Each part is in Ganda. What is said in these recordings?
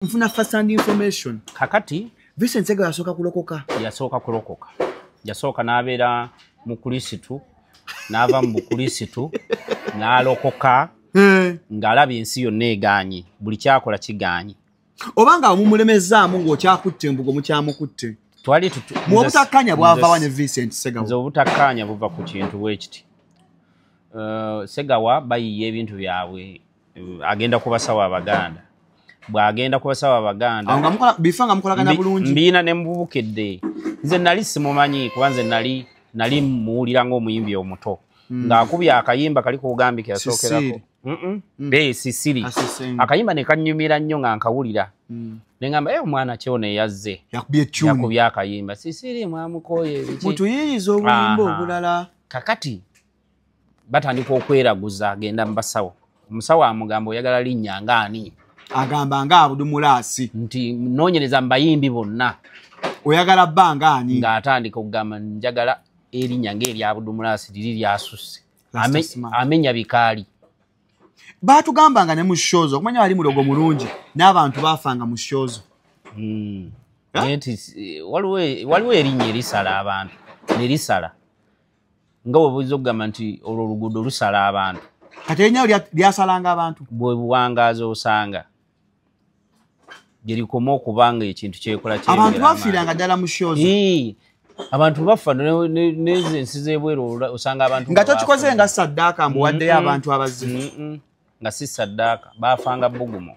Nfuna first hand information. Kakati Vincent Ssegawa yasooka kulokoka. Yasooka kulokoka. Yasooka n'abeera mu Kulisitu, n'ava mu Bukulisitu, n'alokoka ng'alaba ensi yonna egaanye, buli kyakola kigaanye. Obanga mumulemezaamu ng'okyakutte embugo mukyamukutte. Twali mu obutakkaanya bwava wa ne Vincent Ssegawa? Nze obutakkaanya buva ku kintu bwe kiti. Ssegawa bayiye ebintu byabwe, agenda ku basawo Abaganda. Bw'agenda ku basawo Abaganda Awo nga mukola, bifa nga mukolagana bulungi. Mbiina ne mububukedde. Nze nali simumanyi kuba nze nali muwulira ng'omuyimbi omuto. Ng'akubye akayimba kali kugambye ke yasookerako. Sisiri. Sisiri. Asisiri. Akayimba ne kannyumira nnyo nga nkawulira. Ne ngamba, omwana ki ono eyazze? Yakubye tune. Yakubye akayimba. Sisiri mwamukooye biki? Mutuyirize obuyimba obulala. Kakati batandika okweraguza agenda mu basawo. Omusawo amugamba oyagala linnya ng'ani? Agamba nga Abudu Mulaasi. Nti nnoonyereza mu bayimbi bonna. Oyagala bba ng'ani? Ng'atandika okugamba njagala erinnya ng'erya Abudu Mulaasi liri lyasusse. Last smart. Amenya bikaali. Baatugambanga ne mu shows, okumanya wali mulogo mulungi, n'abantu baafanga mu shows. Naye nti, waliwo erinnya erisala abantu, ne lisala. Nga bwe buyinza okugamba nti olwo oluguudo lusala abantu. Kati erinnya lyasalanga abantu? Bwe buwangaazi osanga. Gye likoma okuba nga ekintu kyekola kyeyongera Abantu amaanyi. bafiiranga ddala mu shows. Abantu bafa n'ezo ensi z'ebweru osanga abantu Nga nga tokikoze bafa. nga ssaddaaka mbu waddeyo abantu abazze. Nga si ssaddaaka, baafanga bbugumu.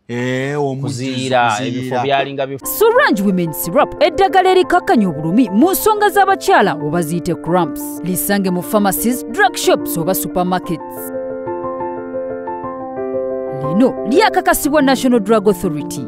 Omujjuzo, Kuziira, kuziira. ebifo byalinga bifo. Sorange Women Syrup, eddagala erikakkanya obulumi mu nsonga z'abakyala oba ziyite cramps. Lisange mu pharmacies, drug shops oba supermarkets. Lino lyakakasibwa National Drug Authority.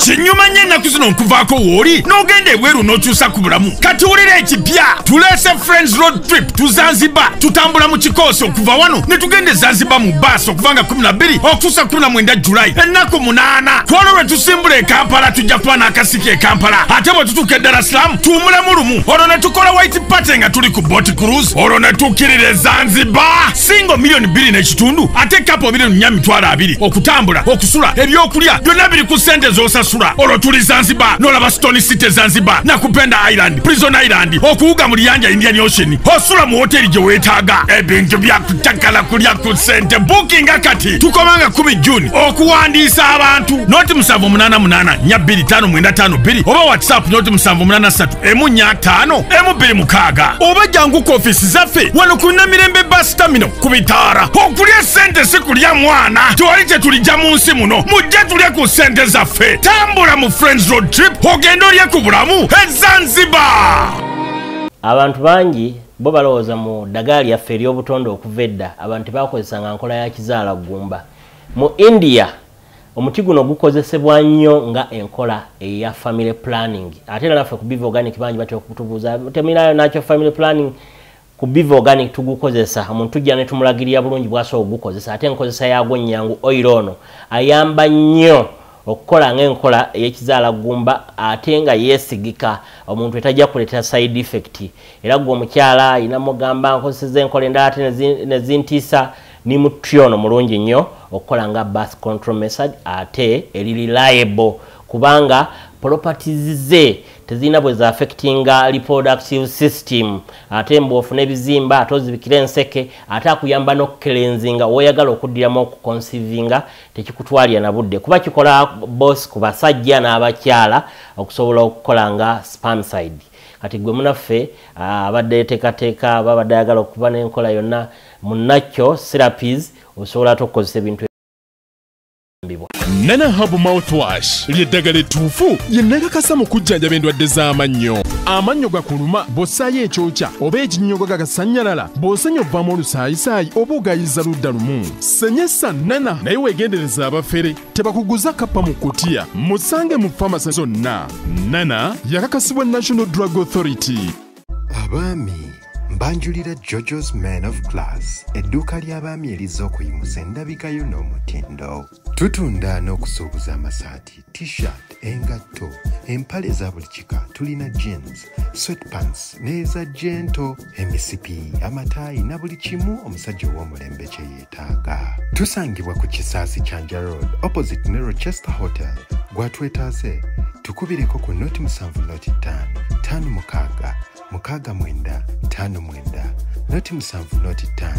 Kinyuma nnyo ennaku zino nkuvaako w'oli n'ogenda ebweru n'okyusa ku bulamu. Kati wulira ekipya, tuleese Friends Road Trip tu Zanzibar. Tutambula mu kikoosi okuva wano ne tugenda e Zanzibar mu bbaasi okuva nga 12 okutuusa 19 July, ennaku 8. Ku olwo lwe tusimbula e Kampala tujja kuba n'akasiki e Kampala, ate bwe tutuuka e Dar es Salaam tuwummulemu lumu, olwo ne tukola white party nga tuli ku boat cruise, olwo ne tukkirira e Zanzibar. Singo miliyoni bbiri n'ekitundu, ate kapo miliyoni nnya mitwalo abiri. Okutambula, okusula, ebyokulya byonna biri ku ssente z'osasula. Olwo tuli Zanzibar, n'olaba Stone City Zanzibar, Nakupenda Island, Prison Island, okuwuga mu liyanja Indian Ocean, osula mu hoteri gye weetaaga. Ebintu bya kutakala kulya ku ssente. Bookinga kati, tukomanga 10 June okuwandiisa abantu. Noti musanvu munaana munaana nnya bbiri ttaano mwenda ttaano bbiri oba WhatsApp noti musanvu munaana ssatu emu nnya ttaano emu bbiri mukaaga. Oba jangu ku ofiisi zaffe wano ku Namirembe Bus Terminal ku bitaala. Okulya ssente si kulya mwana, tewali kye tulijja mu nsi muno. Mujje tulye ku ssente zaffe. Tambula mu Friends Road Trip ogende olye ku bulamu e Zanzibar. Abantu bangi bo balowooza mu ddagala lyaffe ery'obutonde okuva edda abantu tebakozesanga nkola ya kizaala ggumba. Mu India omuti guno gukozesebwa nnyo nga enkola eya family planning. Ate era naffe ku Biva Organic bangi batera okutubuuza temulinayo nakyo family planning. Ku Biva Organic tugukozesa, omuntu tujja ne tumulagirira bulungi bw'asobola okugukozesa, ate enkozesa yaagwo nnyangu. Oil ono ayamba nnyo okukola ng'enkola ey'ekizaala ggumba ate nga yeesigika, omuntu etajja kuleetera side effect. Era ggwe omukyala ayina mugamba nkozesezza enkola endala ate ne zintiisa, ni muti ono mulungi nnyo okukola nga birth control method ate eri reliable kubanga properties ze tezirina bwe za affectinga reproductive system, ate mbw'ofuna ebizimba ate ozibikira enseke, ate akuyamba n'okucleansinga w'oyagala okuddiramu okuconceivinga, tekikutwalira na budde kuba kikola both ku basajja n'abakyala okusobola okukola nga spermicide. Kati gwe munaffe, abadde yeteekateeka aba abadde ayagala okuba n'enkola yonna munnakyo therapies, osobola ate okukozesa ebintu ebibwa. Nana Herb Mouthwash ly'eddagala ettuufu lye nakakasa mu kujjanjaba endwadde z'amannyo. Amannyo gakuluma bw'ossaayo ekyokya oba ekinnyogo gagasannyalala, bw'osenya ovaamu olusaayisaayi oba ogayiza ludda lumu. Senyesa Nana naye weegendereza abafere tebakuguza kappa mu kutiya. Musange mu famasi zonna. Nana yakakasibwa National Drug Authority. Abaami Mbanjulira Jojo's Men of Class, edduuka ly'abaami erizza okuyimusa endabika yo n'omutindo. Tutunda n'okusuubuza amasaati, t-shirt, engatto, empale eza buli kika. Tulina jeans, sweatpants n'eza gentle, emisipi, amataayi na buli kimu omusajja ow'omulembe kye yeetaaga. Tusangibwa ku Kisaasi, Kyanja Road, opposite ne Rochester Hotel. Gwatwetaaze tukubireko ku 070 5 56 69 59, 070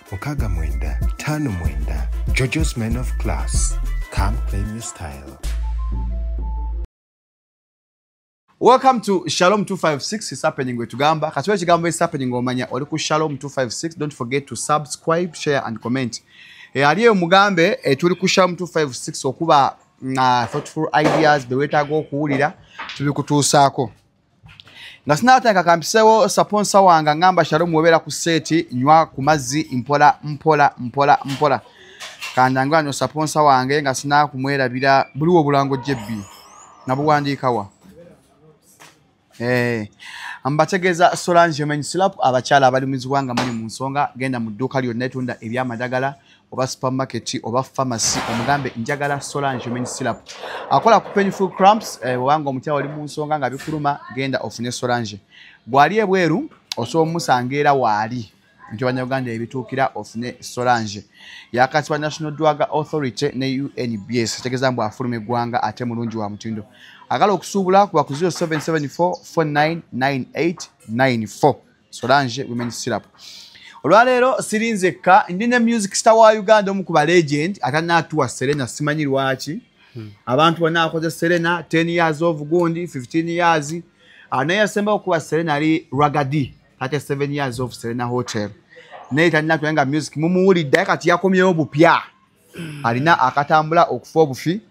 5 69 59. Jojo's Men of Class, come claim your style. Welcome to Shalom 256. It's happening wetugamba. Kati ekigambo is happening omanya oli ku Shalom 256. Don't forget to subscribe, share and comment. Ali mugambe tuli ku Shalom 256 okuba na thoughtful ideas bewetaaga okuwulira tubikutuusaako. Nga sinatandika kampisewo sponsor wange ngamba Shalom webera ku set nywa ku mazzi mpola mpola mpola mpola. Kandangwa no sponsor wange nga sina kumwerabira buliwo obulango jebbi nabuwandiikawa. Mbategeeza Solange Men Slap abakyala abali mu ziwanga muli mu nsonga, genda mu dduuka lyonna etunda ebyamadagala oba supermarket oba pharmacy omugambe njagala Solange Men Slap. Akola ku painful cramps, obanga omukyala oli mu nsonga nga bikuluma, genda ofune Solange. Bw'ali ebweru osobola omusanga era waali nti Bannayuganda ebituukira ofune Solange. Yakatibwa National Drug Authority ne UNBS, tegeeza mbu afuluma eggwanga ate mulungi wa mutindo. Agala okusuubula kuba ku 0774 499894 Solange Women Syrup. Olwaleero sirinzekka, ndi ne music star wa Uganda omu ku ba legend atanaatuwa Serena, simanyi lwaki. Abantu bonna akoze Serena 10 years of gundi, 15 years. Naye yasemba okuba Serena ali Ragadi, 37 years of Serena Hotel. Naye talina nga music mumuwulidde kati yakomyewo bupya. Alina akatambula okufa obufi.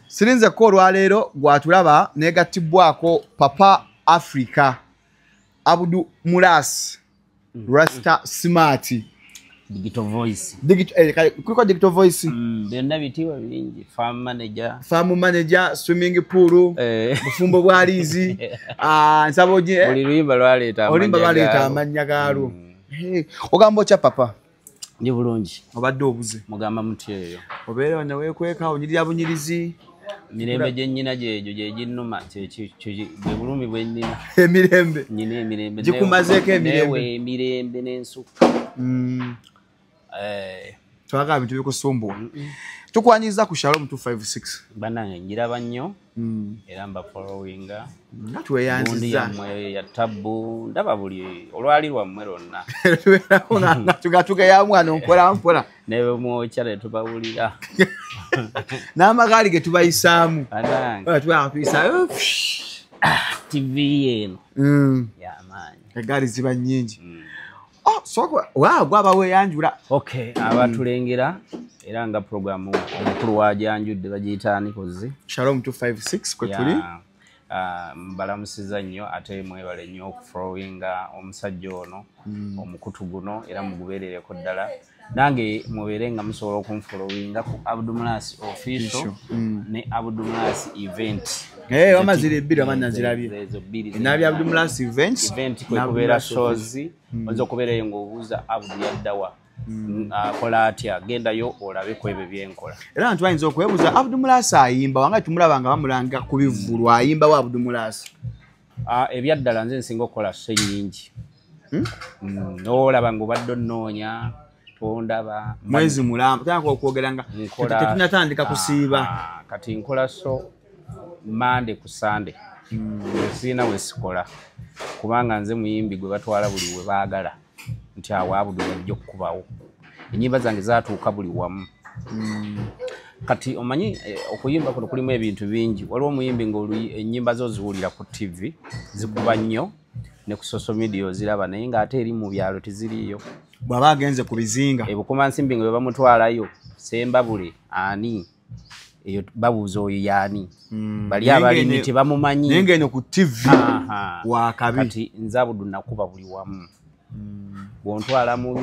Sirinzekko olwaleero gwatulaba negattibwako Papa Africa Abdu Mulas Rasta Smart Digital Voice. Digital, kuliko Digital Voice. Byonna bitiibwa bingi. Farm manager. Farm manager, swimming pool, bufumbo bwa lizi. Nsaba oje. Buli luyimba lwaleeta amannya. Oluyimba lwaleeta amannya gaalwo. Ogamba otya Papa? Ndi bulungi. Obadde obuze. Mugamba mutya eyo. Obeera wano weekweka onyirira bunyirizi. Mirembe gye nnyina gyegyo gye ginnuma, bwe bulumi bwe nnina. Emirembe. Nnyina emirembe. Gikumazeeko emirembe. Neewa emirembe n'ensukka. Twagala bintu bikusumbuwa. Tukwanyiza ku Shalom 256. Bannange ngiraba nnyo era mba followinga. Nga tweyanzizza. Gundi yammwe ya tabbu ndaba buli olwali lwammwe lwonna. Tubeerako nga tugeyamu wano mpola mpola. Ne bwe mwokya ne tubawulira. N'amagaali ge tubayisaamu. Bannange. Tubayisaamu. TV eno. Y'amaanyi. Eggaali ziba nnyingi. Oh, so wow, gwaba weeyanjula. Okay, abatulengera era nga programu omukulu wajanjudde bagiyita ani kozi? Shalom 256 kwe tuli. Mbalamusiza nnyo ate mwebale nnyo okufollowinga omusajja ono omukutu guno era mugubeerereko ddala. Nange mubeere nga musobola okunfollowinga ku Abdu Mulas Official ne Abdu Mulas Event. Wamazira ebbiri wama nazirabye. Enabye Abdu Mulas Events. Event kwe kubeera shows, oyinza okubeerayo ng'obuuza Abdu yaddawa. Akola atya, gendayo olabe ku ebyo byenkola. Era abantu bayinza okwebuuza Abdu Mulas ayimba, wanga tumulaba nga bamulanga ku bivvulu, ayimba wa Abdu Mulas? Ebyaddala nze nsinga okukola show nnyingi. N'olaba ng'obadde onnoonya, tondaba. Mwezi mulamba, tandika okwogera nga tetunnatandika kusiiba. Kati nkola show Monday ku Sunday. Sirina we sikola kubanga nze muyimbi gwe batwala buli we baagala. Nti awo Abdu bajja okukubawo. Ennyimba zange zaatuuka buli wamu. Kati omanyi okuyimba kuno kulimu ebintu bingi. Waliwo omuyimbi ng'ennyimba zo ziwulira ku TV zikuba nnyo ne ku social media oziraba naye ng'ate eri mu byalo teziriiyo. Bw'aba agenze ku bizinga. Bukomansimbi nga bwe bamutwalayo Sembabule ani eyo babuuza oyo y'ani. Bali abalimi tebamumanyi. Naye ng'eno ku TV wakabi. Kati nze Abdu nakuba buli wamu. Bw'ontwala mu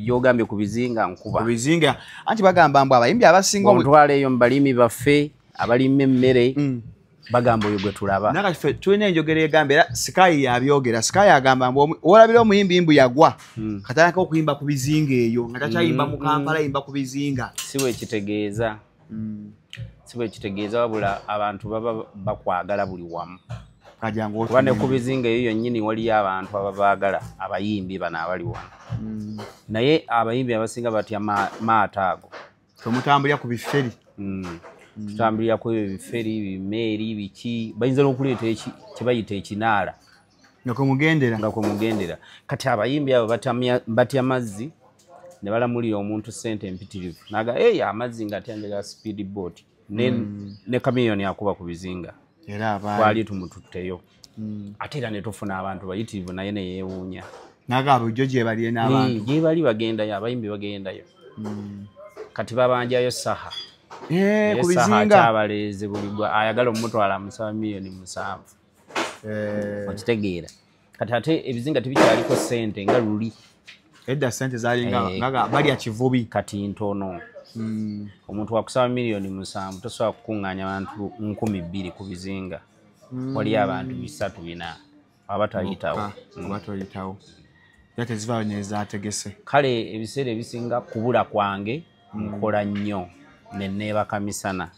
gy'ogambye ku bizinga nkuba. Ku bizinga anti bagamba mbu abayimbi abasinga bw'ontwala eyo mu balimi baffe abalima emmere Bagamba oyo gwe tulaba. Nakati tulina enjogera egamba, era Sky yabyogera. Sky agamba mbu olabira omuyimbi mbu yagwa, katandika okuyimba ku bizinga eyo nga takyayimba mu Kampala, ayimba ku bizinga. Si bwe kitegeeza. Si bwe kitegeeza, wabula abantu baba bakwagala buli wamu. Kuba ne ku bizinga eyo yonnyini waliyo abantu ababaagala, abayimbi bano abali wano. Naye abayimbi abasinga batya maato ago. Temutambulira ku biferi. Tutambulira ku ebyo biferi, bimeeri, biki, bayinza n'okuleeta kye bayita ekinaala. Nga kwe mugendera. Nga kwe mugendera. Kati abayimbi abo batya mazzi ne balamulira omuntu ssente empitirivu. Naga, "Hey, amazzi nga ate njagala speed boat." Ne kamiyoni akuba ku bizinga. Era twali tumututteyo. Ate era ne tufuna abantu bayitirivu, naye ne yeewuunya. Naga bulijjo gye bali n'abantu. Gye bali bagendayo, abayimbi bagendayo. Kati babanjayo Saha. Ku bizinga. Kyabaleeze buli gwe ayagala omutwala amusaba 7 million. Okitegeera. Kati ate ebizinga tebikyaliko ssente nga luli. Edda ssente zaali nga balya kivubi. Kati ntono. Omuntu wakusaba 7 million tosobola kukuŋŋaanya bantu 2,000 ku bizinga. Waliyo abantu 300, 400 aba tayitawo. Oba toyitawo. Era tezivaayo n'ezaategese. Kale ebiseera ebisinga kubula kwange nkola nnyo ne neebaka misana.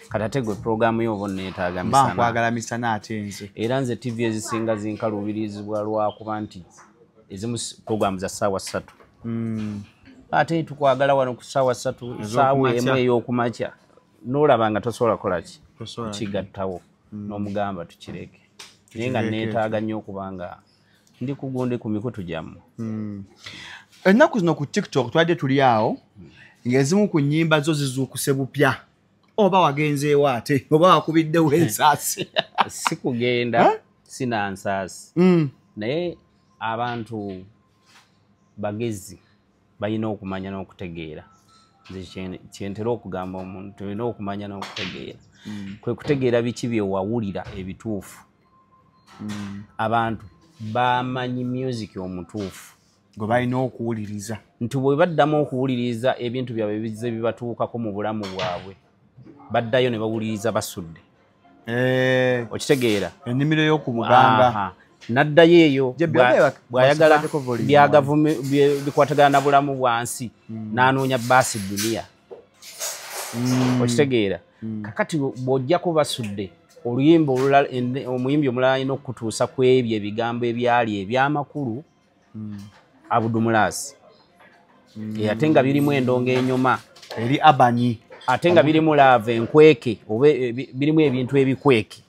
Kati ate gwe purogaamu yo oba onneetaaga Mba misana. nkwagala misana ate nze. Era nze TV ezisinga zinkaluubirizibwa lwakuba nti ezimu purogaamu za ssaawa 3. Ate tukwagala wano ku ssaawa 3, ssaawa 1 ey'okumakya, n'olaba nga tosobola kukola ki, Tosobola. kukigattawo, n'omugamba tukireke. Naye nga Tukireke. neetaaga nnyo okuba nga ndi kugundi ku mikutu gyammwe. Ennaku zino ku TikTok twadde tuli awo ng'ezimu ku nnyimba zo zizuukuse bupya. Oba wagenzeewo ate oba wakubiddewo ensaasi? Si kugenda, sina nsaasi. Naye abantu bagezi, balina okumanya n'okutegeera. Nze kyentera okugamba omuntu, olina okumanya n'okutegeera, kwe kutegeera biki bye wawulira ebituufu. Abantu bamanyi music omutuufu gwe balina okuwuliriza, nti bwe baddamu okuwuliriza ebintu byabwe bizze bibatuukako mu bulamu bwabwe, baddayo ne bawuliriza Basudde. Okitegeera? Ennimiro y'oku Buganga. Aha. Naddayo eyo Gye bw'ayagala basibaddeko volume. Bya bikwatagana na bulamu bwansi, n'anoonya Baasi Duniya. Okitegeera? Kakati bw'ojjako Basudde, oluyimba olulala, omuyimbi omulala alina okutuusa ku ebyo ebigambo ebyali ebyamakulu, Abudumulaasi, ate nga birimu endongo enyuma eri abanyi, ate nga birimu love enkweke, oba birimu ebintu ebikweke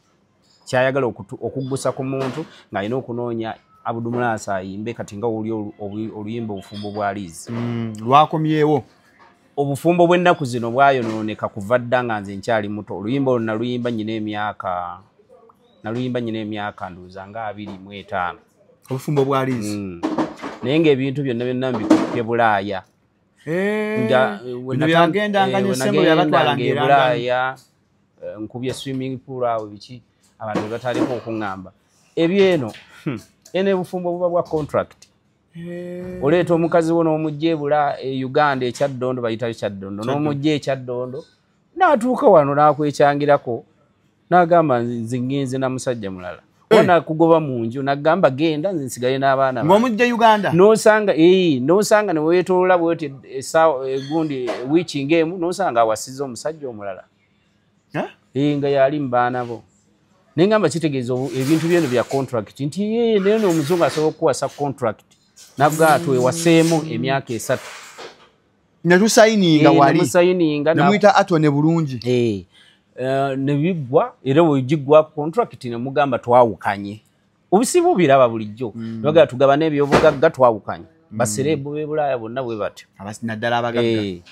kyayagala okuggusa ku muntu, ng'alina okunoonya Abudumulaasi ayimbe. Kati nga wuli oluyimba Obufumbo bwa Liizi. Lwakomyewo. Obufumbo bw'ennaku zino bwayonooneka kuva dda nga nze nkyali muto. Oluyimba olwo naluyimba nyina emyaka, naluyimba nyina emyaka ndowooza nga 25. Obufumbo bwa Liizi. Naye ng'ebintu byonna byonna mbikutte Bulaaya. Nga, Bino byagendanga we n'essembo byabatwalanga nagendanga e eranga. Bulaaya, nkubye swimming pool awo, biki, abantu ne batandika okuŋŋamba ebyeno. Eno ebufumbo buba bwa contract. Oleeta omukazi wo n'omujja ebula e Uganda, ekyaddondo bayitayo Kyaddondo, n'omujja ekyaddondo, n'atuuka wano n'akwekyangirako n'agamba, "Nze ngenze na musajja mulala." Nakugoba mu nju n'agamba, "Genda, nze nsigale n'abaana bange." Ng'omujja Uganda. Nosanga neweetolola bweti essaawa egundi wiiki ng'emu, nosanga awasiza omusajja omulala. Eh? Nga yali mu baana bo. Naye ngamba kitegeeza ebintu byeno bya contract, nti "Ye, naye no omuzungu asobola okukuwasa contract nakugaa twewaseemu emyaka 3." Ne tusayininga wali. Nemusayininga. Nemuyita atone bulungi. Ne biggwa, era bwegiggwa contract nemugamba twawukanye. Obusibu biraba bulijjo, mm. Tugabane ebyobugagga, twawukanye. Ba celeb b'e Bulaaya bonna bwe batyo. Naddala abagagga.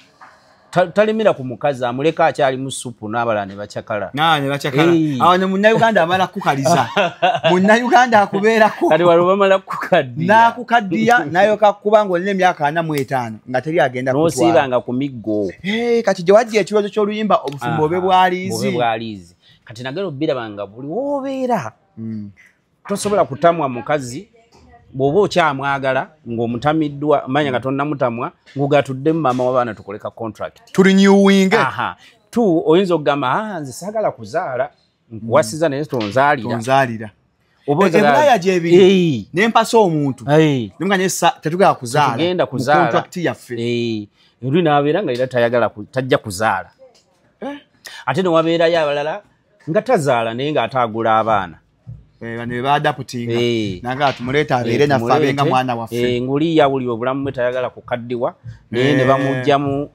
Talimira ku mukazi, amuleka akyali mu supu n'abalala ne bacyakala. Ne bacyakala. Awo ne Munnayuganda amala kukaliza, Munnayuganda akubeerako. Kati waliwo bamala kukaddiya. N'akukaddiya nayoka kuba ng'olina emyaka 45 nga teri agenda kutwala. N'osiibanga ku miggo. Kati gye wajja ekirowoozo ky'oluyimba Obufumbo Obe Bwaliizi. Obe Bwaliizi. Kati nagera obiraba nga buli woobeera tosobola kutamwa mukazi bw'oba okyamwagala ng'omutamiddwa, manya nga tonnamutamwa, ng'ogatuddemu maama w'abaana tukole ka contract. Tulinyuwinge. Aha. Tu oyinza okugamba, "Ah, nze saagala kuzaala Nkuwasiza naye tonzaalira. Ebulaya gyebiri nempasa omuntu nemuganye tetugenda kuzaala mu contract yaffe. Oli n'abeera nga era tayagala tajja kuzaala. Ate ne wabeerayo abalala nga tazaala naye ng'ate agula abaana. Bano badaputinga nanga tumuleeta abeere naffe abenga mwana waffe. Nguli yawulira obulamu bwe tayagala kukaddiwa naye ne bamuggyamu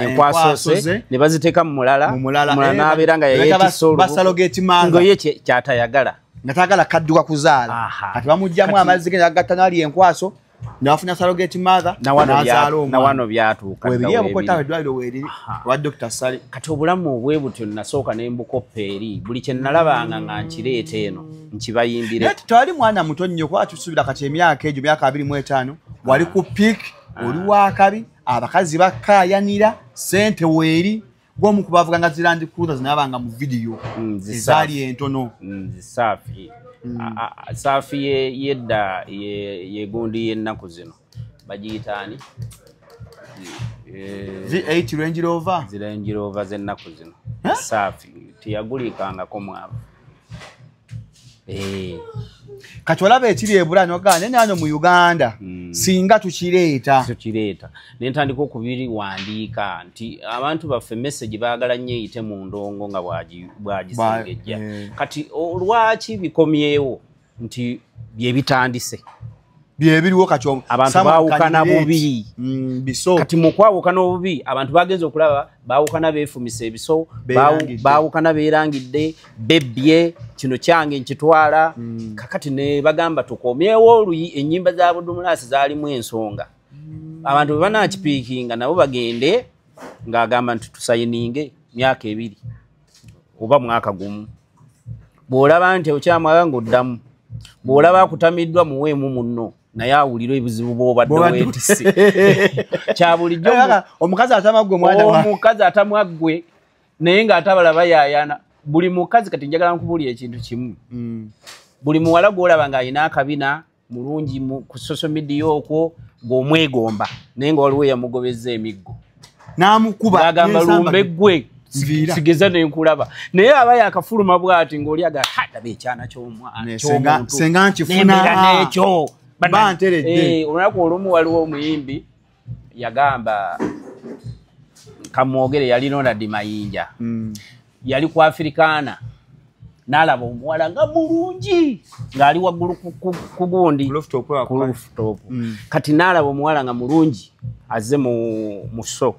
enkwaso ze ne baziteeka mu mulala n'abeera nga yeeyetisse nga ye kyatayagala nga tayagala kaddiwa kuzaala. Kati bamuggyamu amazzi ge n'agatta n'ali enkwaso n'afuna surrogate mother n'azaala omwana. Nawano byatuuka webiri ebukota eddwaliro weeriri wa Dr. Sali. Kati obulamu obwe butyo nasooka ne mbukoppa eri buli kye nalabanga nga nkireeta eno nkibayimbire. Naye twali mwana muto nnyo kuba tusuubira kati emyaka egyo myaka 25 wali ku peak oli wakabi abakazi bakaayanira ssente weeri gw'omu ku bavuga nga zi Land Cruiser zinaabanga mu vidiyo ezaali entono. Zisaafi. Saafi yedda yegundi y'ennaku zino bagiyita ani? V8 Range Rover. Zi Range Rover z'ennaku zino. Saafi teyagulikangako mwavu. Kati olaba ekiri ebula n'ogamba naye nano mu Uganda singa tukireeta. Tukireeta. Ne ntandika okubiriwandiika nti abantu baffe message baagala nnyo eyite mu ndongo nga bwagisengejja. Kati lwaki bikomyewo nti bye bitandise? Bye biriwo kati abantu baawukana bubi. Kati mu kwawukana obubi abantu bagenze okulaba baawukana beefumisa ebiso, baawukana beerangidde, bebbye kino kyange nkitwala. Kakati ne bagamba tukomyewo oluyi ennyimba za Budumulasi zaalimu ensonga. Abantu bwe banaakipiikinga nabo bagende ng'agamba nti tusayininge myaka 2 oba mwaka gumu. Bw'olaba nti okyamwala ng'oddamu, bw'olaba akutamiddwa muweemu munno naye awulira ebizibu bw'obadde weetisse. Kya bulijjo omukazi atamwa ggwe mwana wa omukazi atamwa ggwe naye ng'ate abalala bayaayana. Buli mukazi kati njagala nkubuulire ekintu kimu. Buli muwala gw'olaba ng'alina akabina mulungi ku social media okwo ng'omwegomba naye nga waliwo eyamugobezza emiggo n'amukuba n'agamba lumbe ggwe sigeza nenkulaba naye aba yakafuluma bw'ati ng'oli aga laba ekyana ky'omuntu senga nkifuna n'ekyo banteredde. Olunaku olumu waliwo omuyimbi yagamba kamwogere yali Ronald Mayinja. Yali ku Afrikaana n'alaba omuwala nga mulungi ng'ali waggulu ku gundi ku rooftop. Kati n'alaba omuwala nga mulungi azze mu so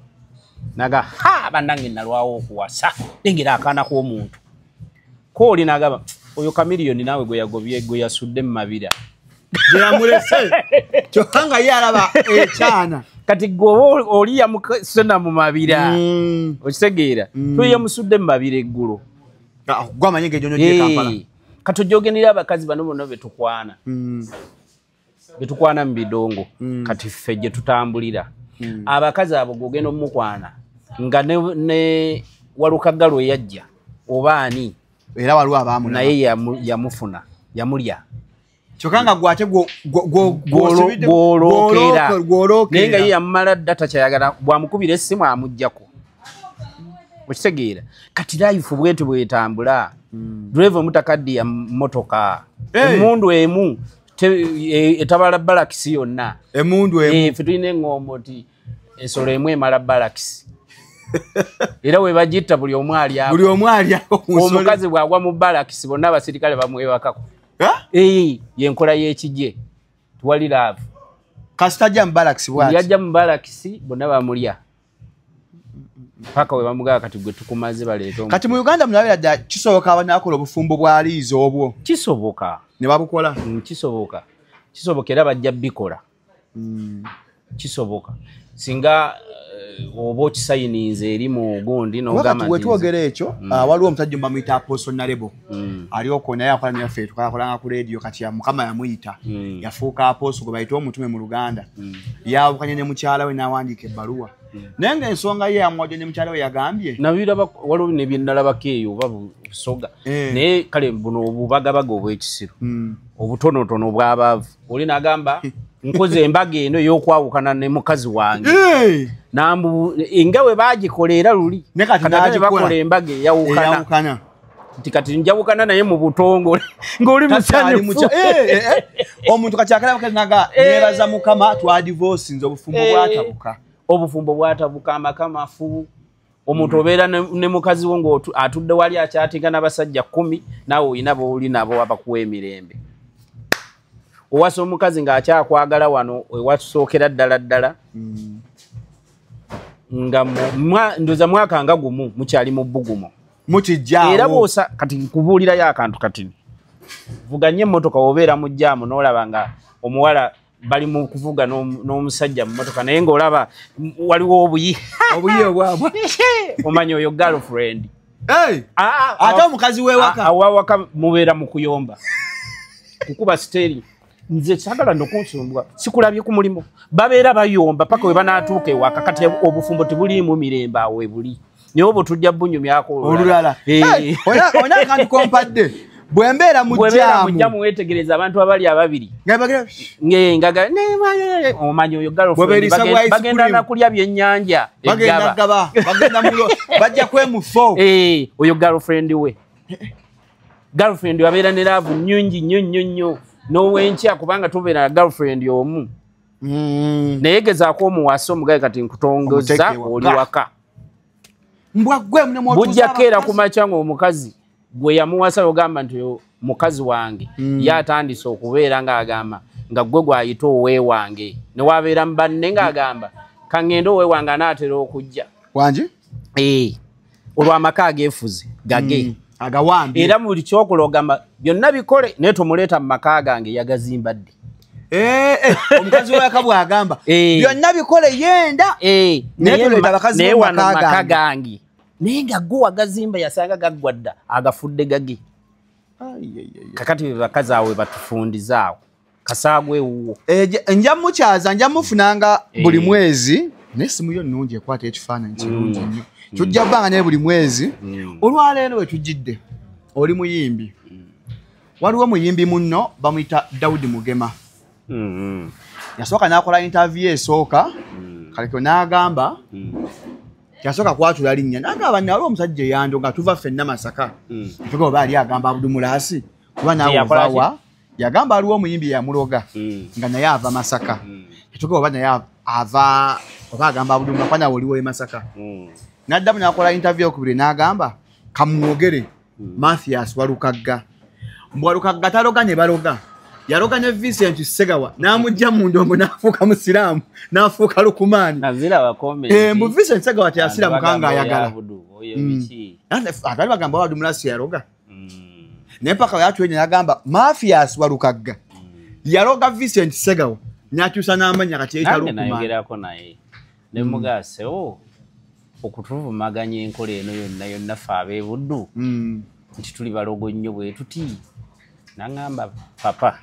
naga ha bannange nalwawo okuwasa lengera akaana k'omuntu kooli n'agamba oyo Chameleone naawe gwe yagobye gwe yasudde mu mabira gye yamulese kyokka nga ye alaba ekyana. Kati gwe oli yamusena mu mabira okitegeera tuli yamusudde mu mabira eggulo gwe amanyi ng'egyono gy'e Kampala. Kati ojja abakazi bano bonna betukwana betukwana mu bidongo kati ffe gye tutambulira. Abakazi abo gw'ogenda omukwana nga ne Walukagga lwe yajja oba ani era waliwo abaamulaba naye yamufuna yamulya kyokka nga gwate gw'olokera naye nga ye yamumala dda takyayagala bw'amukubira essimu amuggyako okitegeera. Kati life bwetyo bwetambula. Driver omutakaddiya mmotoka emmundu emu etabala balakisi yonna emmundu emu. Ffe tulina eŋŋombo nti ensolo emu emala balakisi era we bagitta buli omu alyako buli omu alyako. Omukazi bw'agwa mu balakisi bonna abasirikale bamwebakako. Yenkola y'ekigye tuwali laavu. Kasita ajja mu balakisi bw'ati yajja mu balakisi bonna bamulya paka we bamugaba kati gwe tukumaze baleeta. Kati mu Uganda munabera ddala kisoboka abanaakola obufumbo bwa liizi obwo? Kisoboka ne babukola. Kisoboka kisoboka era bajja bikola. Kisoboka singa oba okisayininze eri mu gundi n'ogamba nti wetwogera ekyo waliwo omusajja bamuyita Apostle Nalebo ali okwo naye akola naffe tukakolanga ku radio kati Mukama yamuyita yafuuka Apostle gwe bayita omutume mu Luganda. Yawukanye ne mukyala we n'awandiika ebbaluwa naye ng'ensonga ye yamuwadde ne mukyala we yagambye nabiraba waliwo ne bye nalabako eyo oba busoga naye kale buno obubagabaga obw'ekisiru obutonotono obw'abaavu oli n'agamba nkoze embaga eno ey'okwawukana ne mukazi wange nga bwe baagikola era luli kati bakola embaga eyawukana Nti kati njawukana naye mu butongole ng'oli musanyufu. Omuntu kati akalaba naga nebaza Mukama twa divorce nze obufumbo bwatabuka. Obufumbo bwatabuka, amaka mafu. Omuntu obeera ne mukazi wo ng'atudde wali akyatinga n'abasajja 10 naawe olina b'oli nabo abakuwa emirembe. Owasa omukazi ng'akyakwagala wano ewasookera ddala ddala nga ndoza mwaka nga gumu mukyali mu bbugumu. Mukijjaawo. Era bw'osa kati nkubuulirayo akantu katini. Vuganye emmotoka obeera mu jjaamu n'olaba nga omuwala bali mu kuvuga n'omusajja mu mmotoka naye ng'olaba waliwo obuyi. Obuyi obwabwe. Omanyi oyo girlfriend. Ate omukazi w'ewaka. Awawaka mubeera mu kuyomba. Kukuba steering. Nze sagala ndokunsumbwa. Sikulabye ku mulimu. Babeera bayomba paka we banaatuuka ewaka kati obufumbo tebuliimu mirembe awo we buli. Naye obwo tujja bunyumyako olulala. Olina akantu kompadde. Bwe mbeera mu jjaamu weetegereza abantu abali ababiri. Omanyi oyo girlfriend bagenda na kulya byennyanja. Bagenda gaba, bagenda mulo, bajja kwemufo. Oyo girlfriend we. Girlfriend abeera ne love nnyingi nnyo nnyo nnyo. N'owenkya kubanga tubeera na girlfriend omu. Naye gezaako omuwasa omugaye kati nkutongoza oli waka. Mbwa gwe mune mwotuza. Bujja keera ku makya ng'omukazi gwe yamuwasa ogamba nti mukazi wange ye atandise okubeera ng'agamba nga gwe gwayita oweewange ne wabeera mu banne ng'agamba kaŋŋende oweewange anaatera okujja. Wangi? Olwo amaka ageefuze gage. Agawambye. Era buli ky'okola ogamba byonna bikole naye tomuleeta mu maka gange yagazimba ddi. Omukazi w'ewaka bw'agamba byonna bikole yenda naye toleeta abakazi mu maka gange. Naye nga gwe wagazimba yasanga gaggwa dda agafudde gage. Kakati be bakazi awo batufundiza awo kasaagwe ewuwo. Nja mukyaza nja mufunanga buli mwezi naye essimu yo nnungi ekwata ekifaananyi kirungi nnyo. Tujja bbanga naye buli mwezi. Olwaleero we tujjidde oli muyimbi. Waliwo muyimbi munno bamuyita Daudi Mugema. Yasooka n'akola interview esooka kalekyo n'agamba yasooka kwatula linnya n'agamba nti waliwo omusajja eyando nga tuva ffenna Masaka. Tuga oba ali agamba Abdu Mulasi kuba naawe ovawa. Yagamba aliwo omuyimbi eyamuloga nga naye ava Masaka. Tuga oba naye ava oba agamba Abdu Mulasi kuba naawe oliwo e Masaka. N'addamu n'akola interview okubiri n'agamba kamwogere Mathias Walukagga. Mbu Walukagga taloga ne baloga. Yaloga ne Vincent Ssegawa n'amugja mu ndongo n'afuuka musiraamu n'afuuka Lukumaani. Mbu Vincent Ssegawa teyasiramuka ng'ayagala. Atali bagamba Abdu Mulasi yaloga. Naye paka we yatwenye n'agamba Mathias Walukagga yaloga Vincent Ssegawa n'akyusa n'amannya kati yeeyita Lukumaani. Nayogerako naye ne mugasewo okutuvumaganya enkola eno yonna yonna ffe ab'ebuddu nti tuli balogo nnyo bwe tuti. N'aŋŋamba papa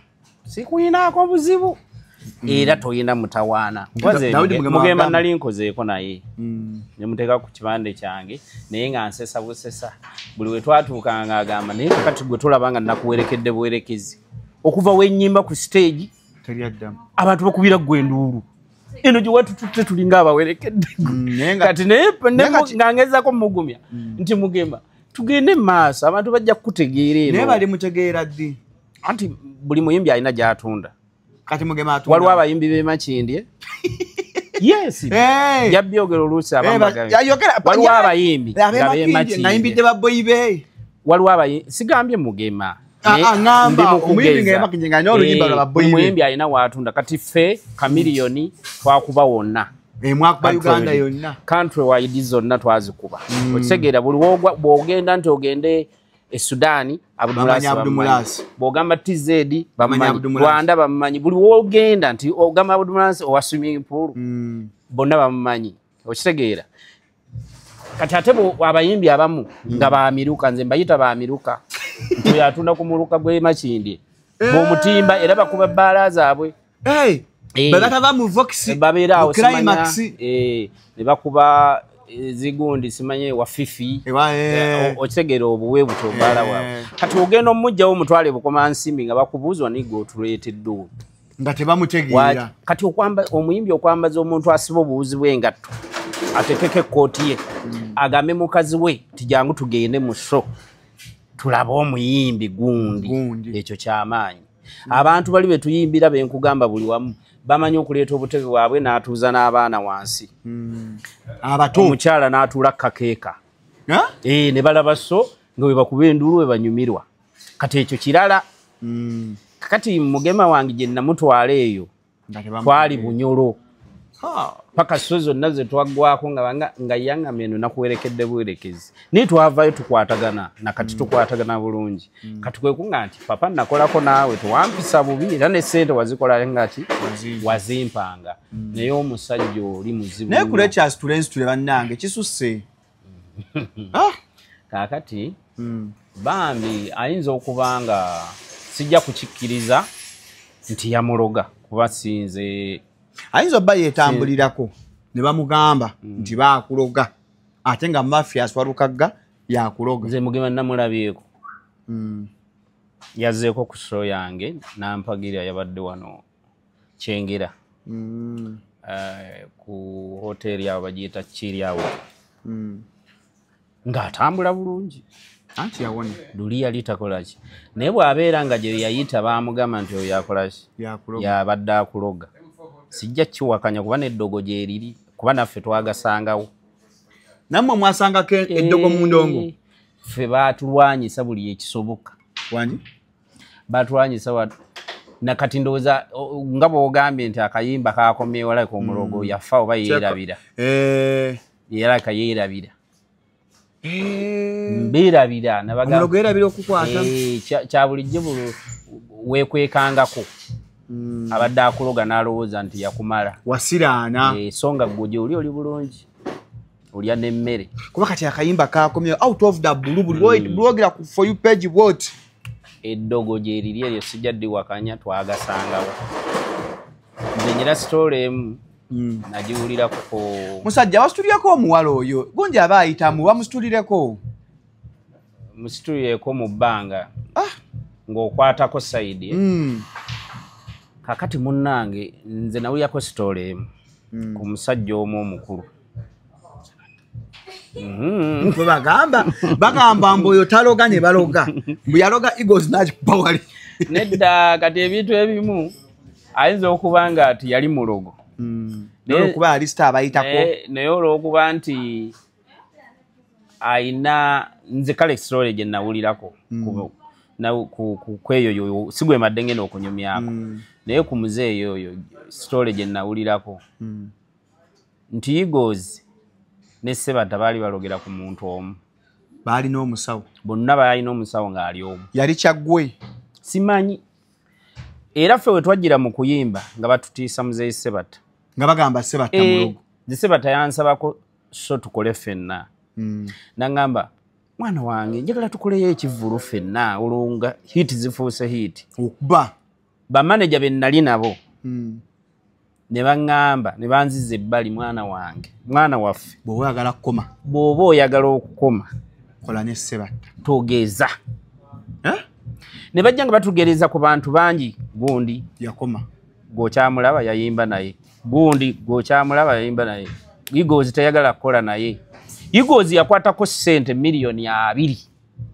sikuyinaako buzibu era toyina mutawaana. Mugema nali nkozeeko naye ne muteeka ku kibande kyange naye nga nsesa busesa. Buli we twatuukanga agamba naye kati gwe tolaba nga nakuwerekedde buwerekezi. Okuva wennyimba ku stage abantu bakubira ggwe enduulu. Eno gye watututte tulinga abawerekedde. Kati naye nga ngezaako mugumya nti Mugema tugende mu maaso abantu bajja kukutegeera eno. Naye bali mutegeera ddi? Anti buli muyimbi alina gy'atunda. Kati Mugema atunda. Waliwo abayimbi b'e Makindye. Yes. Yabyogera oluusi abamu bagambye. Waliwo abayimbi nga b'e Makindye. Nayimbidde babboyi be. Waliwo abayimbi sigambye Mugema. Ngamba omuyimbi nga Makindye nga alina oluyimba lwa babboyi be. Omuyimbi alina w'atunda. Kati ffe Chameleone twakuba wonna. Mwakuba Uganda yonna. Country wide zonna twazikuba. Okitegeera buli bw'ogenda nti ogende e Sudan Abdu Mulasi. Bw'ogamba TZ bamumanyi, Rwanda bamumanyi. Buli w'ogenda nti ogamba Abdu Mulasi owa swimming pool bonna bamumanyi. Okitegeera. Kati ate abayimbi abamu nga baamiruka, nze mbayita baamiruka. Nti oyo atunda ku muluka gw'e Makindye. Bw'omutimba era bakuba bbaala zaabwe. Babatava mu Vox, babeera awo Climax. Ne bakuba zigundi simanye wa Fifi. Okitegeera obuwe buto bbaala bwabwe. Kati ogenda omujjawo omutwale Bukomansimbi nga bakubuuza ni gwe otuleetedde olwo. Nga tebamutegeera. Kati omuyimbi okwambaza omuntu asiba obuwuzi bw'engatto atekeko ekkooti ye agambe mukazi we nti jangu tugende mu show. Tulaba omuyimbi gundi. Ekyo kyamaanyi. Abantu bali betuyimbira benkugamba buli wamu bamanyi okuleeta obutebe bwabwe n'atuuza n'abaana wansi. Abato. Omukyala n'atuula kakeeka. Ne balaba so nga bwe bakuba enduulu bwe banyumirwa. Kati ekyo kirala. Kati mugema wange gye namutwala eyo twali Bunyoro. Paka so zonna ze twaggwako nga yangamba eno nakuwerekedde buwerekezi. Naye twavaayo tukwatagana na kati tukwatagana bulungi. Kati kwe kunga nti papa nakolako naawe tewampisa bubi era ne ssente wazikola ngati wazimpanga. Naye omusajja oli muzibu. Naye kuleeta situle bannange kisusse. Kaakati bambi ayinza okuba nga sijja kukikkiriza nti yamuloga kuba sinze. Ayinza obba yeetambulirako ne bamugamba nti baakuloga ate nga Mathias Walukagga yakuloga. Nze Mugema namulabyeko. Yazzeeko ku show yange n'ampagira yabadde wano Kyengera. Ku hoteri awo bagiyita Kiri awo. Ng'atambula bulungi. Anti yawona. Luli yali takola ki. Naye bw'abeera nga gye yayita baamugamba nti oyo yakola ki? Yabadde akuloga. Sijja kiwakanya kuba n'eddogo gye riri kuba naffe twagasangawo. Nammwe mwasangako eddogo mu ndongo? Ffe baatulwanyisa buli ekisoboka. Wangi? Baatulwanyisa na kati ndowooza nga bw'ogambye nti akayimba kakomyewo alabika omulogo yafa oba yeerabira. Yerabika yeerabira. Mbeerabira nabagamba. Omulogo yeerabira okukwata. Kya bulijjo weekwekangako. Abadde akuloga n'alowooza nti yakumala. Wasiraana. So nga ggwe gy'oli oli bulungi. Olya n'emmere. Kuba kati akayimba kakomyewo out of the blue buli lwogera ku For You page bw'oti. Eddogo gye riri eryo sijja ddiwakanya twagasangawo. Nze nyina sitoola emu nagiwulirako. Musajja wasitulireko omuwala oyo. Gundi aba ayitamu bamusitulireko. Musitulireko mu bbanga. Ng'okwatako sayidi. Kakati munnange nze nawulirako sitoola emu ku musajja omu omukulu. Bagamba mbu oyo taloga ne baloga. Mbu yaloga Eagles n'agikuba wali. Nedda kati ebintu ebimu ayinza okuba nga ati yali mulogo. Olwokuba yali star abayitako. Naye olwokuba nti ayina nze kale sitoola gye nawulirako ku eyo si gwe mbadde ngenda okunyumyako. Naye ku muzeeyi oyo sitoola gye nawulirako nti Eagles ne Ssebatta baali balogera ku muntu omu. Baalina omusawo. Bonna baalina omusawo ng'ali omu. Yali Kyaggwe. Simanyi. Era ffe we twajjira mu kuyimba nga batutiisa muzeeyi Ssebatta. Nga bagamba Ssebatta mulogo. Nze Ssebatta yansabako so tukole ffenna. N'angamba mwana wange njagala tukoleyo ekivvulu ffenna olwo nga hit zifuuse hit. Okuba. Bamaneja be nali nabo. Ne baŋŋamba ne banziza ebbali mwana wange mwana waffe. Bw'oba oyagala kukoma. Bw'oba oyagala okukoma. Kola ne Ssebatta. Togeza. Ne bajja nga batugereza ku bantu bangi gundi. Yakoma. Gw'okyamulaba yayimba naye. Gundi gw'okyamulaba yayimba naye. Eagles teyagala kukola naye. Eagles yakwatako ssente miliyoni 2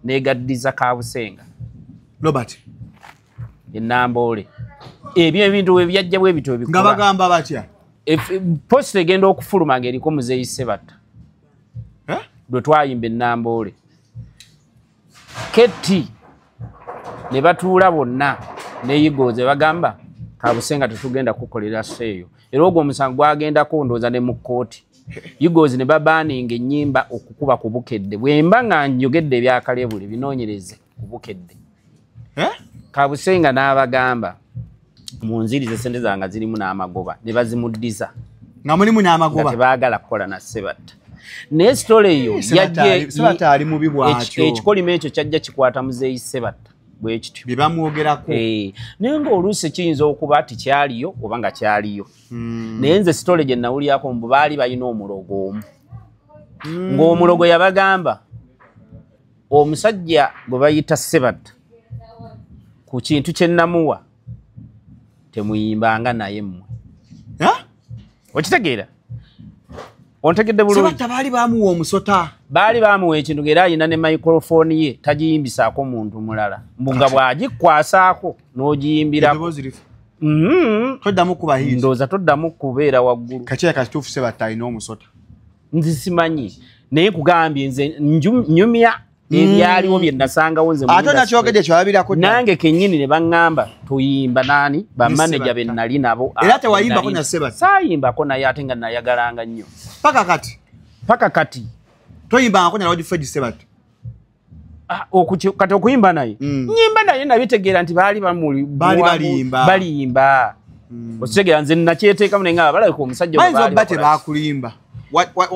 n'egaddiza Kabusenga. Robert. Ennamboole. Ebyo ebintu we byajja bwe bityo bikola. Nga bagamba batya? Post egenda okufuluma ng'eriko muzeeyi Ssebatta. Lwe twayimba ennamboole. Keti ne batuula bonna ne Eagles bagamba Kabusenga tetugenda kukolera seeyo. Era ogwo omusango gwagendako ndowooza ne mu kkooti. Eagles ne babaaninga ennyimba okukuba ku Bukedde. Bwe mba nga njogedde ebyakalebule binoonyereze ku Bukedde. Kabusenga n'abagamba munzirize sente zange zirimu n'amagoba ne bazimuddiza. Nga mulimu n'amagoba. Nga tebaagala kukola na Ssebatta. Naye sitoola eyo Ssebatta ali mubi bw'atyo. Ekikolimo ekyo kyajja kikwata muzeeyi Ssebatta bwe kityo. Bye bamwogerako. Naye ng'oluusi kiyinza okuba ti kyaliyo oba nga kyaliyo. Naye nze sitoola gye nawulirako mbu baali balina omulogo omu. Ng'omulogo yabagamba omusajja gwe bayita Ssebatta ku kintu kye namuwa temuyimbanga naye mmwe. Okitegeera? Ontegedde bulungi. Sebatta baali bamuwa omusota. Baali bamuwa ekintu ng'era alina ne microphone ye tagiyimbisaako muntu mulala. Mbu nga bw'agikwasaako n'ogiyimbirako. Toddamu kuba hizi. Ndowooza toddamu kubeera waggulu. Kakiera kituufu Sebatta alina omusota. Nze simanyi. Naye nkugambye nze nyumya ebyaliwo bye nasangawo nze. Ate nakyogedde kyolabirako ddala. Nange kennyini ne baŋŋamba toyimba naani bamaneja be nali nabo. Era tewayimbako na Sebatta? Saayimbako naye ate nga nayagalanga nnyo. Paka kati? Paka kati. Toyimbangako na Lord Fred Sebatta? Kati okuyimba naye? Nyimba naye nabitegeera nti baali balimba. Balimba. Okitegeera nze nakyeteekamu naye nga balabika omusajja ono baali bakola. Tebakulimba.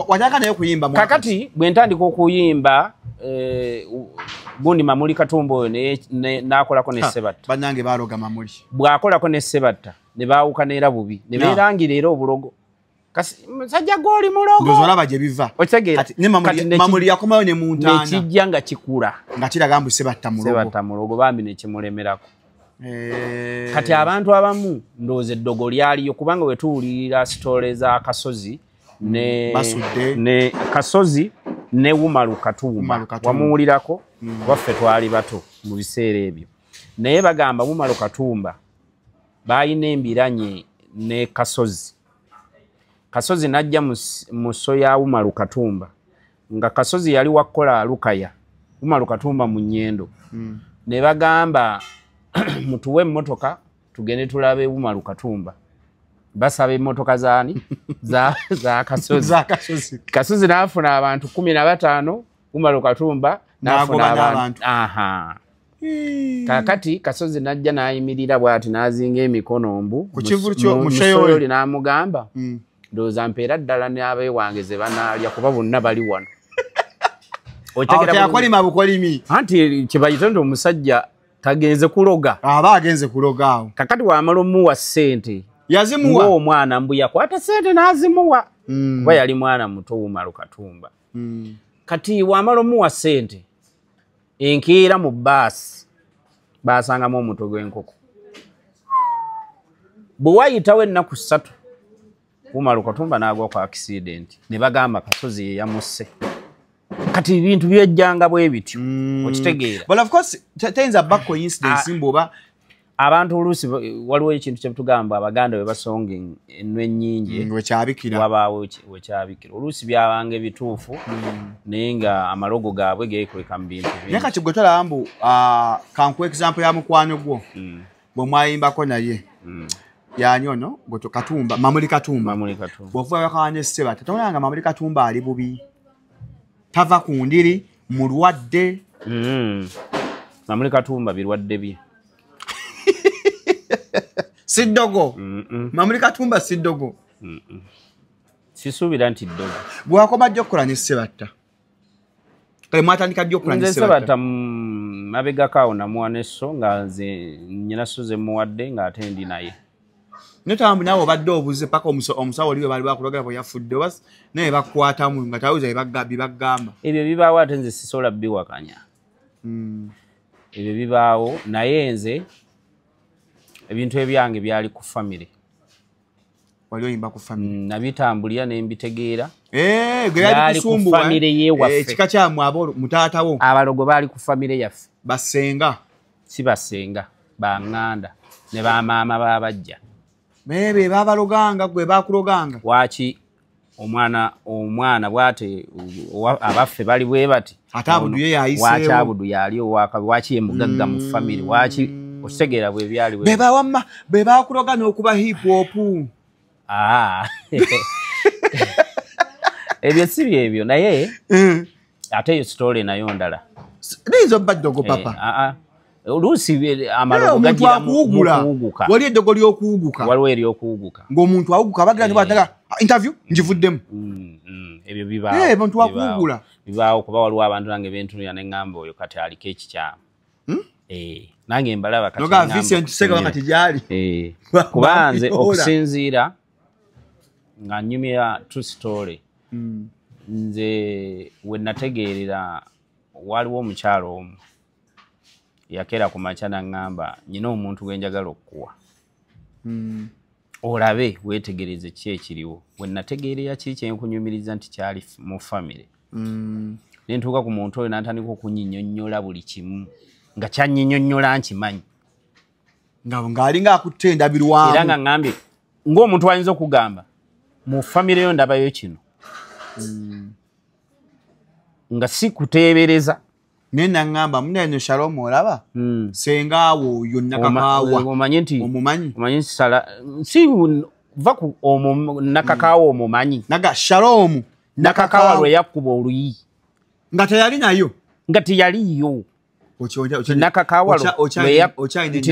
Wataka naye okuyimba. Kakati bwe ntandika okuyimba gundi Mamuli Katumba oyo n'akolako ne Sebatta. Bannange baaloga Mamuli. Bw'akolako ne Sebatta ne baawukana era bubi ne beerangira era obulogo. Kasi musajja gw'oli mulogo. Ndowooza olaba gye biva. Okitegeera. Kati ne Mamuli yakomayo ne mu ntaana. Ne kijja nga kikula. Nga kiraga mbu Sebatta mulogo. Sebatta mulogo bambi ne kimulemerako. Kati abantu abamu ndowooza eddogo lyaliyo kubanga we tuwulirira sitole za Kasozi ne ne Kasozi ne Umaru Katumba wamuwulirako waffe twali bato mu biseera ebyo naye bagamba Umaru Katumba balina embiranye ne Kasozi. Kasozi najja mu sso ya Umaru Katumba nga Kasozi yali wakola Lukaya, Umaru Katumba mu Nyendo. Ne bagamba mutuwe emmotoka tugende tulabe Umaru Katumba. Basaba emmotoka zaani za Kasozi. Za Kasozi. Kasozi n'afuna abantu 15, Umaru Katumba n'afuna abantu. Aha. Kakati Kasozi najja n'ayimirira bw'ati n'azinga emikono mbu ku kivulu kyo museyoli n'amugamba ndowooza mpeera ddala n'abeewange ze banaalya kuba bonna bali wano. Otegera yakolima bukolimi. Anti kye bayita nti omusajja tagenze kuloga. Aba agenze kuloga awo. Kakati wamala omuwa ssente. Yazimuwa. Omwana mbu yakwata ssente n'azimuwa. Kuba yali mwana muto Umaru Katumba. Kati wamala omuwa ssente enkeera mu bbaasi baasangamu omutwe gw'enkoko. Bwe wayitawo ennaku 3 Umaru Katumba n'agwa ku accident ne bagamba Kasozi ye yamusse. Kati ebintu byejjanga bwe bityo okitegeera. But of course teyinza ba coincidence mbu abantu oluusi waliwo ekintu kye tugamba Abaganda bwe basonga ennwe ennyingi wekyabikira wabaawo wekyabikira. Oluusi byabanga ebituufu naye nga amalogo gaabwe geekweka mu bintu bingi. Naye kati gwe tolaba mbu kankuwa example ya mukwano gwo bwe mwayimbako naye yaani ono Katumba, Mamuli Katumba. Mamuli Katumba. Bw'ovuga wakawa ne Sebatta tolaba nga Mamuli Katumba ali bubi. Tava ku ndiri mulwadde. Mamuli Katumba birwadde bye. Siddogo. Mamuli Katumba siddogo. Sisuubira nti ddogo. Bw'akoma ddi okukola ne Sebatta? Kale mwatandika ddi okukola ne Sebatta? Sebatta mabegako awo namuwa ne sso nga nze nnyina sso ze mmuwadde ng'ate ndi naye. Naye tambu naawe obadde obuze paka omusawo oli we baali bakulogera bwe yafudde oba naye bakukwatamu nga tawuza bye bagamba. Ebyo bibaawo ate nze sisobola biwakanya. Ebyo bibaawo naye nze ebintu ebyange byali ku family. Wali oyimba ku family? Nabitambulira ne mbitegeera. Byali ku family yewaffe. Ekika kyammwe abo mutaatawo. Abalogo baali ku family yaffe. Basenga? Si basenga, baŋŋanda ne bamaama b'abajja. Bebe babaloganga gwe bakuloganga. Waki omwana bw'ate abaffe bali bwe bati. Ate Abudu ye yayiseewo. Waki Abudu yali owakabi, waki ye mugagga mu family, waki okitegeera bwe byali bwe. Be bakuloga n'okuba hip hop. Ebyo si byebyo naye ate eyo story nayo ndala. Liyinza obba ddogo papa. Oluusi amalogo gagira mu kuwuguka. Waliwo eddogo ly'okuwuguka. Waliwo ery'okuwuguka. Ng'omuntu awuguka bagira nti bw'ataga interview ngivuddemu. Ebyo bibaawo. Omuntu akuwugula. Bibaawo kuba waliwo abantu nange bentunulira ne ŋŋamba oyo kati aliko ekikyamu. Nange mbalaba kati ŋŋamba. Vincent Ssegawa kati gy'ali. Kuba nze okusinziira nga nnyumira true story. Nze we nategeerera waliwo omukyalo omu yakeera ku makya n'aŋŋamba nnyina omuntu gwe njagala okukuwa. Olabe weetegereze ki ekiriwo. We nategeerera kiri kye nkunyumiriza nti kyali mu famire. Ne ntuuka ku muntu oyo n'atandika okunyinyonnyola buli kimu nga kyannyinyonnyola nkimanyi. Ng'alinga akutte endabirwamu. Era nga ŋŋambye ng'omuntu ayinza okugamba mu famire yo ndabayo kino. Nga si kuteebereza. Naye naŋŋamba munene Shalom olaba sengaawo oyo Nakakaawa. Omanyi nti omumanyi? Omanyi sala si va ku Nakakaawa omumanyi. Naga Shalom Nakakaawa lwe yakkuba oluyi. Nga teyali nayo. Nga teyaliyo.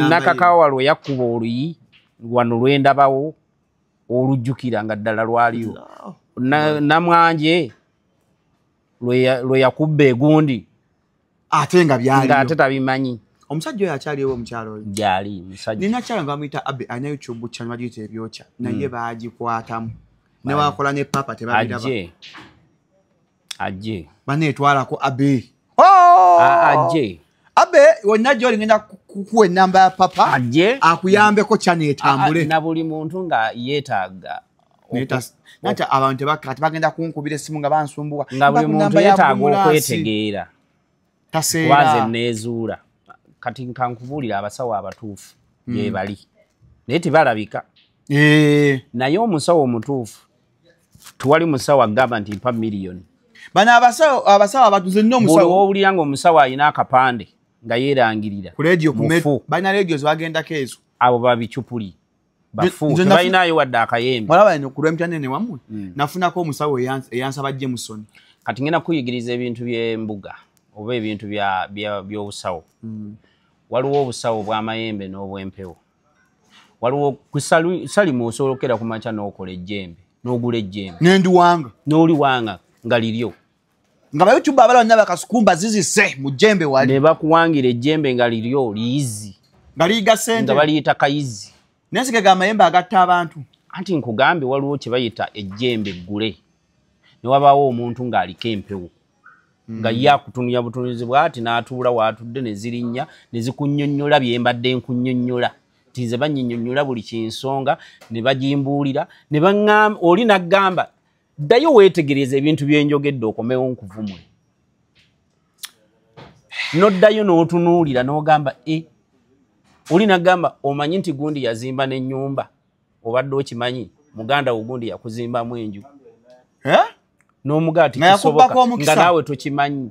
Nakakaawa lwe yakkuba oluyi wano lwendabawo olujjukira nga ddala lwaliyo. Namwanje lwe yakubba egundi. Ate nga byaliyo. Nga ate tabimanyi. Omusajja oyo akyaliwo omukyalo oyo? Gyali musajja. Nina kyalo nga bamuyita Abe alina YouTube channel bagiyita Ebyokya naye baagikwatamu. Ne wakola ne papa tebabiraba. Ajje. Ajje. Baneetwalako Abe. Ajje. Abe wonna gy'oli ngenda kukuwa ennamba ya papa. Ajje. Akuyambeko channel etambule. Na buli muntu nga yeetaaga. Nati abantu tebagenda kunkubira essimu nga bansumbuwa. Nga buli muntu yeetaaga okwetegeera. Kubanze neezuula. Kati nkankubuulira abasawo abatuufu gye bali. Naye tebalabika. Naye omusawo omutuufu tewali musawo agamba nti mpa miliyoni. Bano abasawo abatuuze nno omusawo. Buli w'owulira ng'omusawo alina akapande nga yeerangirira. Ku leediyo balina leediyo ze bagendako ezo. Abo babicupuli. Bafu tebalinayo wadde akayembe. Olaba eno ku lw'emutyanene wammwe nafunako omusawo eyansaba Jameson. Kati ngenda kuyigiriza ebintu by'embuga oba ebintu by'obusawo. Waliwo obusawo bw'amayembe n'obw'empewo. Waliwo ku salimu osobola ku makya n'okola ejjembe n'ogula ejjembe. N'endiwanga. N'oliwanga nga liryo. Nga ba YouTube abalala bonna bakasukumba zizise mu jjembe wali. Ne bakuwangira ejjembe nga liryo liyizi. Nga liyiga ssente. Nga baliyita kayizi. Naye sigega amayembe agatta abantu. Anti nkugambye waliwo kye bayita ejjembe eggule. Ne wabaawo omuntu ng'aliko empewo. Nga ye akutunuya butunuzi bw'ati n'atuula w'atudde ne zirinnya ne zikunnyonnyola bye mbadde nkunnyonnyola. Nti nze bannyinnyonnyola buli kinsonga ne bagimbuulira ne baŋŋamba oli n'aggamba ddayo weetegereze ebintu bye njogedde okomewo nkuvumule. N'oddayo n'otunuulira n'ogamba oli n'aggamba omanyi nti gundi yazimba n'ennyumba obadde okimanyi muganda wo gundi yakuzimbamu enju. N'omugaati kisoboka nga naawe tokimanyi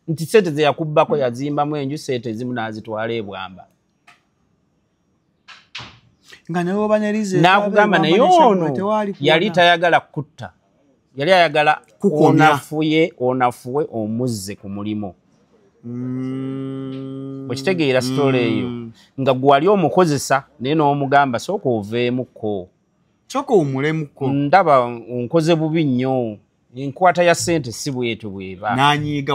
nti ssente ze yakubbako yazimbamu enju ssente ezimu n'azitwala ebwamba. Nga naye oba nerize n'akugamba naye ono yali tayagala kutta yali ayagala onafuye onafuwe omuzze ku mulimu. Okitegeera sitole eyo nga gwe wali omukozesa naye n'omugamba sooka oveemukko. Sooka owummulemuko. Ndaba onkoze bubi nnyo. Enkwata ya ssente si bwetyo bw'eba. N'anyiiga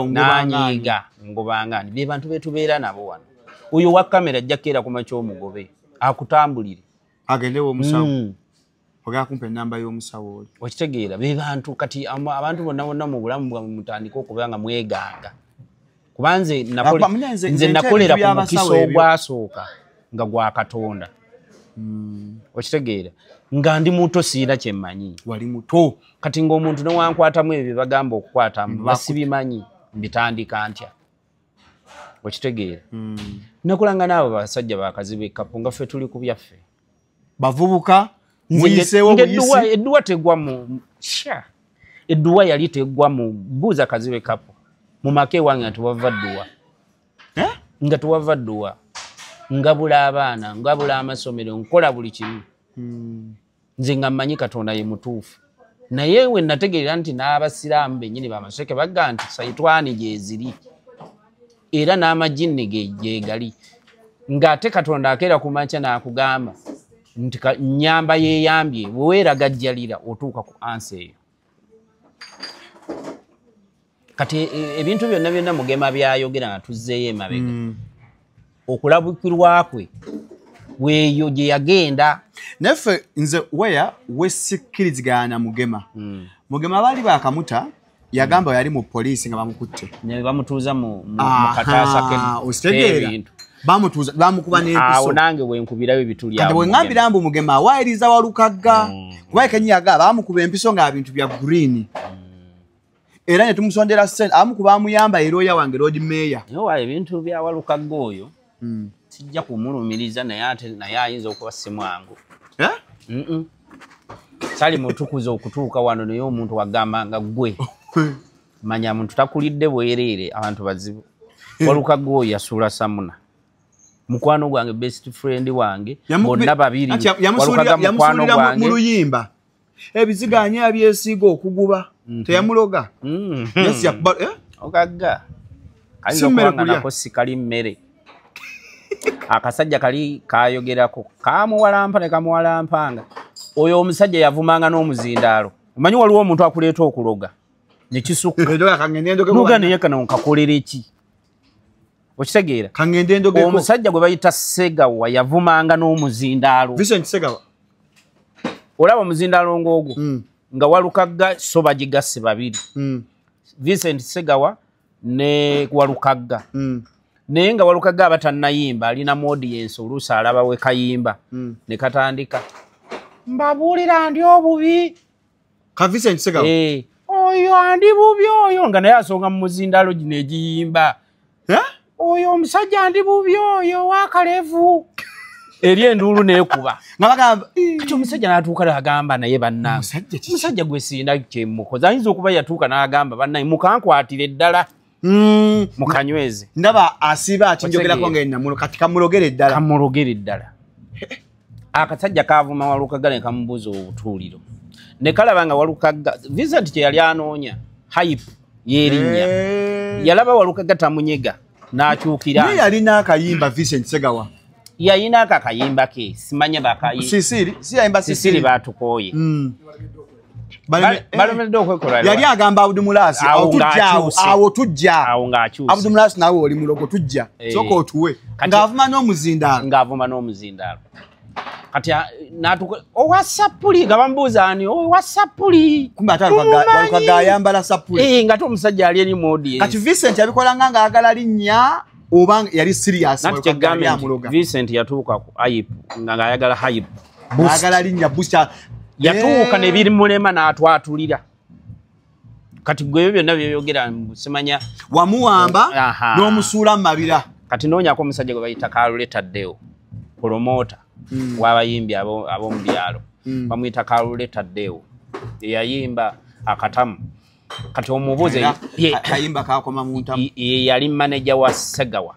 ngobangani. Be bantu be tubeera nabo wano. Oyo wa kamera ajja kukeera ku makya omugobe akutambulire. Agende w'omusawo. Ogenda kumpa ennamba y'omusawo oli. Okitegeera be bantu kati abantu bonna bonna mu bulamu bwammwe mutandike okuba nga mweganga. Kuba nze nakolera ku mukisa ogwasooka nga gwa Katonda. Okitegeera nga ndi muto siina kye mmanyi. Wali muto. Kati ng'omuntu newankwatamu ebyo bye bagamba okukwatamu basibimanyi mbitandika ntya. Okitegeera. Nakolanga n'abo basajja bakazi b'ekkapu nga ffe tuli ku byaffe. Bavubuka muyiseewo buyisi. Edduwa tegwa mu sha. Edduwa yali tegwa mu buuza kazi b'ekkapu. Mu maka ewange nga tewava dduwa. Nga tewava dduwa. Ngabula abaana, ngabula amasomero, nkola buli kimu. Nze nga mmanyi Katonda ye mutuufu. Naye we nategeera nti n'abasiraamu bennyini bamaseke bagamba nti sayitwani gyeziri. Era n'amajinni gye gali. Ng'ate Katonda akeera ku makya n'akugamba nti nnyamba yeeyambye bwe weeragajjalira otuuka ku ansi eyo. Kati ebintu byonna byonna Mugema byayogera nga tuzzeeyo emabega. Okulabukirwa kwe weeyo gye yagenda. Naffe nze weya wesikkirizigana Mugema. Mugema baali baakamuta yagamba yali mu poliisi nga bamukutte. Ne bamutuuza mu kataasa ke Okitegeera. ebintu. Bamutuuza bamukuba n'empiso. Awo nange wenkubirayo ebituli awo. Kati bwe mbu Mugema awaayiriza Walukagga. Kuba Kenyaga bamukuba empiso nga bintu bya green. Era ne tumusondera ssente abamu ku bamuyamba era wange Lord Mayor. Naye ebintu bya Walukagga oyo sijja kumulumiriza naye ate naye ayinza okuba si mwangu. Sali mutukuza okutuuka wano naye omuntu wagamba nga ggwe. Manya muntu takulidde bwereere abantu bazibu. Walukagga oyo yasuula Samuna. Mukwano gwange best friend wange bonna babiri. Walukagga mukwano gwange mu luyimba. Ebiziga abyesiiga okuguba. Teyamuloga. Yes yakuba Okagga. Ayinza okuba nako sikali mmere. Akasajja kali kayogerako kamuwalampa ne kamuwalampanga. Oyo omusajja yavumanga n'omuzindaalo. Omanyi waliwo omuntu akuleeta okuloga ne kisukka. Nuga naye kano nkakolera ki? Okitegeera? Omusajja gwe bayita Segawa yavumanga n'omuzindaalo. Vincent Segawa. Olaba omuzindaalo ng'ogwo nga Walukagga so bagigasse babiri. Vincent Segawa ne Walukagga. Naye nga Walukagga aba tannayimba alina mu audience oluusi alaba we kayimba ne katandika mbabuulira ndi obubi. Ka Vincent Segawa. Oyo andi bubi oyo nga naye asonga mu muzindaalo gino egiyimba. Oyo omusajja andi bubi oyo wakalevu. Eri enduulu n'ekuba. Kati omusajja n'atuuka n'agamba naye bannange. Omusajja gwe sirina kye mukoze. Ayinza okuba yatuuka n'agamba bannange mukankwatire ddala. Mukanyweze. Ndaba asiiba akinjogerako ng'ennamulo kati kamulogere ddala. Kamulogere ddala. Akasajja kaavuma Walukagga ne kamubuuza obutuuliro. Ne kalaba nga Walukagga Vincent kye yali anoonya hype y'erinnya. Yalaba Walukagga tamunyega n'akyukira. Naye yalina akayimba Vincent Segawa. Yayina akakayimba ke simanya bakayimba. Sisiri, si yayimba Sisiri batukoye. Balemeddwa okwekola. Yali agamba Abdu Mulasi, awo tujja. Awo ng'akyuse. Abdu Mulasi naawe oli mulogo tujja. Sooka otuwe. Ng'avuma n'omuzindaalo. Ng'avuma n'omuzindaalo. Kati n'atuuka owa sapuli nga bamubuuza ani owa sapuli. Kumbe ate Walukagga ayambala sapuli. Nga ate omusajja ali eri mu audience. Kati Vincent yabikolanga ng'ayagala linnya oba yali serious. Vincent yatuuka ku hype nga ayagala hype. Ayagala linnya booster. Yatuuka ne birimulema n'atwatulira. Kati gwe ebyo byonna byeyogera simanya wamuwamba n'omusuula mu mabira. Kati noonyako omusajja gwe bayita Kalule Tadeo, promoter w'abayimbi ab'omu byalo. Bamuyita Kalule Tadeo. Eyayimba akatamu. Kati omubuuze kayimba kakoma mu ntamu. Ye yali manager wa Segawa.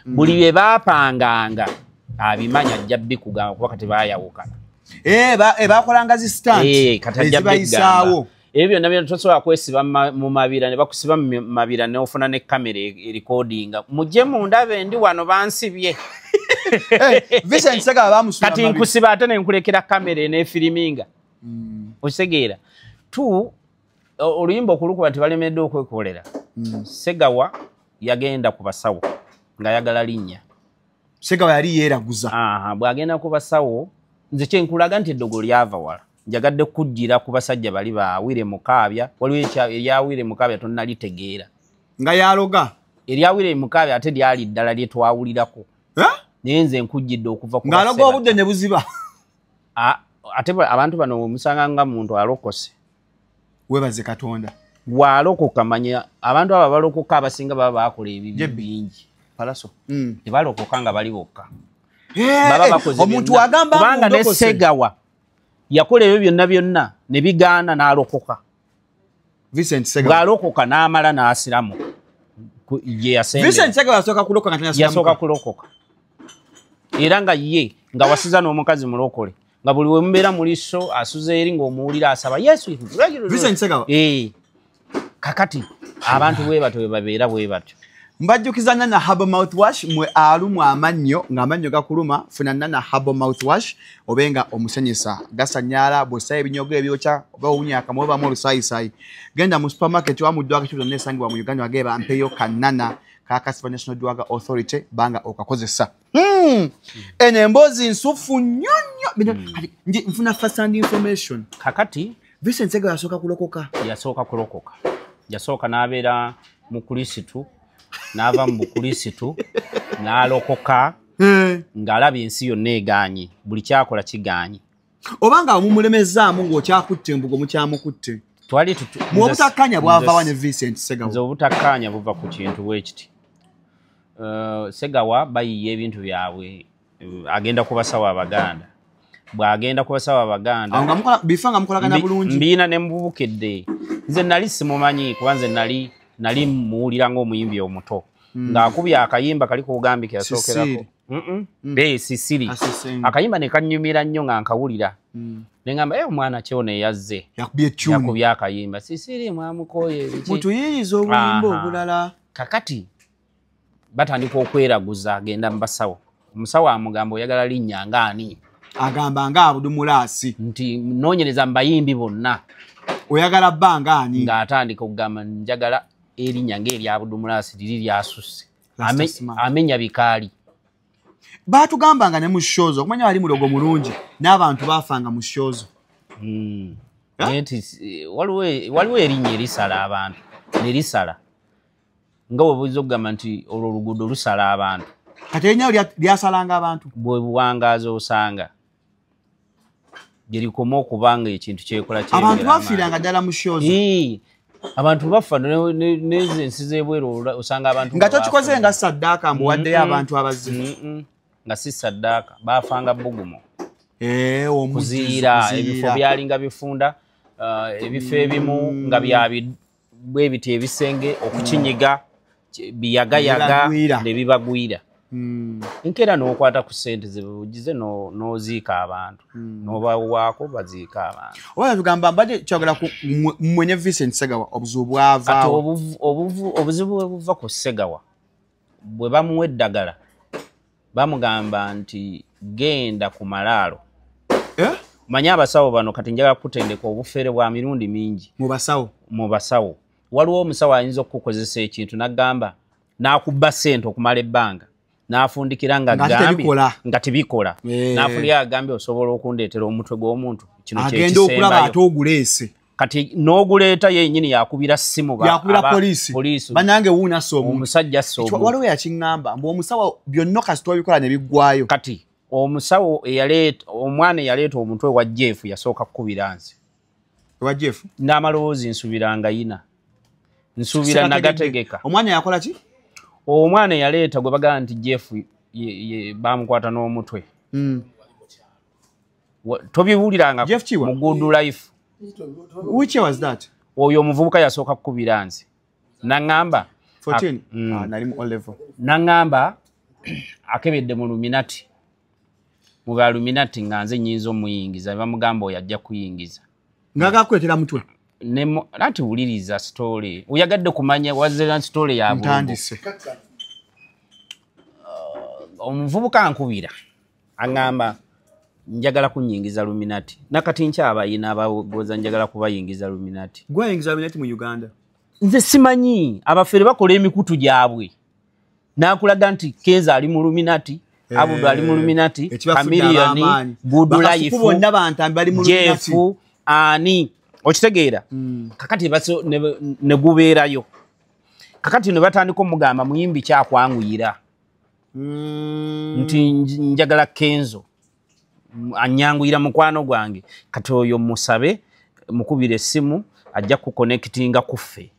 Buli bye baapanganga abimanya ajja bikugamba kuba kati baayawukana. Bakolanga zi stunt ezibayisaawo. Ebyo byonna byonna tosobola kwesiba mu mabira ne bakusiba mu mabira n'ofuna ne kamera erecordinga. Mujje mundabe ndi wano bansibye. Vincent Segawa bamusuula. Kati nkusiba ate ne nkulekera kamera eneefiriminga. Okitegeera. Oluyimba okulukuba nti balemeddwa okwekolera. Segawa yagenda ku basawo ng'ayagala linnya. Segawa yali yeeraguza. Bw'agenda ku basawo nze kye nkulaga nti eddogo lyava wala. Njagadde kujjira ku basajja bali baawire Mukaabya. Waliwo eryawire Mukaabya tonnalitegeera. Nga yaloga. Eryawire Mukaabya ate lyali ddala lye twawulirako. Naye nze nkujjidde okuva ku Ng'aloga obudde ne buziba. Ate abantu bano omusanga nga muntu alokose. Webaze Katonda. Walokoka manya abantu abo abalokoka abasinga baba bakola ebibi bingi. Palaso. Tebalokoka nga bali bokka. Baba bakoze omuntu agamba kubanga ne Segawa yakola ebyo byonna byonna ne bigaana n'alokoka. Vincent Segawa bw'alokoka n'amala n'asiramuka. Ye yasembera. Vincent Segawa yasooka kulokoka nga tannasiramuka. Yasooka kulokoka. Era nga ye nga wasiza n'omukazi mulokole. Nga buli we mubeera mu liso asuze eri ng'omuwulira asaba Yesu. Vincent Segawa. Kakati abantu bwe batyo bwe babeera bwe batyo. Mbajjukiza Nana Herbal Mouthwash mwe alumwa amannyo ng'amannyo gakuluma funa Nana Herbal Mouthwash obenga omusenyesa gasanyala bw'ossa ebinyogo ebyokya oba owunya akamwa obamu olusaayisayi. Genda mu supermarket oba mu ddwaliro kyonna esangibwa mu Uganda wagee bampeyo kanana kakasiba National Drug Authority banga okakozesa. Eno emboozi nsufu nnyo nnyo. Nfuna first hand information. Kakati Vincent Segawa yasooka kulokoka. Yasooka kulokoka. Yasooka n'abeera mu Krisitu n'ava mu Bukrisitu N'alokoka ng'alaba ensi yonna egaanye, buli kyakola kigaanye. Oba nga mumulemezaamu ng'okyakutte embugo mukyamukutte. Twali mu obutakkaanya bwava wa ne Vincent Ssegawa? Nze obutakkaanya buva ku kintu bwe kiti. Ssegawa bayiye ebintu byabwe, agenda ku basawo Abaganda. Bw'agenda ku basawo Abaganda Awo nga mukola bifa nga mukolagana bulungi. Mbiina ne mubukedde. Nze nali simumanyi kuba nze nali muwulira ng'omuyimbi omuto. Ng'akubye akayimba kali kugambye ke yasookerako. Sisiri. Akayimba ne kannyumira nnyo nga nkawulira. Ne ngamba omwana kyono eyazze. Yakubye akayimba. Sisiri mwamukoye biki. Mutuyiriza obuyimba obulala. Kakati batandika okweraguza agenda mu basawo. Omusawo amugamba oyagala linnya ng'ani? Agamba nga Abudu Mulaasi. Nti noonyereza mu bayimbi bonna. Oyagala bba ng'ani? Ng'atandika okugamba njagala erinnya ng'erya Abudu Mulaasi liri lyasusse. Amenya bikaali. Baatugamba nga ne mu shows okumanya wali mulogo mulungi n'abantu baafanga mu shows. Nti waliwo erinnya erisala abantu ne lisala. Nga bwe buyinza okugamba nti olwo oluguudo lusala abantu. Kati erinnya lyasalanga abantu. Bwe buwangaazi osanga gye likoma okuba nga ekintu kyekola kyeyongera. Abantu bafiiranga ddala mu shows. Abantu bafa n'ezo ensi z'ebweru osanga abantu nga tokikoze nga saddaaka mbu waddeyo abantu abazze. Nga si saddaaka, baafanga bbugumu. Kuziira ebifo byalinga bifunda, ebifo ebimu nga bwe biti ebisenge okukinyiga biyagayaga ne bibagwira. Enkeera n'okwata ku ssente ze n'oziika abantu, n'obawaako baziika abantu. Oba tugamba mbadde kyagala ku mwenye Vincent Ssegawa obuzibu bwavaawo. Kati obuzibu bwe buva ku Ssegawa bwe bamuwa eddagala bamugamba nti genda ku malaalo. Manye abasawo bano kati njagala kutendeka obufere bwa mirundi mingi. Mu basawo? Mu basawo. Waliwo omusawo ayinza okukukozesa ekintu n'agamba n'akubba ssente okumala ebbanga. N'afundikira nga agambye nga tebikola. N'afundikira agambye osobola okundeetera omutwe gw'omuntu. Kino kye Agenda okulaba kisembayo. ate oguleese. Kati n'oguleeta yennyini yakubira ssimu yakubira poliisi. Bannange wuuna asse omuntu. Omusajja asse omuntu. Waliwo yakiŋŋamba mbu omusawo byonna kasita obikola ne biggwaayo. Kati omusawo eyaleeta omwana eyaleeta omutwe wa Jeff yasooka kukubira nze. Wa Jeff? N'amaloboozi nsuubira nga yina. Nsuubira nagategeka. Omwana yakola ki? Omwana eyaleeta gwe bagamba nti Jeff bamukwata n'omutwe. Tobiwuliranga mu Good Life. Which year was that? Oyo omuvubuka yasooka kukubira nze. N'aŋŋamba 14? Nali mu O level. N'aŋŋamba akebedde mu Luminati. Mu ba Luminati nga nze nnyinza omuyingiza, bamugamba oyo ajja kuyingiza. Ng'agakuleetera mutwe. Anti wuliriza story. Oyagadde kumanya wazze story ya Bulungu. Ntandise. Omuvubuka ankubira. Aŋŋamba njagala kunnyingiza Luminati. Nakati nkyabayina abagoza njagala kubayingiza Luminati. Gwayingiza Luminati mu Uganda? Nze simanyi, abafere bakola emikutu gyabwe. N'akulaga nti Kenzo ali mu Luminati, Abudu ali mu Luminati, Chameleone, Good Life, bonna bantambi bali mu Luminati. Jeff, ani. Okitegeera? Kakati ne gubeerayo. Kakati ne batandika omugamba muyimbi kyakwanguyira. Nti njagala Kenzo. Anyanguyira mukwano gwange. Kati oyo musabe mukubire essimu ajja kuconnectinga kuffe.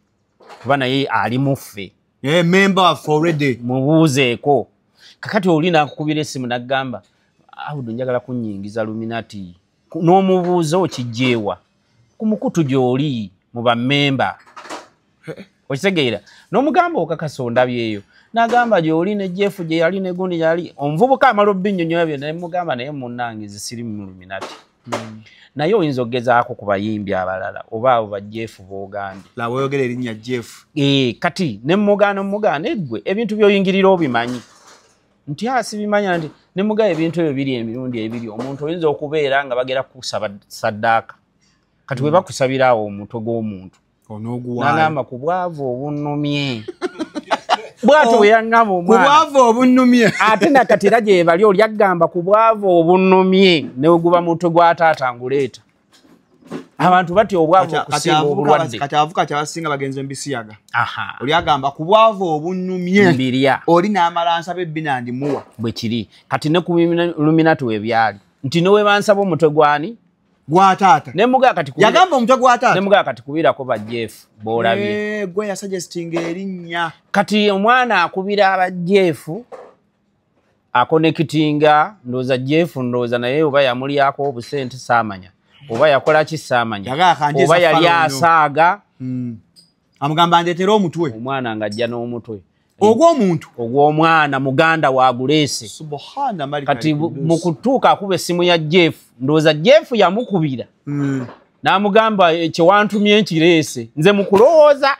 Kuba naye ali muffe. Member for already. Mubuuzeeko. Kakati oli n'akukubira essimu n'agamba Abudu njagala kunnyingiza Luminati. N'omubuuza okijjeewa. Ku mukutu gy'oli mu bammemba. Okitegeera? N'omugamba okakasa ondabyeyo. N'agamba gy'oli ne Jeff gye yali ne gundi yali. Omuvubuka amala obbinnyonnyola byonna ne mugamba naye munnange nze siri mu Luminati. Naye oyinza okugezaako ku bayimbi abalala oba abo ba Jeff b'ogambye. Laba oyogera erinnya Jeff. Kati ne mugaana eggwe ebintu by'oyingirira obimanyi. Nti sibimanya nti ne mugamba ebintu ebyo biri emirundi ebiri omuntu oyinza okubeera nga bagera kusaba saddaaka. Kati bwe bakusabira awo omutwe gw'omuntu. N'agamba ku bwavu obunnumye. Bw'atyo bwe yaŋŋamba omwana. Ku bwavu obunnumye. Ate nakati era gye bali oli agamba ku bwavu obunnumye ne bwe guba mutwe gwa taata nguleeta. Abantu batya obwavu okusinga obulwadde. Kati abavubuka kyabasinga bagenze mbisiyaga. Oli agamba ku bwavu obunnumye mbirya, oli n'amala nsaba ebbina ndimuwa. Bwe kiri. Kati ne ku Luminati webyali nti ne webansaba omutwe gwani gwa taata. Ne mugaa kati yagamba omutwe gwa taata. Ne mugaa kati kubirako ba Jeff b'olabye. Gwe yasuggestinga erinnya. Kati omwana akubira aba Jeff akonekitinga, ndowooza Jeff ndowooza naye oba yamulyako obusente saamanya, oba yakola ki saamanya, oba yali asaaga. Amugamba ndeetera omutwe. Omwana ng'ajja n'omutwe ogw'omuntu, ogw'omwana muganda wa Guleese. Subhana malika. Kati mu kutuuka akuba essimu ya Jeff, ndowooza Jeff yamukubira n'amugamba kyewantumye nkireese. Nze mu kulowooza,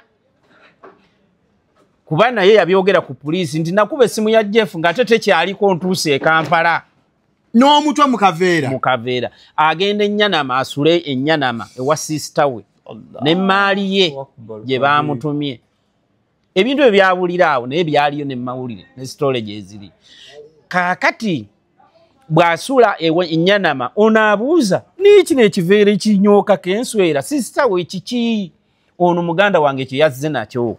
kuba naye yabyogera ku poliisi nti nakuba essimu ya Jeff ng'ate tekyaliko ntuuse e Kampala n'omutwe mu kaveera. Mu kaveera agenda Ennyanama, asule Ennyanama ewa sister we n'emmaali ye gye baamutumye. Ebintu ebyo byawulira awo naye byaliyo ne mawulire ne storage eziri. Kaakati bw'asula Ennyanama ono abuuza n'ekino ekiveera ekinyooka kenswera sister we kiki? Ono muganda wange kye yazze nakyo.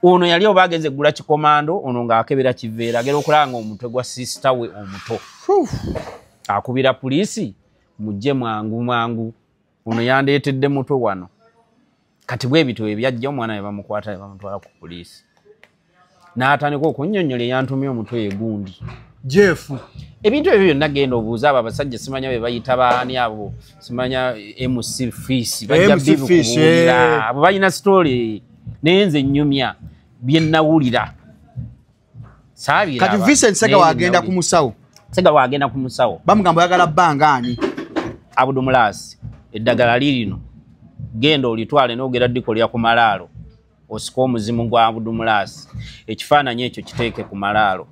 Ono yali oba agenze kugula kikomando, ono ng'akebera kiveera, agera okulaba ng'omutwe gwa sister we omuto. Akubira poliisi, mujje mwangu mwangu, ono yandeetedde mutwe wano. Kati bwe bityo ebyajja omwana ne bamukwata ne bamutwala ku poliisi. N'atandika okunnyonnyola eyantumye omutwe egundi. Jeff. Ebintu ebyo byonna genda obuuza abo abasajja simanya be bayita baani abo, simanya MC Fish, bajja bibikubuulira. Abo balina story naye nze nnyumya bye nnawulira. Saabiraba. Kati Vincent Ssegawa agenda ku musawo. Ssegawa agenda ku musawo. Bamugamba oyagala bbanga ani? Abudu Mulasi, eddagala lirino. Genda olitwale n'ogera ddikolera ku malaalo. Osike omuzimu gwa Abudu Mulasi. Ekifaananyi ekyo kiteeke ku malaalo.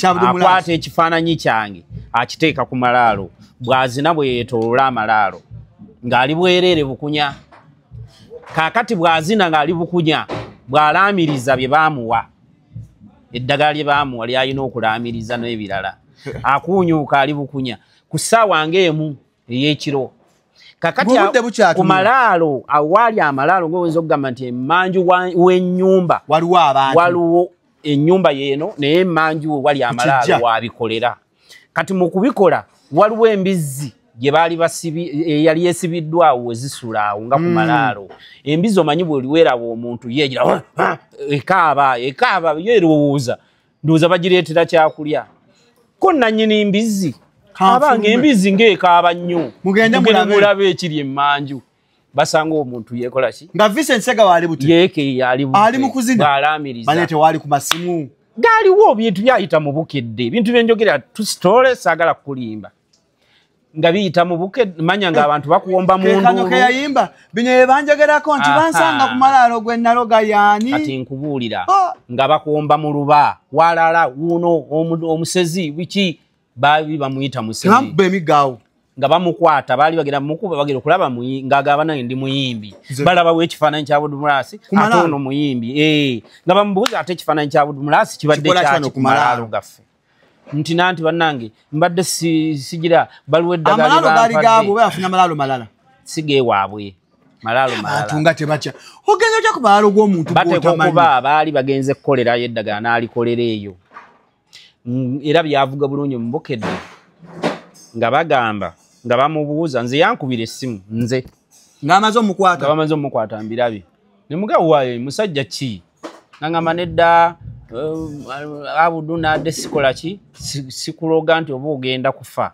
Akwata ekifaananyi kyange akiteeka ku malaalo. Bw'azina bwe yeetooloola amalaalo ng'ali bwereere bukunya. Kaakati bw'azina ng'ali bukunya, bw'alaamiriza bye baamuwa, eddagala lye baamuwa ly'alina okulaamiriza n'ebirala, akuunyuuka ali bukunya ku ssaawa ng'emu ey'ekiro. Kakati ku malaalo awaali amalaalo ng'oyinza okugamba nti emmanju w'ennyumba waliwo abantu, waliwo ennyumba yeeno naye emmanju we wali amalaalo waabikolera. Kati mu kubikola waliwo embizzi gye baali eyali esibiddwa awo we zisula awo nga ku malaalo. Embizzi omanyi bw'oliweeraba omuntu yeegira ekaaba ekaaba yeerowooza, ndowooza bagireetera kyakulya. Ko nannyini mbizzi abange embizzi ng'ekaaba nnyo, mugende mulabe ekiri emmanju. Basanga omuntu yeekola ki? Nga Vincent Ssegawa ali buti. Yeeke ali buti. Ali mu kuzina. Bw'alaamiriza. Bane tewali ku masimu. Gaaliwo bintu byayita mu Bukedde. Ebintu bye njogera tusitole saagala kukulimba. Nga biyita mu Bukedde, manya ng'abantu bakuwomba mu nduulu. Ke yayimba bino bye banjogerako nti bansanga ku malaalo gwe naloga yaani. Kati nkubuulira nga bakuwomba mu luba, walala wuno omusezi biki baali bamuyita musezi. Tebamukuba emigaawo. Nga bamukwata baali bagenda mukuba bagenda okulaba ng'agamba nange ndi muyimbi. Balabawo ekifaananyi kya Abudu Mulasi ate ono muyimbi. Nga bamubuuza ate ekifaananyi kya Abudu Mulasi kibadde kyaki ku malaalo gaffe. Nti nanti bannange mbadde sigira baliwo eddagala Amalaalo gaali gaabwe oba yafuna malaalo malala? Si geewaabwe, malaalo malala. Abantu nga tebatya. Ogenda otya ku malaalo g'omuntu Bateekwa gw'otamanyi? okuba baali bagenze kukolerayo eddagala n'alikolera eyo. Era byavuga bulungi mu Bukedde nga bagamba nga bamubuuza, nze yankubira essimu nze ng'amaze omukwata, nga bamaze omukwata mbirabye. Ne mugamba waayo musajja ki? Nangamba nedda Abudu nadde sikola ki? Sikuloga nti oba ogenda kufa.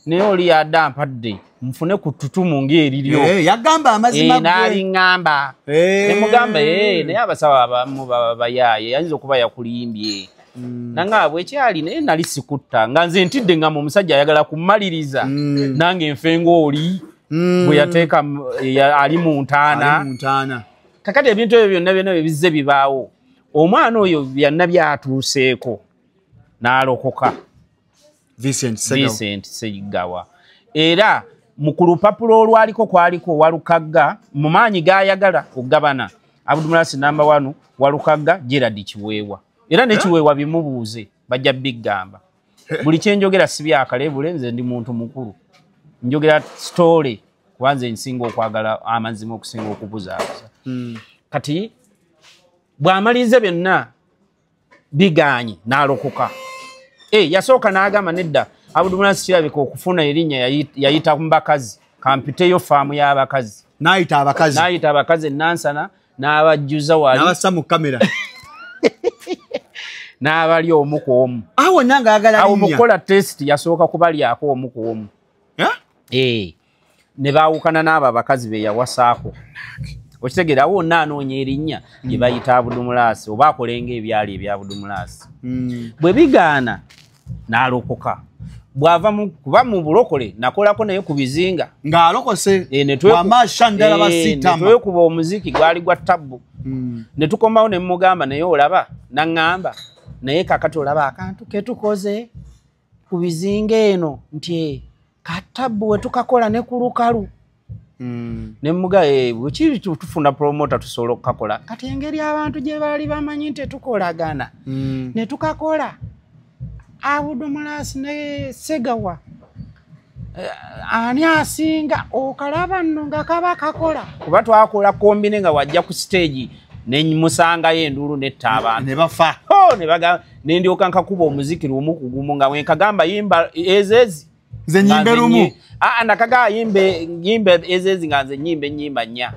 Naye oli yadde ampadde nfune ku ttutumu ng'eriryo. Yagamba amazima gwe. N'aliŋŋamba. Ne mugamba naye abasawo abamu baba bayaaye, ayinza okuba yakulimbye. Nangamba bwekyali naye nali sikutta nga nze ntidde nga omusajja ayagala kummaliriza nange nfe ng'oli bwe yateeka ali mu ntaana. Kakati ebintu ebyo byonna byonna bye bizze bibaawo. Omwana oyo byonna byatuuseeko n'alokoka. Vincent Ssegawa. Era mu ku lupapula olwaliko kwaliko Walukagga mu maanyi g'ayagala okugabana Abudu Mulasi namba 1 Walukagga Gerald Kiweewa. Era ne Kiweewa bimubuuze bajja bigamba. Buli kye njogera si byakalebule, nze ndi muntu mukulu. Njogera story. Kubanze nsinga okwagala amazima okusinga okubuzaabuza. Kati bw'amaliriza byonna biganye n'alokoka. Yasooka n'agamba nedda Abudu Mulasi kirabika okufuna erinnya yayita mu bakazi, kampiteyo faamu y'abakazi. N'ayita abakazi. N'ayita abakazi Nansana n'abajjuza wali. N'abassa mu kamera. N'abali omu ku omu. Awo nange ayagala linnya. Awo mu kukola test yasooka kubalyako omu ku omu. Ne baawukana n'abo abakazi be yawasaako. Okitegeera awo wonna anoonya erinnya lye bayita Abudu Mulasi oba akolenga ebyali ebya Abudu Mulasi. Bwe bigaana n'alokoka. Bw'ava kuba mu bulokole nakolako naye ku bizinga. Ng'alokose wamasha ndala basitama. Ne twekuba omuziki gwali gwa tabbu. Ne tukomawo ne mugamba naye olaba n'aŋŋamba naye kaakati olaba akantu ke tukoze ku bizinga eno nti katabbu we tukakola ne ku lukalu. Ne muga bwekiri tufuna promoter tusobola okukakola. Kati engeri abantu gye baali bamanyi nti tukolagana ne tukakola Abudu Mulasi ne Segawa ani asinga okalaba nno nga kaba kakola. Kuba twakola kombine nga wajja ku stage ne musangayo enduulu netta abantu ne bafa. Ne ndyoka nkakuba omuziki lumu ku gumu nga wenkagamba yimba ezezi nze nyimbe lumu. Nakaga yimbe ezezi nga nze nyimbe ennyimba nnya.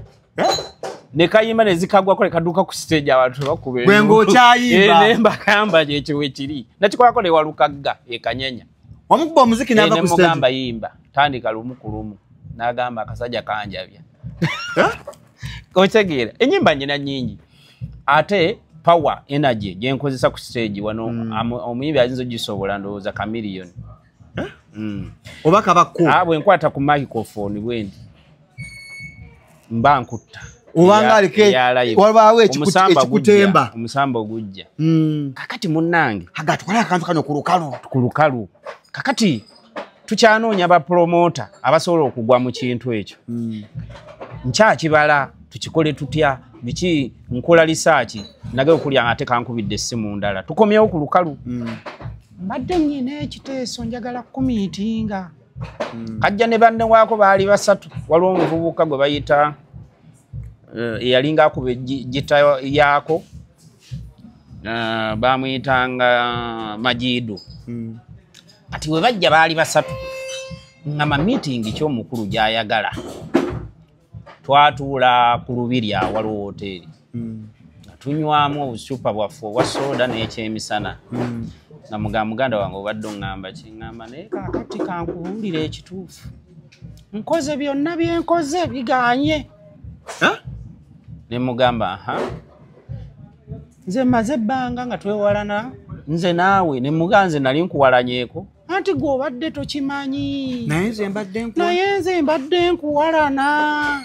Ne kayimba ne zikagwako ne kaduka ku stage abantu bakube. Gwe ng'okyayimba. Ne mbagamba ekyo we kiri. Nakikolako ne Walukagga e Kanyenya. Wamukuba omuziki n'ava ku stage. Ne mugamba yimba tandika lumu ku lumu. N'agamba akasajja kanjabya. Okitegeera ennyimba nnyina nnyingi. Ate power energy gye nkozesa ku stage wano omuyimbi ayinza ogisobola ndowooza Chameleone. Oba kabakko. Bwe nkwata ku microphone bwe ndi mba nkutta. Obanga aleke wabaawo ekikutemba. Omusamba ogujja. Kakati munnange. Aga tukole akantu kano ku lukalu. Ku lukalu. Kakati tukyanoonya ba promoter abasobola okugwa mu kintu ekyo. Nkyakibala tukikole tutya biki nkola research nage okulya ate kankubidde essimu ndala. Tukomyewo ku lukalu. Mbadde nnyina ekiteeso njagala kumiitinga. Kajja ne banne waako baali basatu. Waliwo omuvubuka gwe bayita eyalinga akuba gita yaako bamuyitanga Majidu. Kati we bajja baali basatu nga ma meeting ky'omukulu gy'ayagala. Twatuula ku Lubiri awo waliwo woteeri. Nga tunywamu obucupa bwaffe obwa soda n'ekyemisana. Nga muganda wange obadde oŋŋamba ki? Ŋŋamba naye kaakati kankubuulire ekituufu. Nkoze byonna bye nkoze biganye. Ne mugamba aha. Nze mmaze ebbanga nga twewalana nze naawe ne mugamba nze nali nkuwalanyeeko. Anti gwe obadde tokimanyi. Naye nze mbadde nkuwalana.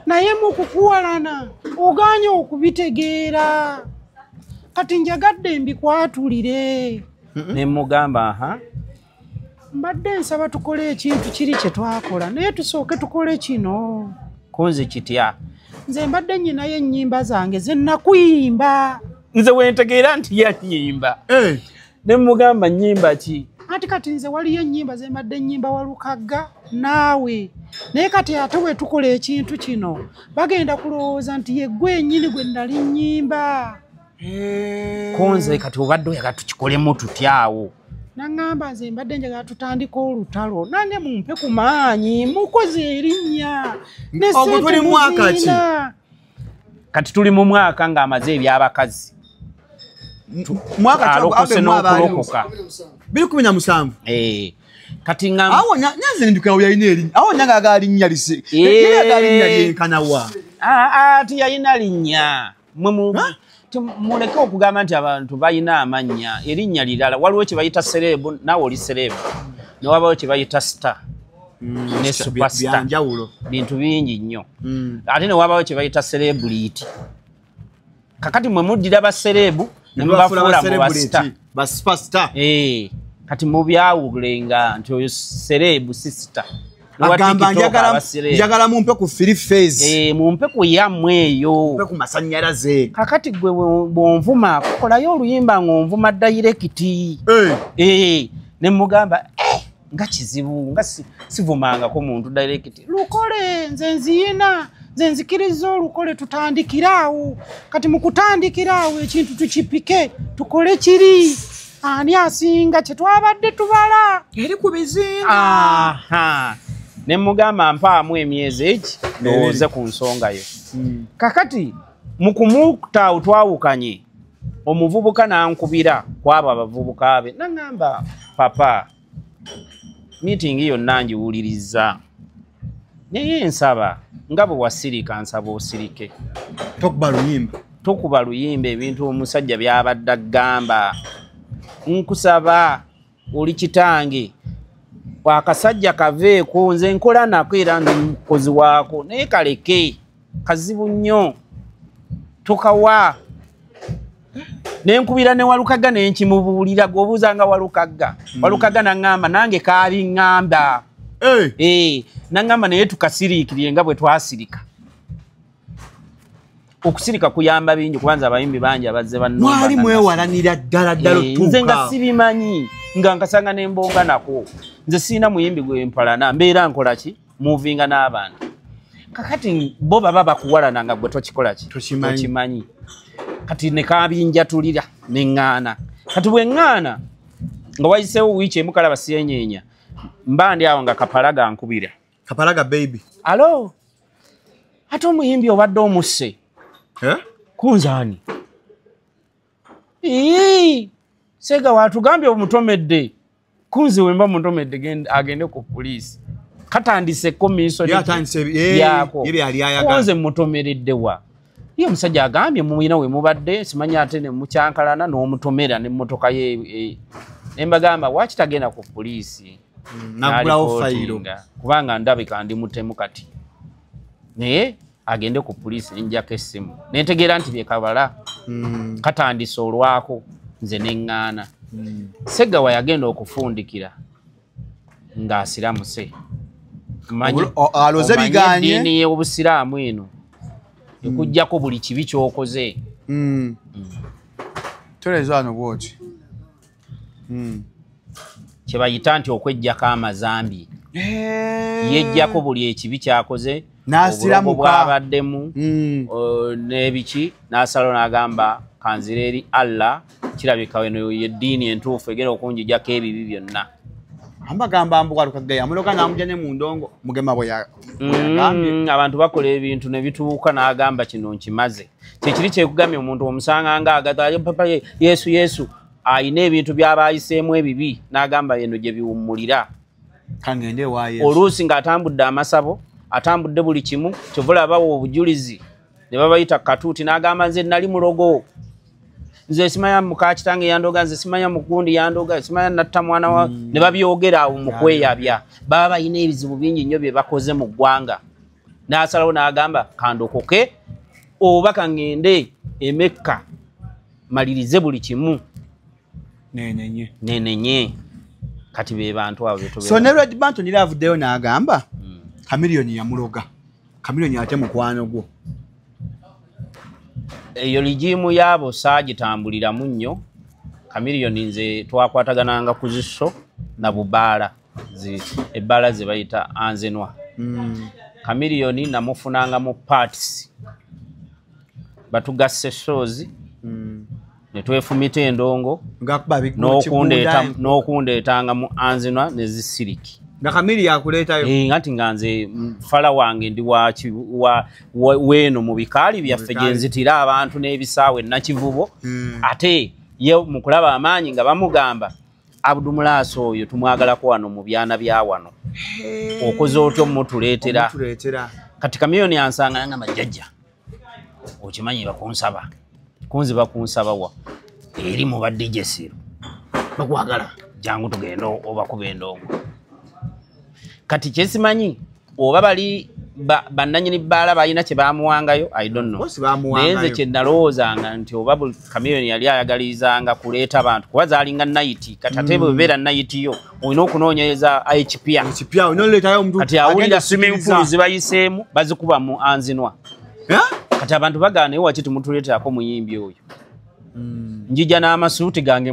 Naye mu kukuwalana ogaanye okubitegeera. Kati njagadde mbikwatulire. Ne mugamba aha. Mbadde nsaba tukole ekintu kiri kye twakola naye tusooke tukole kino. Konze kitya. Nze mbadde nnyinayo ennyimba zange ze nakuyimba. Nze wentegeera nti yannyimba. Ne mugamba nnyimba ki? Anti kati nze waliyo ennyimba ze mbadde nnyimba Walukagga naawe. Naye kati ate bwe tukola ekintu kino bagenda kulowooza nti ye ggwe ennyini gwe nali nnyimba. Konze kati obadde oyagala tukikolemu tutya awo? Naŋŋamba nze mbadde njagala tutandike olutalo nange mumpe ku maanyi mukoze erinnya. Ogwo tuli mu mwaka ki? Kati tuli mu mwaka ng'amaze eby'abakazi. Mwaka alokose n'okulokoka. 2017. Kati nga awo nyanze ndukira yalina erinnya. Awo nange ayagala linnya lise. Yali linnya lyenkana wa? Ati yalina linnya. Muleke okugamba nti abantu balina amannya erinnya lirala. Waliwo kye bayita celeb naawe oli celeb. Ne wabawo kye bayita star ne superstar. Byanjawulo. Bintu bingi nnyo. Ate ne wabawo kye bayita celebrity. Kakati mwe muddira ba celeb ne mubafuula mu ba star. Ba superstar. Kati mubyawulenga nti oyo celeb si star. Agamba njagala mumpe ku free phase. Mumpe ku yammwe eyo. Mumpe ku masannyalaze. Kakati gwe bw'onvuma kolayo oluyimba ng'onvuma direct. Ne mugamba Nga kizibu nga sivumangako muntu direct. Lukole nze nziyina, nze nzikiriza olukole tutandikiraawo. Kati mu kutandikiraawo ekintu tukipike, tukole kiri. Ani asinga kye twabadde tubala? Eri ku bizinga. Aha. Ne mugamba mpaamu emyezi egi ndowooze ku nsonga yo. Kakati mu kumutaawo twawukanye, omuvubuka n'ankubira kw'abo abavubuka be n'aŋŋamba, papa, meeting yonna ngiwuliriza, naye nsaba nga bwe wasirika nsaba osirike. Tokuba luyimba. Tokuba luyimba ebintu omusajja by'abadde agamba. Nkusaba oli kitange, akasajja kaveeko, nze nkola nako era ndi mukozi waako, naye kaleke, kazibu nnyo, tokawa. Nenkubira ne Walukagga ne nkimubuulira, gw'obuuza nga Walukagga. Walukagga n'aŋŋamba nange kaabiŋŋamba. N'aŋŋamba naye tukasiriikirire nga bwe twasirika. Okusirika kuyamba bingi kubanza abayimbi bangi abazze bannumba. Mwali mwewalanira ddala ddala otuuka. Nze nga sibimanyi, nga nkasanga ne mbonga nako. Nze sirina muyimbi gwe mpalana, mbeera nkola ki? Muvinga n'abantu. Kakati bo baba bakuwalana nga gwe tokikola ki? Tokimanyi. Kati ne kabinjatulira ne ŋŋaana. Kati bwe ŋŋaana nga wayiseewo wiiki emu kalaba syenyeenya, mba ndi awo nga Kapalaga ankubira. Kapalaga baby. Alo, ate omuyimbi obadde omusse. Kunzaani? Ii, Sega watugambye omutomedde. Kunzi wemba mutomedde agende ku poliisi. Katandise komiso yako. Kunze mutomeredde wa? Ye omusajja agambye muyina we mubadde simanyi ate ne mukyankalana n'omutomera n'emmotoka ye. Ne mbagamba waki tagenda ku poliisi? Nagulawo fayiro. Kubanga ndabika ndi mutemu kati. Naye agende ku poliisi njako essimu. Nentegeera nti bye kabala. Katandise olwako nze ne ŋŋaana. Segawa yagenda okufundikira ng'asiramuse. Aloze biganye. Eddiini y'obusiraamu eno ekuggyako buli kibi ky'okoze. Toleeza wano bw'oti. Kye bayita nti okweggyako amazambi. Yeggyako buli ekibi ky'akoze, n'asiramuka bw'abaddemu n'ebiki, n'asalawo n'agamba kanzire eri Allah, kirabika eno y'eddiini entuufu egenda okunjigyako ebibi byonna. Ambagamba mbu Walukagga yamuloga n'amugya ne mu ndongo, Mugema bwe yagambye. Abantu bakola ebintu ne bituuka n'agamba kino nkimaze. Kyekiri kyekugambye omuntu omusanga nga agata papa Yesu Yesu ayina ebintu by'aba ayiseemu ebibi n'agamba eno gye biwummulira. Kangende wa Yesu. Oluusi ng'atambudde amasabo, atambudde buli kimu, kyova olabawo obujulizi ne babayita katuuti n'agamba nze nali mulogo. Nze simanya muka kitange yandoga, nze simanya mukundi yandoga, simanya natta mwana wa ne babyogera awo mu kweyabya. Baba balina ebizibu bingi nnyo bye bakoze mu ggwanga. N'asalawo n'agamba kandokoke oba kangende e Mekka malirize buli kimu. Nenenye. Nenenye. Kati be bantu abo betubeera. So ne Red Banton era avuddeyo n'agamba Chameleone yamuloga. Chameleone ate mukwano gwo. Eyo lijimu yaabo saagitambuliramu nnyo. Chameleone nze twakwatagananga ku ziso na bubaala, ebbaala ze bayita anzenwa. Chameleone namufunanga mu parts, batugasse shows ne twefumita endongo n'okundeetanga mu anzenwa ne zisiriki. Nga Chameleone akuleetayo. Anti nga nze fala wange ndi weeno mu bikaali byaffe gye nzitira abantu n'ebisaawe Nakivubo. Ate ye mu kulaba amaanyi nga bamugamba Abdu Mulaasi oyo tumwagalako wano mu byana bya wano. Okoze otyo mutuleetera. Kati Chameleone ansanga nangamba jjajja okimanyi bakunsaba. Kunzi bakunsaba wa? Eri mu ba DJ Siro. Bakwagala jangu tugende obakuba endongo. Kati kyesimanyi oba bali bannannyini bbaala balina kye baamuwangayo, I don't know. Naye nze kye nalowoozanga nti oba Chameleone yali ayagalizanga kuleeta abantu kuba zaalinga nayiti. Kati ate bwe beera nayiti yo olina okunoonyereza ekipya. Kati awulira swimming pool zibayiseemu bazikuba mu anzinwa. Kati abantu bagaana naye waki tumutuleeterako muyimbi oyo. Njija n'amasuuti gange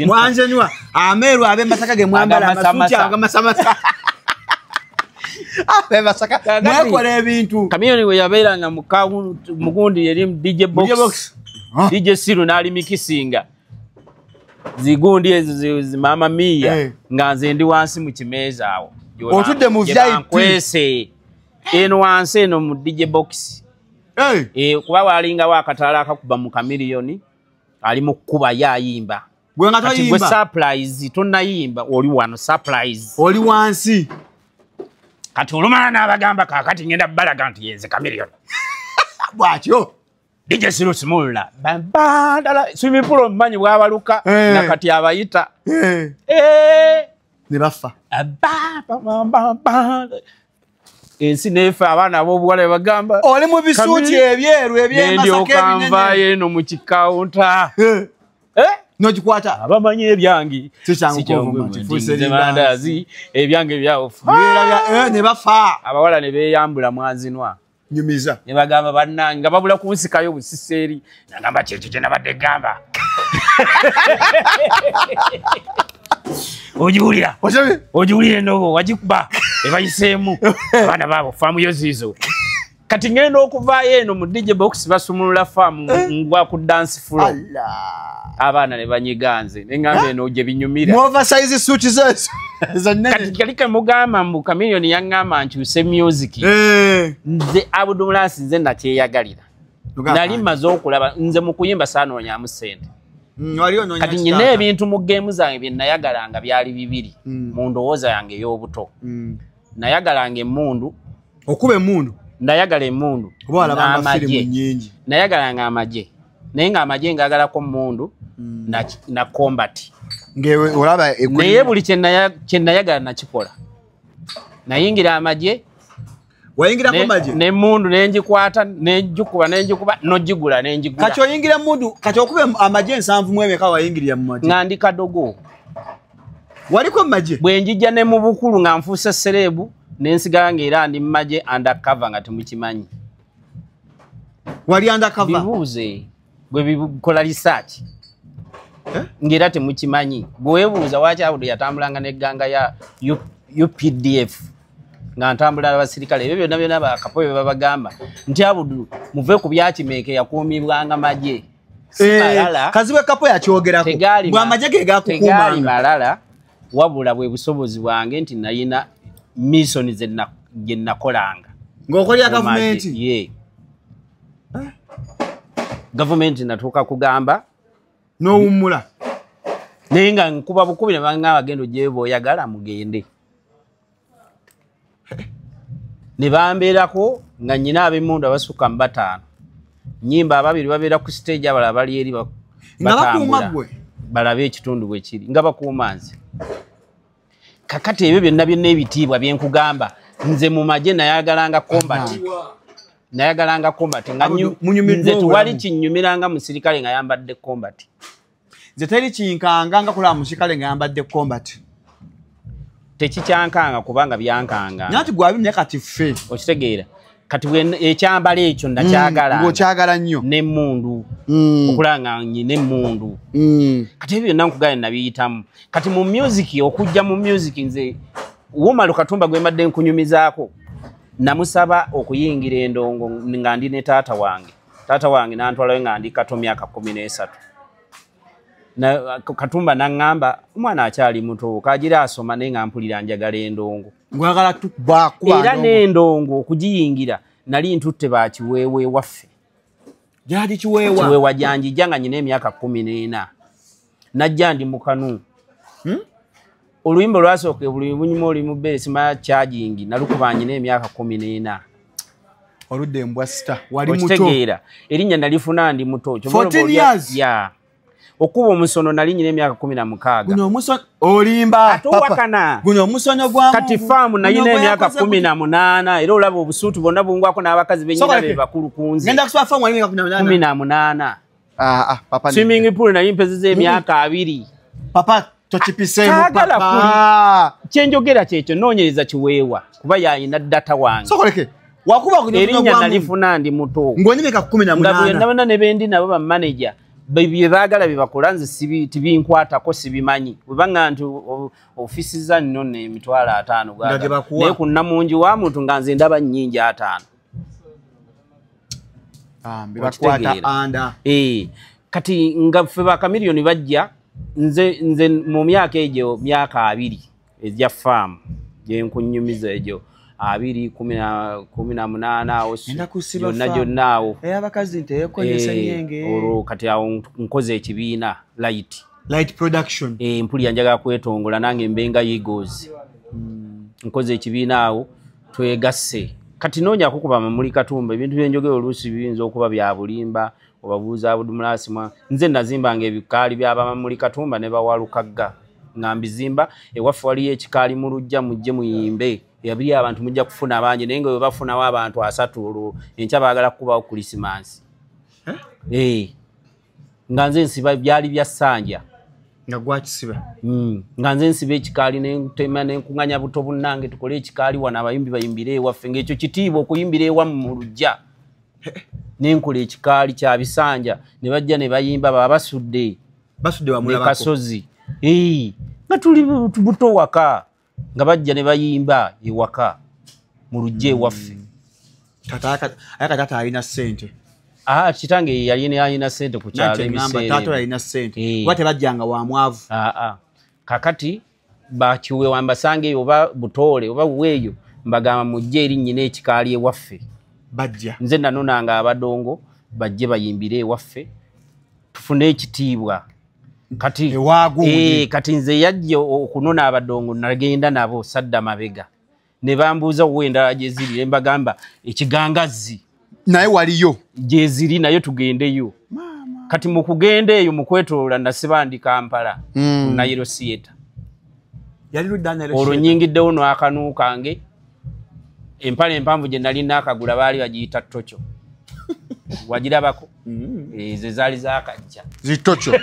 mwanzenywa ameeru ab'emasaka ge mwambala amasuuti agamasamasa. Ab'emasaka mwekola ebintu. Chameleone we yabeeranga mugundi eri DJ box. DJ Siru n'ali mikisinga zigundi ezo zimama Mia nga nze ndi wansi mu kimeeza awo. Otudde mu VIP nkwese eno wansi eno mu DJ box. Kuba walingawo akataala akakuba mu Chameleone ali mu kkuba yayimba. Gwe nga toyimba. Gwe surprise tonnayimba oli wano surprise. Oli wansi. Kati olumala n'abagamba kaakati ngenda balaga nti yenze Chameleone. Bw'atyo. DJ Siru simulula. Bandala swimming pool mmanyi bw'abaluka nakati abayita. Ne bafa. Ensi neefa abaana ab'obuwala bagamba. Oli mu bisuuti ebyeru eby'emasaka ebinene. Nvaayo eno mu kikawunta. N'ogikwata. Abamanyi ebyange. Sikyangubandaazi ebyange byawofu. Ne bafa. Abawala ne beeyambula mwanzinwa. Nyumiza. Ne bagamba bannange nga babula kunsikayo busisi eri. Nagamba kyekyo kye nabadde gamba. Ogiwulira. Ogiwulira endobo wagikuba ebayiseemu abaana baabo faamu yo ziizo. Kati ngenda okuvaayo eno mu DJ box basumulula faamu ngwa ku dance floor. Abaana ne banyiga nze ne ngamba eno gye binyumira. Mu oversize suit zezo. Kati kali kamugamba mbu Chameleone yaŋŋamba nkyuse music. Nze Abdu Mulansi nze nakyeyagalira. Nali mmaze okulaba nze mu kuyimba saanoonyaamu ssente. Kati nyina ebintu mu geemu zange bye nayagalanga byali bibiri mu ndowooza yange ey'obuto. Nayagalanga emmundu. Okuba emmundu? Nayagala emmundu. N'amagye. Nayagalanga amagye. Naye ng'amagye ngaagalako mmundu na combat. Naye buli kye nayagala nakikola. Nayingira amagye. Wayingirako amagye? N'emmundu ne ngikwata ne ngikuba n'ogigula ne ngigula. Kati oyingira emmundu kati okuba amagye 74 wayingirira mu magye? Nga ndi kadogo. Waliko mu magye? Bwe njijja ne mu bukulu nga nfuuse serebu ne nsigala ng'era ndi mu magye undercover nga temukimanyi. Wali undercover? Bibuuze gwe bikola research. Ng'era temukimanyi. Gwe weebuuza lwaki Abdu yatambulanga n'egganga ya UPDF. Nga ntambula abasirikale ebyo byonna byonna bakapo bye babagamba nti Abdu muve ku byakimeeke yakuumibwanga magye. Si malala. Kazibwe Kapo yakyogerako. Bwe amagye ge gakukuumanga. Tegaali malala wabula bwe busobozi bwange nti nayina mission gye nakolanga. Ng'okolera gavumenti? Ye. Gavumenti natuuka kugamba n'owummula. Naye nga nkuba bukubi ne bangamba genda ogyeyo bw'oyagala mugende. Ne bambeerako nga nnyina ab'emmundu abasukka mu 5. Nnyimba ababiri babeera ku stage abalala bali eri batambula. Balabe ekitundu bwe kiri nga bakuuma nze. Kakati ebyo byonna byonna ebitiibwa bye nkugamba nze mu magye nayagalanga combat. Nayagalanga combat nga nze tewali kinnyumiranga musirikale nga yambadde combat. Nze teri kinkanga nga kulaba musirikale nga yambadde combat. Tekikyankanga kubanga byankanga. Nati gwabimye kati ffe. Okitegeera. Kati ekyambalo ekyo nakyagala. Ng'okyagala nnyo. N'emmundu. Okulanga nnyina emmundu. Kati ebyo byonna nkugambye nabiyitamu. Kati mu music okujja mu music nze Umar Katumba gwe mbadde nkunyumizaako. Namusaba okuyingira endongo nga ndi ne taata wange. Taata wange n'antwalayo nga ndi kato myaka 13. Na Katumba n'aŋŋamba omwana akyali muto kagira asoma naye nga mpulira njagala endongo. Ngwagala tukuba kuba era n'endongo okugiyingira nali ntutte bakiweewa ewaffe. Gyali kiweewa? Kiweewa gyanjijja nga nnyina emyaka 14. Najja ndi mu kanu. Oluyimba olwasooka buli bunyuma oli mu bbeere simanya charging nalukuba nnyina emyaka 14. Oludde embwa sita wali muto. Okitegeera erinnya nalifuna ndi muto. 14 years? Yeah. Okuba omusono nali nnyina emyaka 16. Guno omusono olimba papa. Guno omusono gwa kati faamu nalina emyaka 18 era olaba obusuutu bwonna bungwako n'abakazi bennyina be bakulu ku nze. Ngenda kusiba faamu wali emyaka 18. Ah papa. Swimming pool nali mpezezza emyaka 2. Papa tokipiseemu papa. Kyenjogera kyekyo noonyereza kiweewa kuba yalina data wange. Sokoleke. Wakuba guno erinnya nalifuna ndi muto. Ng'onyimeka 18. Nga bwe ndabana ne bendi nabo ba manager. Bye baagala bye bakola nze tibinkwatako, sibimanyi. Bwe baŋŋamba nti ofisiza nno 50,000 naye ku nnamungi wa muntu nga nze ndaba nnyingi 5. Kati nga ffe bakamiliyoni bajja, nze mu myaka egyo myaka 20 egya faamu gye nkunyumiza egyo 20 18 awo gyonna gyonna awo olwo kati awo nkoze ekibiina light production. Mpulira njagala kwetongola nange mbe nga Eagles. Nkoze ekibiina awo twegasse. Kati noonya kukuba Mamuli Katumba, ebintu byenjogera oluusi biyinza okuba bya bulimba, obabuuza Abudumulasi mwa nze nazimbanga ebikaali by'Abamamuli Katumba ne Bawalukagga nga mbizimba. Ewaffe waliyo ekikaali mu luggya, mujje muyimbe yabiri abantu mujja kufuna bangi, naye nga bwe bafunawo abantu 3 olwo enkya baagala kukubawo Krisimansi. Nga nze nsiba byali bya ssanja nga gwakisiba. Nga nze nsiba ekikaali nentema nenkuŋŋanya buto bunnange tukole ekikaali wano abayimbi bayimbire ewaffe, ng'ekyo kitiibwa okuyimbira ewamu mu luggya. Nenkola ekikaali kya bisanja ne bajja ne bayimba, baba basudde ne Kasozi. Nga tuli buto waka, nga bajja ne bayimba ewaka mu luggya ewaffe. Tata alina ssente. Kitange yali alina ssente ku kyalo ebiseera. Taata alina ssente. Kuba tebajjanga wa mwavu. Kakati bakiwe wambasange eyo oba Butoole oba weeyo, mbagamba mujje eri nnyina ekikaali ewaffe. Bajja. Nze nanonanga abadongo bajje bayimbire ewaffe tufune ekitiibwa. Kati kati nze yajja okunona abadongo nagenda nabo sadda mabega ne bambuuza wo endala gye ziri, ne mbagamba ekigangazzi naye waliyo gye ziri naye tugendeyo. Kati mu kugenda eyo mu kwetoloola nasiba ndi Kampala Nairo Theatre. Olwo nnyingiddewo n'akanu kange, empale empanvu gye nali naakagula baali bagiyita tokyo. Wagirabako? Ezo zaali zaakajja zitokyo.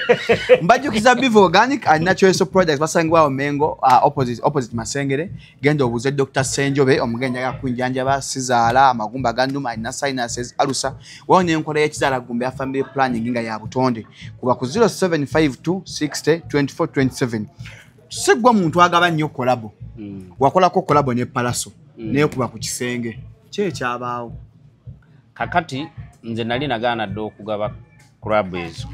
Mbajjukiza Bivo Organic and Natural Soap Products basangibwa Mengo, opposite Masengere. Genda obuuze Dr. Senjobe omugenda yakunjanjaba sizaala, amagumba gannuma, alina sinuses, alusa. Wao n'enkola y'ekizaala gumba ya family planning nga ya butonde. Kuba ku 0752 60 24 27. Sigwa muntu agaba nnyo kolabo. Wakolako kolabo ne Palaso naye kuba ku kisenge. Ki ekyabaawo? Kakati nze nali nagaana dda okugaba club ezo.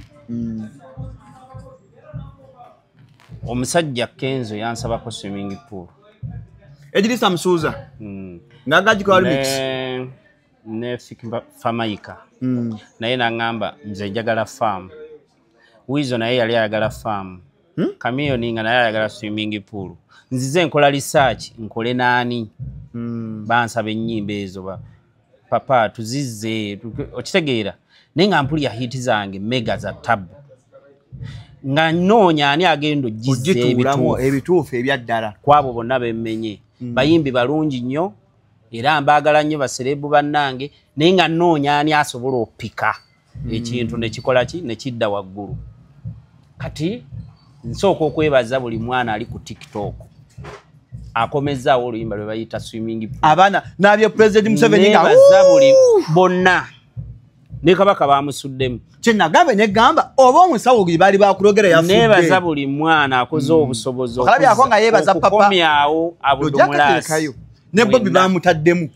Omusajja Kenzo yansabako swimming pool. Edirisa Musuuza. Ng'agagikola remix. Ne Famaika. Naye n'aŋŋamba nze njagala farm. Wizo naye yali ayagala farm. Kamiyoni nga naye ayagala swimming pool. Nzize nkola research nkole naani. Bansaba ennyimba ezo papa tuzizze okitegeera, naye nga mpulira hit zange mega za tabu nga nnoonya ani agenda ogizza ebituufu ebyaddala kwabo bonna bemmenye. Bayimbi balungi nnyo era mbaagala nnyo baserebu bannange, naye nga nnoonya ani asobola okupika ekintu nekikola ki nekidda waggulu. Kati nsooka okwebaza buli mwana ali ku TikTok akomezaawo oluyimba lwe bayita swimming pool. Abaana n'abye President Museveni nga buli bonna ne Kabaka bamusuddemu. Kye nagamba ne gamba oba omusawo gwe baali bakulogera yafudde. Neebaza buli mwana akoze obusobozi okulabye nga yeebaza papa okukomyawo Abudumulasi ne Bobi bamutaddemu.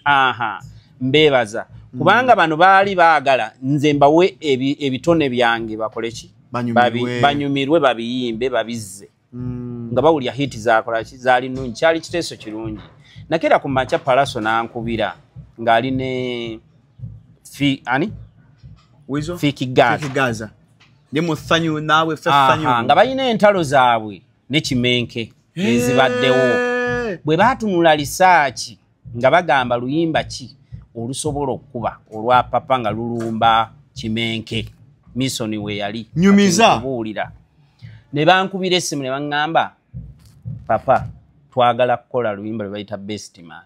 Mbeebaza kubanga bano baali baagala nze mbawe ebitone byange bakole ki, banyumirwe babiyimbe babizze. Nga bawulira hit zakola ki zaali nnungi, kyali kiteeso kirungi. Nakeera ku makya Palaso n'ankubira ng'ali ne Fiki Gaza. Ndi mu ssanyu naawe ffe ssanyu. Nga balina entalo zaabwe ne Kimenke ezibaddewo. Bwe baatunula lisaaki nga bagamba luyimba ki olusobola okukuba olwa papa nga lulumba Kimenke Misoni we yali nyumiza kubuulira. Ne bankubira essimu ne baŋŋamba papa twagala kukola luyimba lwe bayita best man.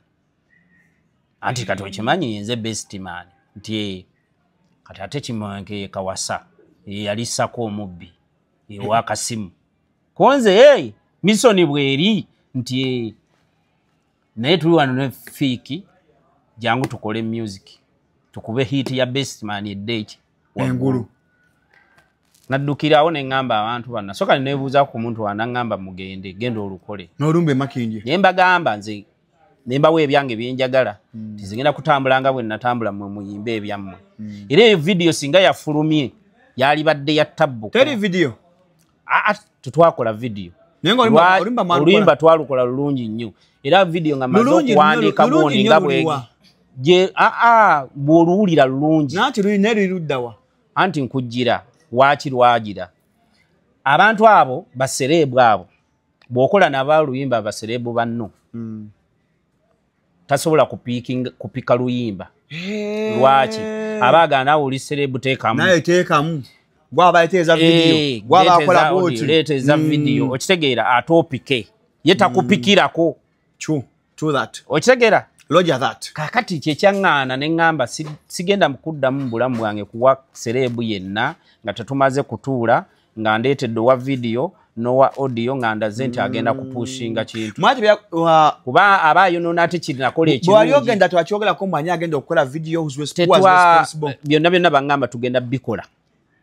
Anti kati okimanyi nze best man nti kati ate Kimenke Kawasa yali sako omubbi ewa Kasimu konze hey Misoni bweri nti naye tuli wano ne Fiki jangu tukole music tukube hit ya best man eddeeki engulu. Naddukirawo ne ŋŋamba abantu bano. Nasooka ne neebuuza ku muntu wanangamba mugende, genda olukole. N'olumba Makindye. Ne mbagamba nze ne mbawa ebyange bye njagala. Tizigenda kutambula nga bwe natambula mmwe muyimbe ebyammwe. Era eyo video singa yafulumye yalibadde ya tabbu. Teri video. Tetwakola video. Oluyimba twalukola lulungi nnyo. Era video nga maze okuwandiika gundi nga bwe je bw'oluwulira lulungi. Nanti luli ne liruddawa. Anti nkujjira waaki lwagira. Abantu abo basereebu abo bw'okola nabo oluyimba basereebu banno. Tasobola kupika luyimba. Lwaki? Abaagala naawe oli sereebu teekamu. Naye teekamu. Gwaba aleeta video. Gwaba akola bw'oti. Leeta eza video. Okitegeera ate opike. Ye takupikirako. True. True that. Okitegeera? Roger that. Kakati kye kyaŋŋaana ne ŋŋamba sigenda kuddamu mu bulamu bwange kuwa sereebu yenna nga tetumaze kutuula nga ndeetedde owa video n'owa audio nga ndaze nti agenda kupushinga kintu. Kuba aba ayonoona ate kirinakola ekirungi. Bw'ali ogenda twakyogerako mbu ani agenda okukola video who's responsible. Byonna byonna baŋŋamba tugenda bikola.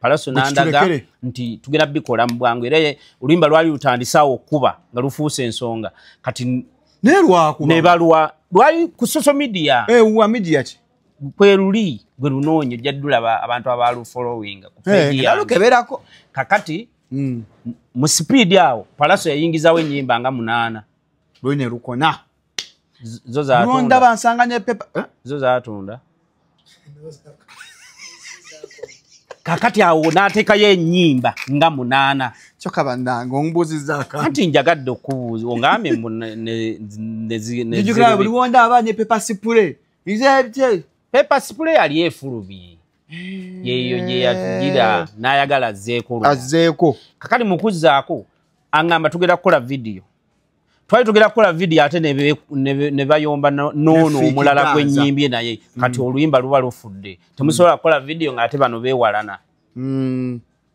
Palaso n'andaga nti tugenda bikola mu bwangu era oluyimba lwali lutandisaawo okuba nga lufuuse ensonga. Kati ne balwa lwali ku social media. Wa media ki? Kwe luli gwe lunoonye ojja ddulaba abantu abalufollowinga ku page yange. Nalukeberako. Kakati mu speed awo Palaso yayingizawo ennyimba nga 8. Luli ne lukona. Zo zaatunda. Lundaba nsanga ne paper. Zo zaatunda. Kakati awo n'ateekayo ennyimba nga 8. Kyokka bannange ombuuzizza akantu. Anti njagadde okubuuza ongambye mbu Njijukira buli wondaba ne paper spray. Paper spray yali efulumye. Yeeyo gye yatugira n'ayagala azzeeko. Azzeeko. Kakati mu kuzzaako aŋŋamba tugenda kukola video. Twali tugenda kukola video ate ne bayomba n'ono omulala gwe nnyimbye naye. Kati oluyimba luba lufudde. Temusobola kukola video ng'ate bano beewalana.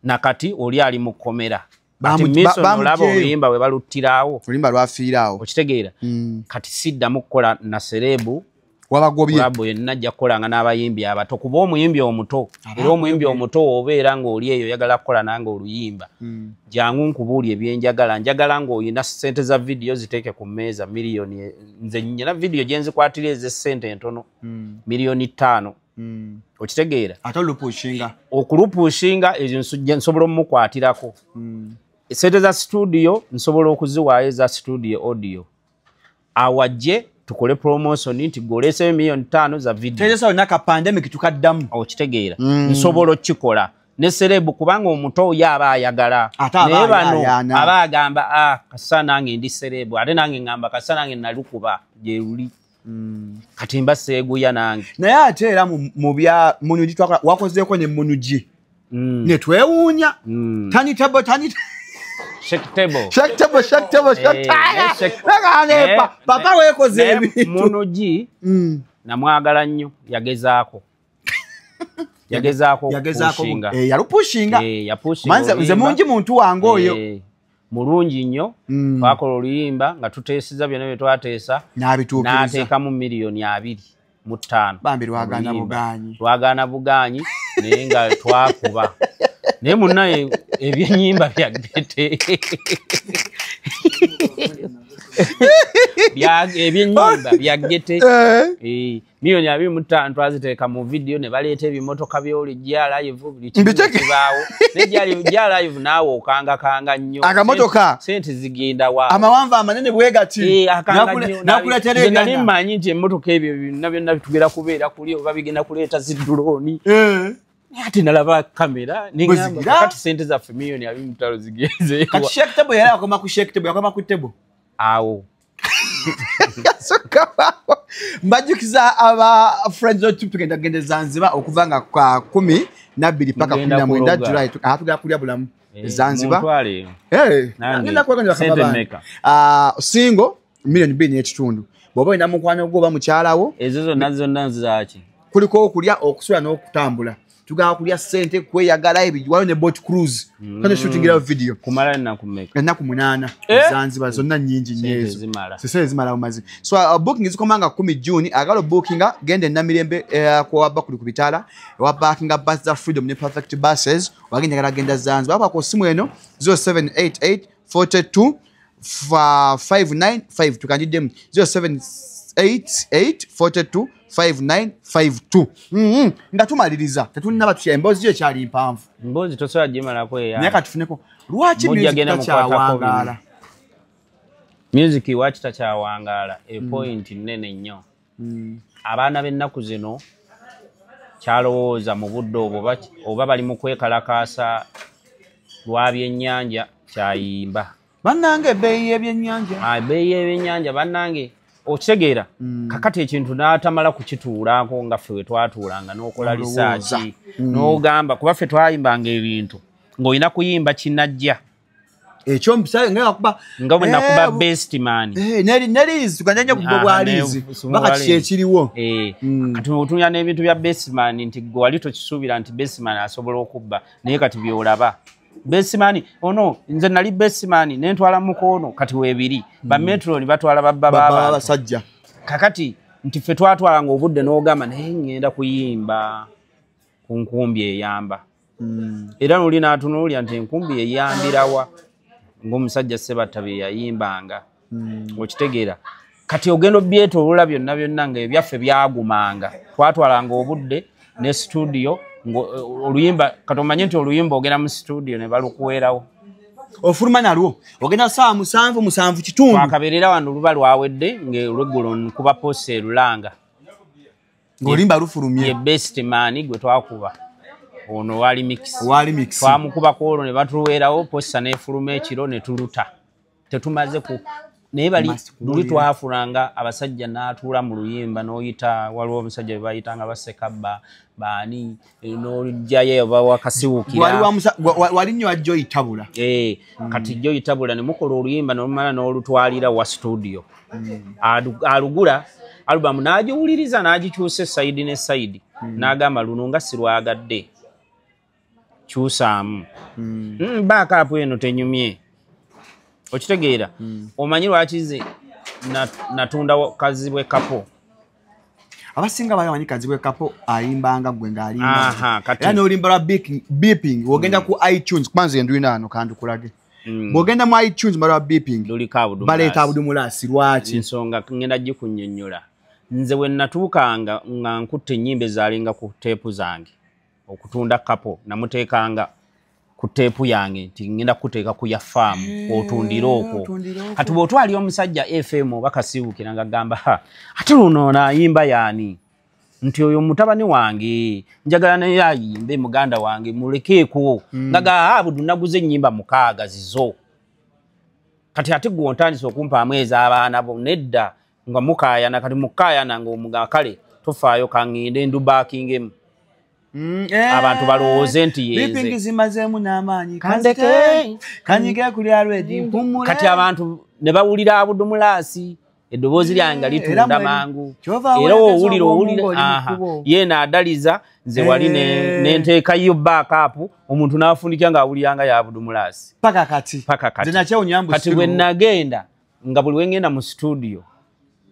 Nakati oli ali mu kkomera. Kati Mason olaba oluyimba bwe baluttirawo. Oluyimba lwafiiraawo. Okitegeera. Kati siddamu kukola na sereebu. Wabagobye. Kulabo yenna ajja kukolanga n'abayimbi abato kuba omuyimbi omuto. Era omuyimbi omuto obeera ng'oli eyo oyagala kukola nange oluyimba. Jangu nkubuulye bye njagala. Njagala ng'olina ssente za video ziteeke ku mmeeza miliyoni. Nze nnyina video gye nzikwatira ez'essente entono. Miliyoni 5. Okitegeera. Ate olupushinga. Okulupushinga ezo nsobola omukwatirako. Ssente za studio nsobola okuziwaayo eza studio audio. Awajje tukole promotion nti goleseyo miliyoni 5 za video. Tegeeza naka pandemic tukaddamu. Okitegeera. Nsobola okukikola. Ne serebu kubanga omuto ye aba ayagala. Naye bano aba agamba kasa nange ndi serebu ate nange ngamba kasa nange nalukuba gye luli. Kati mba seeguya nange. Naye ate era mu bya Munugi twakola wakozeeko ne Munugi. Ne twewuunya. Tani table tani Shake table. Shake table, shake table, shake table. Papa weekoze ebintu. Munugi namwagala nnyo yagezaako. Yagezaako kupushinga. Yalupushinga. Yapushinga. Nze mungi muntu wange oyo. Mulungi nnyo. Twakola oluyimba nga tuteeseza byonna bye twateesa. N'abituukiriza. N'ateekamu miliyoni 25. Bambi lwagaana bugaanyi. Lwagaana bugaanyi naye nga twakuba. Naye munnaye ebyennyimba bya gete. Ebyennyimba bya gete. Miliyoni 25 twaziteeka mu video ne baleeta ebimotoka by'olijja live buli kimu kibaawo. Ne gyali live naawe okangakanga nnyo. Akamotoka. Sente zigenda wa. Amawanvu amanene bwe gati. Nakuleetera ebyo. Nali mmanyi nti emmotoka ebyo byonna byonna bitugenda kubeera kuli oba bigenda kuleeta ziddulooni. Ate nalaba kamera ningamba kati sente zaffe miliyoni 25 zigenze. Kati shake table yali akoma ku shake table yakoma ku table. Awo. Mbajukiza aba friends wetu tugenda gende Zanzibar okuva nga kwa 12 paka 19 July tugenda kulya bulamu Zanzibar. Ngenda kwaganya bakaba. Singo miliyoni 2.5. Bw'oba olina mukwano gwo oba mukyalawo ezo zonna zonna zaaki. Kuliko okulya okusula n'okutambula. Tugala kulya ssente, kweyagala waliwo ne boat cruise. Kano shootingira video. Kumala ennaku mmeka? Ennaku 8. Zanzibar zonna nnyingi nnyo ezo. Sente zimala bumazi. So booking zikomanga 10 June, agala bookinga genda e Namirembe kwa bakuli ku bitaala, ewa backinga bus za Freedom ne Perfect Buses, wagenda gala genda Zanzibar. Baba ku simu eno 0788 42 5952 tukandiddemu 0788 42 5952. Nga tumaliriza tetunnaba tutya, emboozi yo ekyali mpanvu. Emboozi tosobola gimalako eya. Naye katufuneko lwaki music takyawangaala? Music lwaki takyawangaala? E point nnene nnyo. Abaana b'ennaku zino kyalowooza mu budde obwo oba bali mu kwekalakaasa lwa byennyanja kyayimba. Bannange ebbeeyi y'ebyennyanja. Ebbeeyi y'ebyennyanja bannange. Okitegeera kakati ekintu n'atamala kukituulako nga ffe we twatuulanga n'okola lisaaki n'ogamba kuba ffe twayimbanga ebintu ng'olina kuyimba kinajja ekyo nga bwe nakuba best man neriizi tuganja nnyo kubba bwa liizi baka kiki ekiriwo. Kati otunya n'ebintu bya best man nti gwe wali tokisuubira nti best man asobola okubba, naye kati by'olaba Besimani ono nze nali besimani nentwala mukono kati webiri ba metro ni batwala babba baba abasajja. Kakati nti ffe twatwalanga obudde n'ogamba naye ngenda kuyimba ku nkumbi eyamba. Era noli n'atunuulira nti enkumbi eyambirawa ng'omusajja Ssebatta bye yayimbanga. Okitegeera kati ogenda obyetoolola byonna byonna nga ebyaffe byagumanga. Twatwalanga obudde ne studio oluyimba kati omanye nti oluyimba ogenda mu studio ne balukuweerawo ofuluma nalwo ogenda saa 7:07 twakabeerera wano luba lwawedde ng'olweggulo nkuba posta erulanga ng'oluyimba lufulumye. Ye best man gwe twakuba ono wali mix twamukubako olwo ne batuweerawo posta n'efuluma ekiro ne tuluta tetumaze ku naye bali luli twafulanga abasajja n'atuula mu luyimba n'oyita waliwo omusajja be bayitanga basekabba baani n'olujjayo oba wakasiwukira wali nnyo ajja oyitabula. Kati jjo oyitabula ne mukola oluyimba n'olumala n'olutwalira wa studio alugula alubamu n'agiwuliriza n'agikyusa esayidi ne sayidi n'agamba luno nga sirwagadde kyusaamu baakaapu eno tenyumye. Okitegeera omanyi lwaki nze natunda Kazibwe Kapo? Abasinga bamanyi Kazibwe Kapo ayimbanga gwe ng'alimba era n'oluyimba lwa beeping w'ogenda ku iTunes kubanza ndulina wano kandukulage. Bw'ogenda mu iTunes malwa beeping baleeta Abudu Mulasi lwaki? Ensonga ngenda gikunnyonnyola. Nze we natuukanga nga nkutte ennyimba ezaalinga ku teepu zange okutunda Kapo namuteekanga ku teepu yange nti ngenda kuteeka ku ya faamu otundire okwo. Kati bw'otwali omusajja FM oba Kasiwukira ng'agamba ate luno naayimba yaani nti oyo mutabani wange njagala naye ayimbe muganda wange mulekeeko ngaga Abudu naguze ennyimba 6 zizo kati ate gwe ontandise okumpaamu ez'abaana bo nedda nga mukaayana kati mukaayana ng'omuga kale tofaayo kaŋŋende ndubaakingemu. Abantu balowooze nti yenze zimazeemu n'amaanyi kanyige kulya lwedi mpumule. Kati abantu ne bawulira Abudu Mulasi eddoboozi lyange litunda mangu era owulira ye naadaliza nze wali nenteekayo backup omuntu n'afundikya ng'awulira nga ya Abudu Mulasi paka kati. Kati bwe nagenda nga buli wengenda mu studio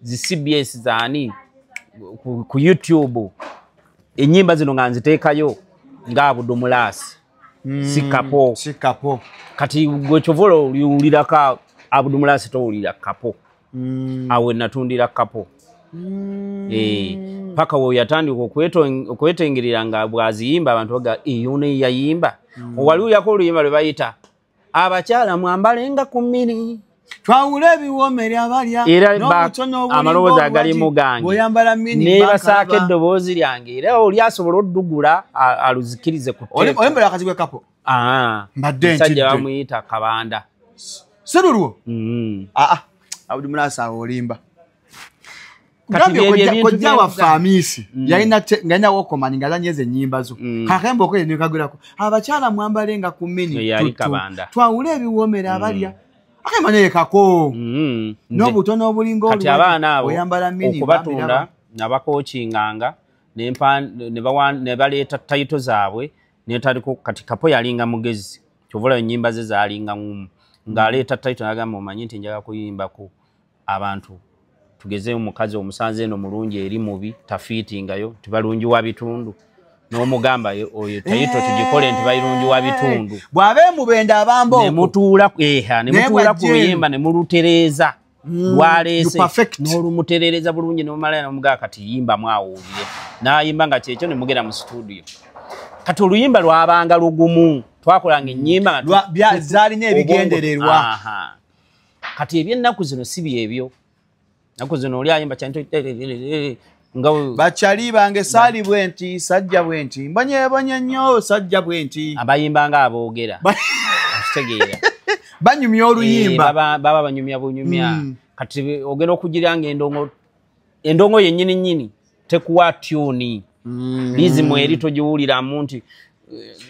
zi CBS zaani ku YouTube ennyimba zino nga nziteekayo nga Abudu Mulasi si Kapo. Kati gwe kyovola oliwulirako Abudu Mulasi towulira Kapo. Awo natundira Kapo. Paka we yatandika okwetengerera nga bw'aziyimba abantu baga eyo ne yayimba. Waliwo oluyimba lwe bayita abakyala mwambalenga ku mmiri twawule ebiwoomere abalya era amaloboozi agalimu gange nebasaako eddoboozi lyange era oli asobola oddugula aluzikirize ku oyembera Kazibwe Kapo. Musajja bamuyita Kabanda si lulwo. Abudu Mulasi awo olimba. Kojja waffe Amiisi yalina wokomani ng'azannyeza ennyimba zo kakemba okoye nekagwerako abakyala mwambalenga ku mmini twawule ebiwoomere abalya akemanyekako n'obutono obulinga kati abaana abo okubatunda nabakookinganga Ne baleeta title zaabwe netaliko. Kati Kapo yalinga mugezi, kyova ennyimba ze zaalinga ngumu, ng'aleeta title n'agamba, omanyi nti njagala kuyimbako abantu, tugeze omukazi omusanze eno mulungi eri mubi tafiitingayo, tibalungi wa bitundu, n'omugamba oyo title tugikole nti balungi wa bitundu. Bw'aba emubenda abamba okwo. Nemutuula eha nemutuula ku bw'ajja eno. luyimba ne mulutereeza lwaleese You perfect. n'olumutereereza bulungi, n'omala n'omugamba kati yimbamu awuulire, n'ayimba nga kyekyo, ne mugenda mu studio. Kati oluyimba lwabanga lugumu, twakolanga ennyimba nga Zaalina ebigendererwa. Aha. Kati ebyennaku zino si byebyo. Nnaku zino oli ayimba kyanto nga Bakyali bange saali bwe nti sajja bwe nti mbonyebonye nnyo sajja bwe nti. Abayimba nga aboogera, okitegeera? Banyumya oluyimba. Baba banyumya bunyumya. Kati ogenda okugira nga endongo yennyini nnyini tekuwa tune, rhythm eri togiwuliramu nti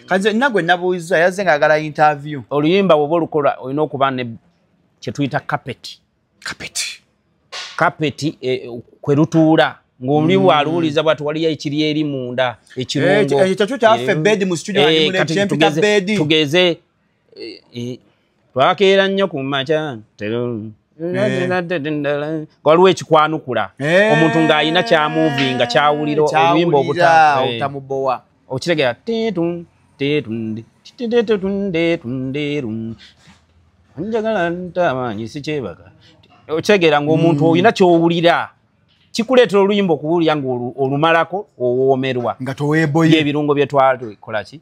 Kanze nagwe nabuuza yazze ng'agala interview. Oluyimba bw'oba olukola olina okuba ne kyetuyita carpet. Carpet. Carpet kwe lutuula ng'oli bw'aluwuliza bwati waliyo ekiri eri munda ekirungo. Ekyo kyakyo kyaffe bed mu studio Eh, ndi kati kyempita bed. Tugeze twakeera nnyo ku makya waliwo ekikwanukula omuntu ng'alina kyamuvinga kyawulira oluyimba Kyawulira obutamubowa. Okitegera tetu tetu tetundetunderum njagala ntamanyi sikyebaka, okitegeera ng'omuntu olina kyowulira kikuleetera oluyimba okuwulira ng'olumalako owoomerwa. Nga toweeboye. Ebirungo bye twalikola ki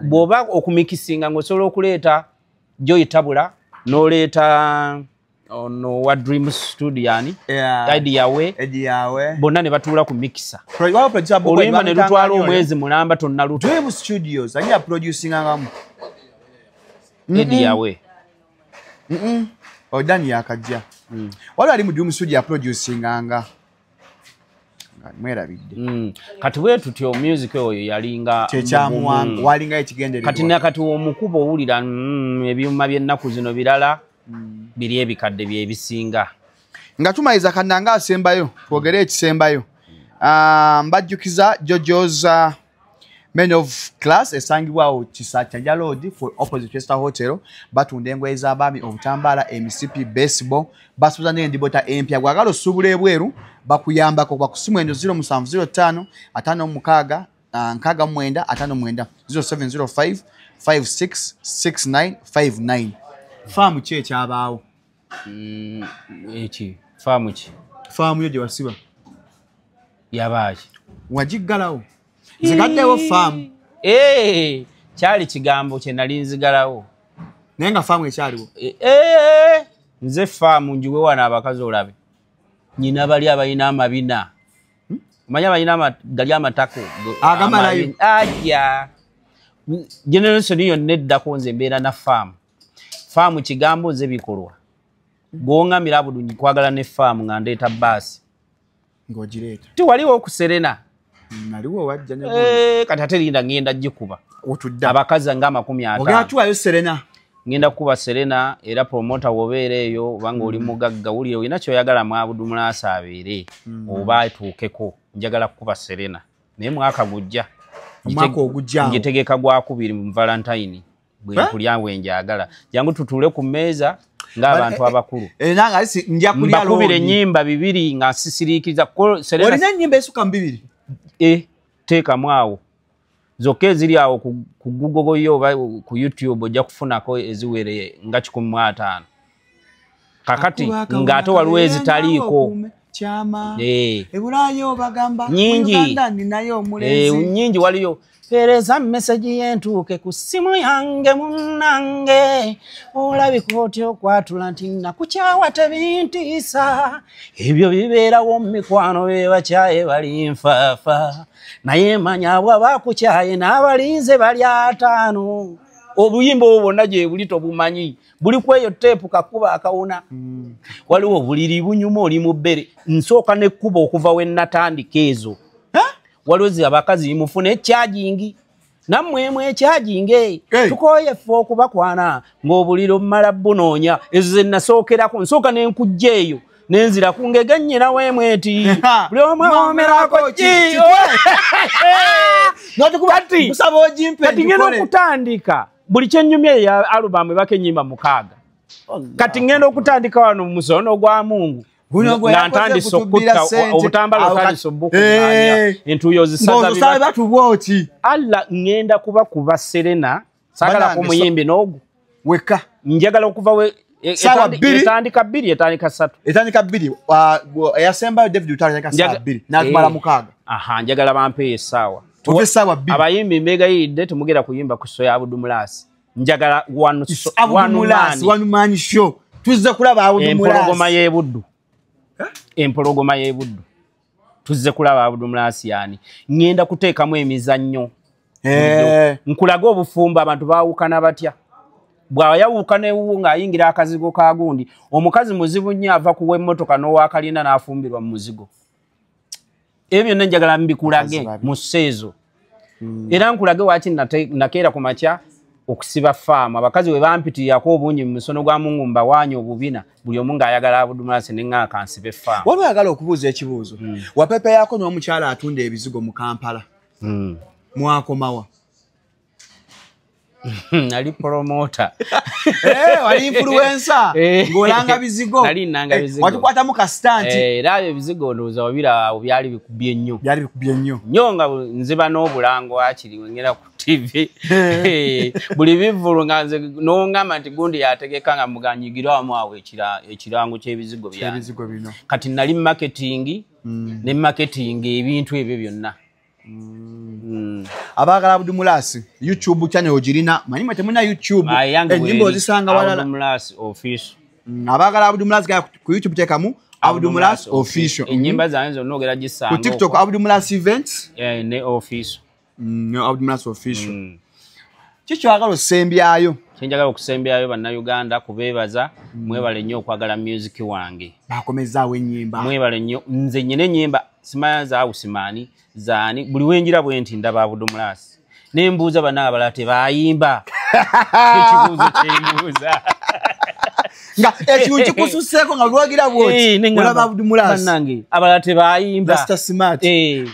bw'oba okumikisinga ng'osobola okuleeta Joy Tabula n'oleeta ono wa Dream Studio ani Eddie Yawe. Eddie Yawe. Bonna ne batuula ku mixer. Waliwo producer Bobo oluyimba ne lutwala bamutanga omwezi mulamba tonnaluta. Dream Studios ani yaproducingangamu? Eddie Yawe. Odani yakajja. Waliwo ali mu Dream Studio yaproducinganga nga mwerabidde. Kati bwe tutyo music oyo yalinga kyekyamuwanga mugumu. Walingayo ekigendererwa. Kati nakati omukuba owulira ebyuma by'ennaku zino birala, biri ebikadde byebisinga. Nga tumaliriza kannanga asembayo twogere ekisembayo. Ah, mbajjukiza Jojo's Men of Class esangibwawo Kisa Kyanja Road for opposite Chester Hotel. Batunda engoye z'abaami, obutambaala, emisipi, baseball, basuuza n'endibota empya. Bwagala osuubula ebweru bakuyambako kuba ku simu eno 0705 56 69 59, 0705 566959. Faamu ki ekyabaawo? Eki faamu ki? Faamu yo gye wasiba. Yabaaki? Wagiggalawo, nzigaddewo faamu. Eh, kyali kigambo kye nali nzigalawo. Naye nga faamu ekyaliwo. Eh, nze faamu njiwe wano abakazi olabe nyina bali abalina amabina, omanyi abalina gali amatako. Agamalayo. Aja generation yonna eddako nze mbeera na faamu. Faamu kigambo, nze bikolwa. Gwoŋŋamira Abudu kwagala ne faamu nga ndeeta baasi. Ng'ogireeta. Tiwaliwo ku Serena? Naliwo wajja ne Eh, kati ate linda ngenda gikuba. Otudda. Abakazi nga 50. Ogenda tuwayo Serena? Ngenda kukuba Serena. Era promoter wobeera eyo obanga oli mugagga, wulire olina kyoyagala mu Abudu Mulaasa abeere oba atuukeko, njagala kukuba Serena naye mwaka gujja. Omwaka ogujja awo. Ngitegeka gwakubiri mu Valentine bwe Eh? nkulya bwe njagala jangu tutuule ku mmeeza ng'abantu abakulu. Eh, nange alisi nja kulya mbakubira looni. ennyimba bibiri nga sisiriikiriza Serena. Olina ennyimba esukka mu bibiri? E, teekamu awo zokka eziri awo ku Google yo oba ku YouTube ojja kufunako eziwere nga 150 kakati ng'ate waliwo ezitaliiko. Kyama. Eh. Ebulaayo bagamba Nyingi. mu Uganda ninayo Eh, omulenzi. nyingi. Waliyo peereza message yentuuke ku ssimu yange, munnange olabika otya okwatula nti nakukyawa tebintiisa, ebyo bibeerawo mu mikwano, bebakyaye bali nfaafa, naye manya abo abakukyaye n'abalinze bali 50. Obuyimba obwo bwonna gye buli tobumanyi, buli kweyo teepu kakuba akawuna. Waliwo obuliri bunyuma oli mu bbere, nsooka nekkuba okuva we natandika ezo. Waliwo zi abakazi mufune ekyajingi nammwe emu ekyajinge. Hey. Tukooye ffe okubakwana ng'obuliro mmala bunoonya. Ezo ze nasookerako, nsooka ne nkujja eyo. Nenzira kungege nnyina w'emweti. Buli omu awomerako ki? Kati kusaba ogimpe. Kati ngenda okutandika buli kyennyumya ya album ebako ennyimba 6. Kati ngenda okutandika wano mu musono gwa Mungu. Nga ntandise okutta obutambala otandise obukuŋŋaanya entuuyo zisaza batuwa oti. Allah ngenda kuba Serena saagala kumuyimbi n'ogu weka njagala okuva we etandika 2 etandika 3 etandika 2 eyasembayo David Lutalo etandika saa 2 n'atumala 6. Aha, njagala bampe essaawa tuve essaawa 2. Abayimbi mbegayiridde temugenda kuyimba ku show ya Abudu Mulasi. Njagala one man show. Tuzze kulaba Abudu Mulasi. Empologoma y'ebuddu. Empologoma y'ebuddu. Tuzze kulaba Abudu Mulasi yani. Ngenda kuteekamu emizannyo. Nkulaga obufumbo abantu baawukana batya. Bw'ayawukana ewuwo ng'ayingira akazigo ka gundi. Omukazi muzibu nnyo ava ku w'emmotoka n'owaakalina n'afumbirwa mu muzigo. Ebyo byonna njagala mbikulage mu sseezo. Era nkulage waaki nakeera ku makya okusiba faamu. Abakazi we bampitiyako obungi mu musono gwa Mungu mbawaanya obubina buli omu ng'ayagala Abudu Mulasi ne ŋŋamba kansibe faamu. Waliwo ayagala okubuuza ekibuuzo. Wapepeyaako n'omukyala atunda ebizigo mu Kampala. Mwakomawa? Nali promoter. Wali influencer. Ng'olanga bizigo. Nali nanga bizigo. Watukwatamu ka stunt. Era ebyo ebizigo ndowooza wabira byali bikubye nnyo. Byali bikubye nnyo. Nnyo nga nziba n'obulango akiri ngera ku TV. Buli bivvulu nga nze n'ongamba nti gundi yategeka nga muganyigirwamu awo ekirango ky'ebizigo byange. Ebizigo bino. Kati nali marketing ne marketing ebintu ebyo byonna. Abaagala Abudu Mulasi YouTube channel ogirina manyi mwe temulina YouTube ennyimba ozisanga walala. Abudu Mulasi official. Abaagala Abudu Mulasi ku YouTube teekamu Abudu Mulasi official. Ennyimba zange zonna ogera gisanga ku TikTok Abudu Mulasi events ne official. Abudu Mulasi official. Kiki oyagala osembyayo? Kyenjagala okusembyayo bannayuganda kubeebaza mwebale nnyo okwagala music wange. Bakomezaawo ennyimba. Mwebale nnyo nze nnyina ennyimba simanya za Usimani zaani buli wenjira bwe nti ndaba Abudu Mulasi ne mbuuza banna abalala tebayimba. Ekibuuzo kyembuuza nga ekintu kikususseeko nga lwagira bw'oti olaba Abudu Mulasi bannange abalala tebayimba. Rasta Smart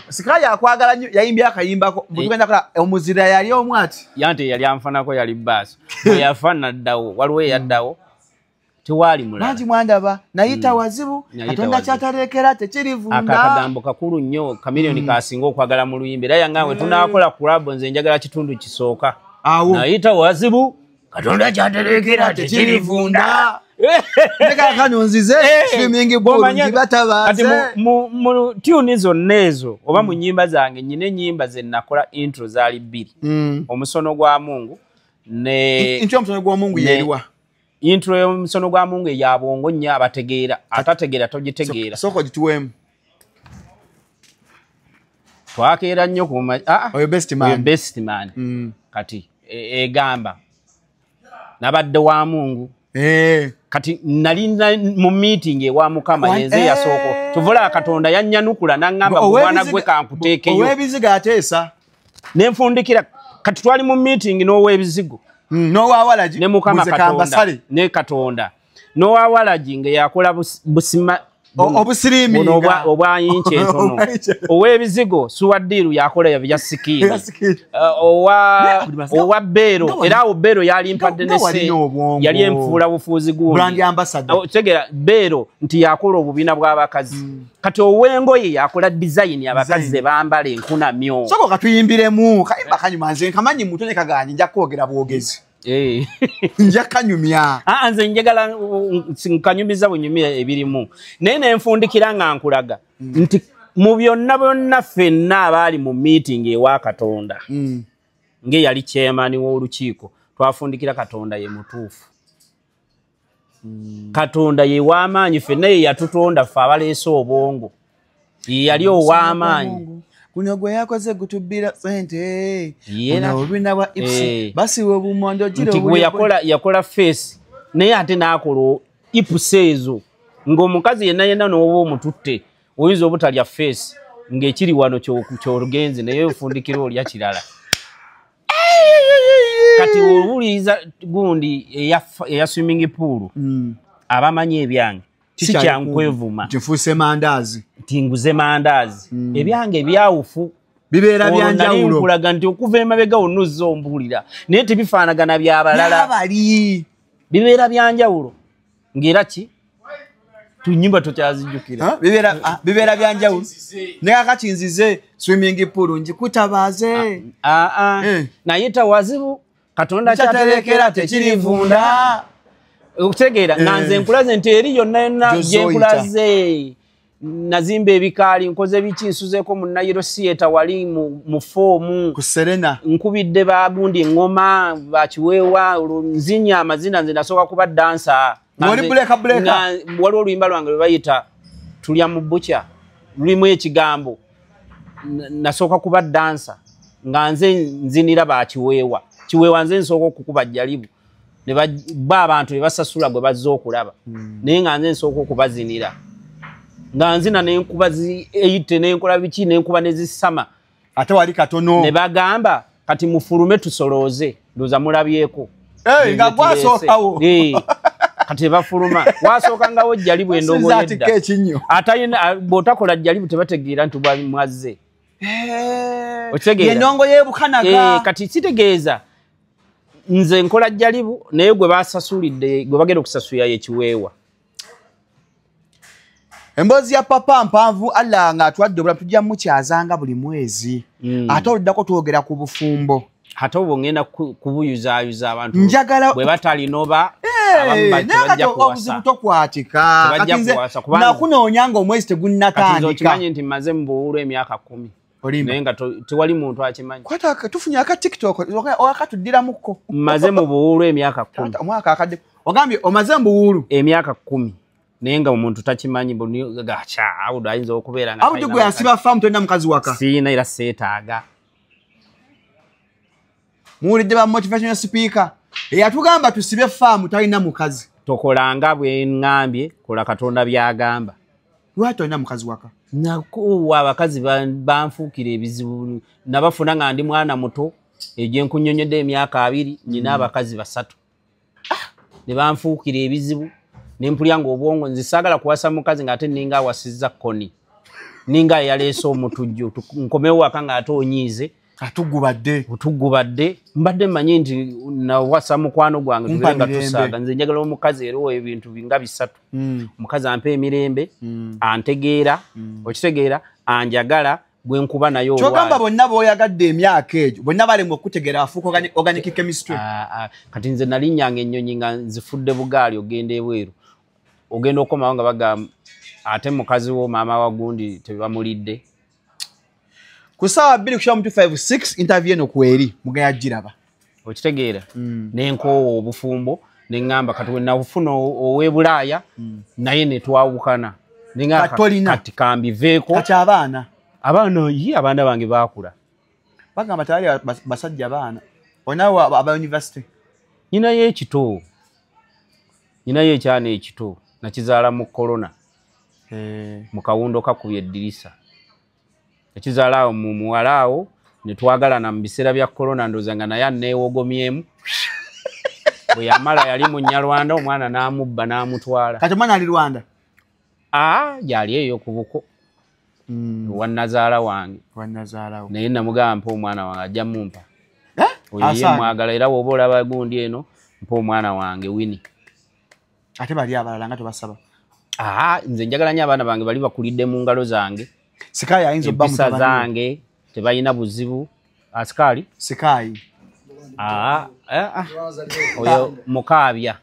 Sikaali akwagala nnyo yayimbye akayimbako tugenda kola omuzira yali omu ati yante yali anfanako yali bbaasi bwe yafa naddawo waliwo eyaddawo tewaali mulala. Mangi mwandaba nayita wazibu Katonda kyatarekera tekirivunda. Akagambo kakulu nnyo Chameleone kasinga okwagala mu luyimba era yangambe tunaakola collab nze njagala kitundu kisooka. Nayita wazibu Katonda kyatarekera tekirivunda. Ndeka kano nzize swimming pool ngibatabaze. Kati mu tune zonna ezo oba mu nnyimba zange nnyina ennyimba ze nakola intro zaali 2. Omusono gwa Mungu ne intro omusono gwa Mungu yeriwa. Intro y'omusono gwa Mungu ya bwongo nnyo abategeera atategeera togitegeera. Soko gituwemu. Twakeera nnyo ku oyo best man. Oyo best man. Kati egamba nabadde wa Mungu. Kati nali mu meeting ewa Mukama yenze yasoko tuvula Katonda yannyanukula n'angamba mwana gwe kankuteekeyo. Ow'ebizigo ateesa. Ne nfundikira kati twali mu meeting n'ow'ebizigo. N'owawalaji ne Mukama Katonda ne Katonda n'owawalaji nga yakola busima obusiriminga obwa yinchi entono. Ow'ebizigo Suwadiru yakola bya sikiini. Owa Bero era awo Bero yali mpadde ne se yali enfuula bufuuzi gundi brand ambassador. Tegera Bero nti yakola obubina bw'abakazi. Kati ow'engoye yakola design abakazi ze bambala enkunamyo. Soko katuyimbiremu kayimba kanyuma nze nkamanyi mutone kagaanyi nja kwogera bwogezi. Nja kanyumya. Nze njagala nkanyumiza bunyumya ebirimu. Naye ne nfundikira nga nkulaga nti mu byonna byonna ffenna abaali mu meeting ewa Katonda ng'eyali chairman w'olukiiko twafundikira Katonda ye mutuufu. Katonda ye w'amaanyi ffenna ye yatutonda ffe abaleese obwongo. Ye yali ow'amaanyi. Kuno gwe yakoze gutubbira ssente. Buno obubina bwa Ipsi basiwa obumondo gira nti gwe yakola face naye ate n'akola Ipsi ezo ng'omukazi yenna yenna n'oba omututte oyinza obutalya face ng'ekiri wano ky'olugenzi naye ofundikira olya kirala. Kati owuliriza gundi eya swimming pool abamanyi ebyange Si kyankwevuma nti mandaazi, nti nguze mandaazi. Ebyange byawufu, bibeera byanjawulo. Nkulaga nti okuva emabega wonna ozze ombuulira, naye tebifaanagana byabalala, bibeera byanjawulo. Ng'era ki tunyimba tokyazijjukira, bibeera byanjawulo. Naye kakati nzize swimming pool njikutabaaze, naye tawazibu Katonda kyaterekera tekirivunda. Okutegeera nga nze nkulaze nti eri yonna yonna gye nkulaze, nazimba ebikaali, nkoze biki, nsuzeeko mu Nayiro Theatre wali mu foomu ku Serena, nkubidde bagundi eŋŋoma bakiweewa, nzinya amazina. Nze nasooka kuba dansa. Waliwo oluyimba lwange lwe bayita tulya mu bukya, lulimu ekigambo nasooka kuba dansa nga nze nzinira bakiweewa. Kiweewa nze nsooka okukuba jjalibu ne ba abantu ne basasula gwe bazze okulaba, naye nga nze nsooka okubazinira nga nzina nenkuba zi 8 nenkola biki nenkuba nezisama, ate wali katono ne bagamba kati mufulume tusolooze. Ndowooza mulabyeko nga gwasookawo kati bafuluma wasookangawo jjalibu endongo yedda, ate bw'otakola jjalibu tebategeera nti mwazze. Okitegeera endongo y'ebukanaga. Kati kitegeeza nze nkola jjalibu, naye gwe basasulidde, gwe bagenda okusasulira ye Kiweewa. Emboozi ya papa mpanvu, Allah nga atwadde obulamu tujja mukyazanga buli mwezi. Ate oluddako twogera ku bufumbo. Ate obwo ngenda kubuyuzaayuza abantu bwe batalinoba, obuzibu tokwatika. Nakunoonya nga omwezi tegunnatandika. Okimanyi nti mmaze mu buwuulu emyaka 10, naye nga tewali muntu akimanyi. Tufunye aka TikTok akatuddiramuko. Mmaze mu buwuulu emyaka 10. Omwaka akadde ogambye omaze mu buwuulu emyaka 10, naye nga omuntu takimanyi. Abudu ayinza okubeera nga Abudu gwe yasiba faamu, tolina mukazi waka. Siina era seetaaga. Muwulidde ba motivational speaker eyatugamba tusibe faamu, talina mukazi. Tokolanga bwe ŋŋambye, kola Katonda by'agamba. Lwaki tolina mukazi waka? Nakuwa abakazi banfuukira ebizibu, nabafuna nga ndi mwana muto, egye nkunnyonnyodde emyaka 2, nnyina abakazi 3 ne banfuukira ebizibu, ne mpulya ng'obwongo nze saagala kuwasa mukazi ng'ate nninga awasizza kkoni, ninga eyaleese omutujju, nkomewo waka ng'ate onyiize, atugubadde otugubadde. Mbadde mmanyi nti nawasa mukwano gwange tubeere nga tusaaga. Nze njagala omukazi era ebintu nga 3. Omukazi ampa emirembe, antegeera, okitegeera, anjagala, gwe nkuba naye olwayo. Kyogamba bonna b'oyagadde emyaka egyo bonna balemwa okutegeera, afuuka organic chemistry. Kati nze nalinnyanga ennyonyi nga nzifudde bugaali ogenda ebweru, ogenda okomawo nga bagamba ate mukazi wo maama wa gundi tebamulidde. Ku ssaawa 2:56 interview eno kweri mugaya giraba. Okitegeera nenkoowa obufumbo ne ŋŋamba kati wenafuna ow'e Bulaaya naye ne twawukana, ne ŋŋamba kati kambiveeko. Kati abaana ye abaana bange baakula, bagamba tewali basajja baana onawo aba university. Nyinayo ekito, nyinayo ekyana ekito nakizaala mu korona, mu kawundo kakubye eddirisa, ekizaala awo mu muwala awo ne twagalana mu biseera bya korona, ndowooza nga naye anneewogomyemu. Bwe yamala yali mu Nnyarwanda, omwana n'amubba n'amutwala. Kati omwana ali Rwanda? Gyali eyo ku buko wa nnazaala wange. Naye namugamba mpa omwana wange, ajja mumpa. Oyo ye mwagala, era bw'oba olaba gundi eno mpa omwana wange Winnie. Ate bali abalala nga tobasaba? Nze njagala nnyo abaana bange bali bakulidde mu ngalo zange. Sikayi ayinza obba empisa zange tebalina buzibu. Asikaali? Sikayi. Oyo mukaabya.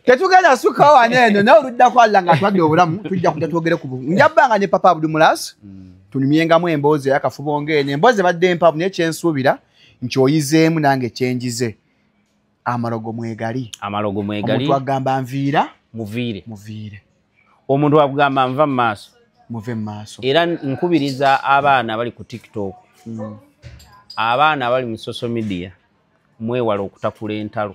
Tetugenda sukka wano eno, naye oluddako Allah nga atwadde obulamu tujja kujja twogere ku njabbanga ne Papa Abdu Mulasi, tunyumyengamu emboozi ey'akafubo ng'eno. Emboozi ebadde empanvu, naye kyensuubira nti oyizeemu nange kyenjize. Amalogo mwegali. Amalogo mwegali. Omuntu agamba nviira, muviire. Muviire. Omuntu akugamba nva mu maaso, muve mu maaso. Era nkubiriza abaana abali ku TikTok, abaana abali mu social media, mwewale okutakula entalo.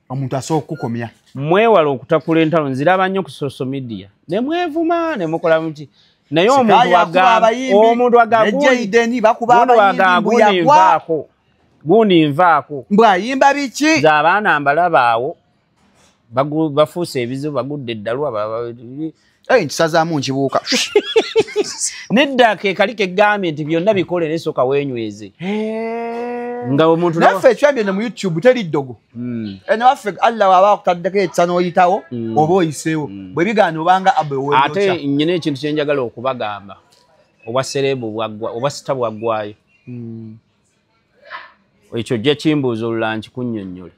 Omuntu asobola okukukomya. Mwewale okutakula entalo. Nziraba nnyo ku social media ne mwevuma ne mukola muki, naye omuntu agamba gundi nvaako mbwayimba biki? Nze abaana mbalaba awo Bafuuse ebizibu, bagudde eddalu. Nkisazaamu nkibuuka. Nedda, ke kali kegambye nti byonna bikole naye sooka weenyweze. Nga omuntu naffe ekyambye ne mu YouTube teri ddogo. Naffe Allah waba akutaddeko ekisa n'oyitawo oba oyiseewo, bwe bigaana obanga abe weeyokya. Ate nnyina ekintu kye njagala okubagamba, obwa serebu bwaggwa, obwa sita bwaggwayo. Ekyo ojja kimbuuza olulala nkikunnyonnyole.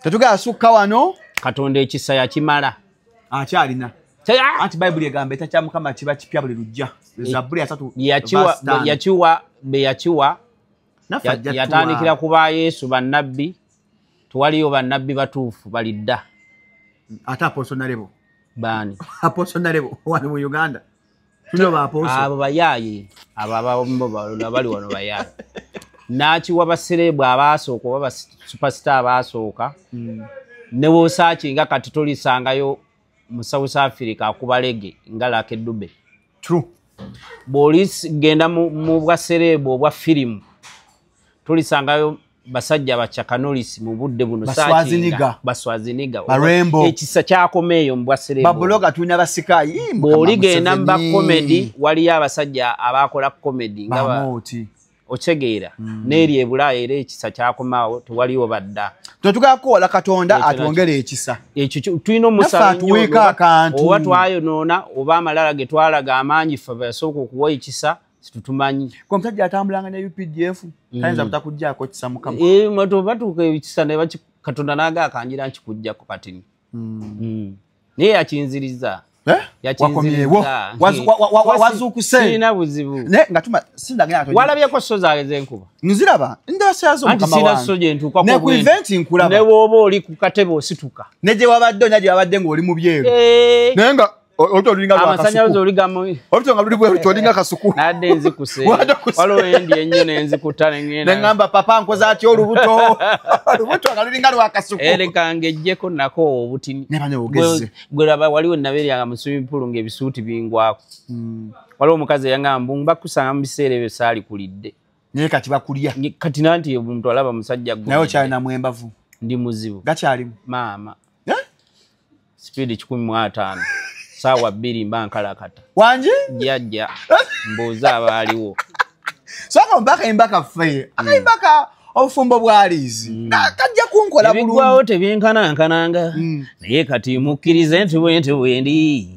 Tetugaasukka wano. Katonda ekisa yakimala. Akyalina. Anti Bayibuli egamba ekya Mukama kiba kipya buli lujja. Zabbuli 3 Yakiwa be yakiwa. Yatandikira ku ba Yesu, bannabbi. Tewaliyo bannabbi batuufu balidda. Ate Apostle Nalebo. Baani? Apostle Nalebo wano mu Uganda. Tulina ba Apostle. Abo bayaaye. Abo abali wano bayaaye. N'akiwa baserebu abaasooka oba superstar abaasooka. Ne w'osaakinga kati tolisangayo mu South Africa akuba reggae nga Lucky Dube. True. Bw'oligenda mu bwa serebu obwa firimu tulisangayo basajja bachakanolisi mu budde buno Baswaziniga ekisa kyakomeeyo mu bwa serebu. Babuloga tulina basikayi. Bw'oligenda mu ba comedy waliyo abasajja abakola comedy nga otegeera. N'eri e Bulaaya era ekisa kyakomaawo, tewaliwo badda. Tetugakuwola Katonda atwongere ekisa. Ekyo tulina omusaba nnyo, oba twayonoona oba amalala ge twalaga amangi ffe basooka okuwa ekisa situtumanyi. Gwe omusajja atambulanga ne UPDF tayinza butakuggyako kisa Mukama. Batuuka ekisa ne Katonda n'aga akanjira nkikuggyako kati. Naye yakinziriza. Wakomyewo. Wazuukuse. Sirina buzibu. Naye nga walabyeko sso zange z'enkuba. Nziraba ndasyazo Mukama wange. Anti sirina sso gye ntuukako. Ne ku event nkulaba. Ne bw'oba oli ku katebe osituka. Ne gye wabadde olina gye wabadde ng'oli mu byeru. Naye nga oluto lulinga lwa kasuku. Amasannyalaze oligamu. Oluto nga luli bweru olinga kasuku. Nadde nzikuse. Waliwo endi ennyo ne nzikuta ne ŋŋenda. Ne ŋŋamba papa nkoze atya olubuto. Olubuto nga lulinga lwa kasuku. Leka ngeggyeko nako obutini. Ne bane ogezze. Gwe laba waliwo nabeeranga mu swimming pool ng'ebisuuti bingwako. Waliwo omukazi eyaŋŋamba mbu mbakusanga mu biseera ebyo saali kulidde. Naye kati bakulya. Kati nanti omuntu alaba musajja gwe. Naye okyalinamu embavu. Ndi muzibu. Gakyalimu. Maama. Speed 105. Saawa 2 mba nkalakata. Wangi? Jjajja mbuuza abaaliwo. Sooka mpaka embaka ffe. Akaimbaka obufumbo bwa Liizi. Kajja kunkola bulungi. Ebiggwawo tebyenkanankananga. Naye kati mukkirize nti bwe nti bwe ndi.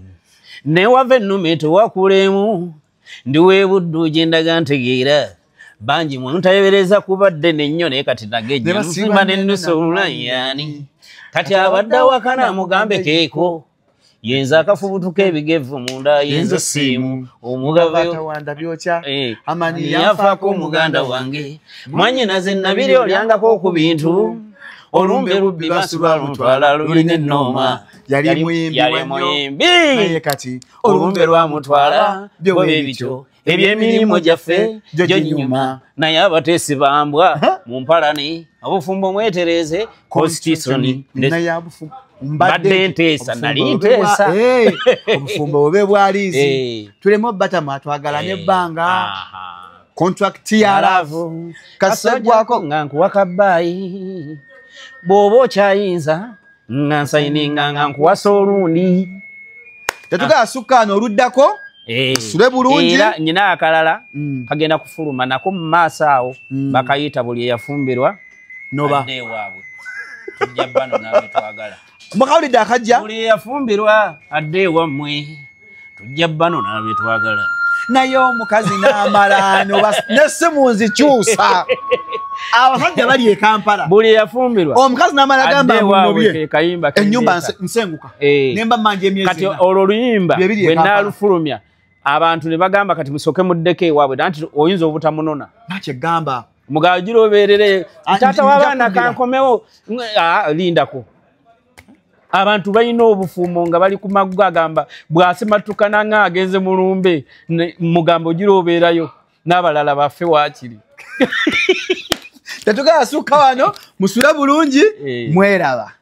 Ne wava ennume tewakulemu. Ndi w'ebuddu gye ndaga ntegeera. Bangi mwe ntayebereza kuba ddene nnyo naye kati nagejja. Nsimba n'ennusu omulayani. Kati abadde awakana mugambe keeko. Yenza akafubutuka ebigevu munda yenza simu omugave tawanda byokya amani yafaako muganda wange mwannyinaze nabiri olyangako ku bintu olumbe lubbi basulwa lutwala lulina ennooma yali muyimbi naye kati olumbe lwamutwala byo bityo ebyemirimu gyaffe gyo ginyuma naye abateesi bambwa mu mpalani obufumbo mwetereze constitution mbadde nteesa nali nteesa obufumbo bube bwa Liizi tuleme obbatamu atwagala n'ebbanga contract ya love kasegwako nga nkuwa kabbaayi bw'oba okyayinza nga nsayininga nga nkuwasa olundi tetugaasukkaano oluddako sule bulungi era nyina akalala kagenda kufuluma nako mu maaso awo bakayita buli eyafumbirwa noba adde ewaabwe tujja bano naawe twagala mukawulidde akajja buli eyafumbirwa adde ewammwe tujja bano naawe twagala naye omukazi n'amala nessimu nzikyusa abasajja bali e Kampala buli eyafumbirwa omukazi n'amala gamba munobye ennyumba nsenguka nemba mmanja emyezi kati olwo oluyimba bwe naalufulumya abantu ne bagamba kati musooke muddeko ewaabwe anti oyinza obutamunona nakyegamba mugabo gira obeerere taata w'abaana kankomewo lindako abantu balina obufumo nga bali ku maguga agamba bw'asimatukana nga agenze mulumbe mugambo gira obeerayo n'abalala baffe waakiri tetugaasukka wano musule bulungi mweraba.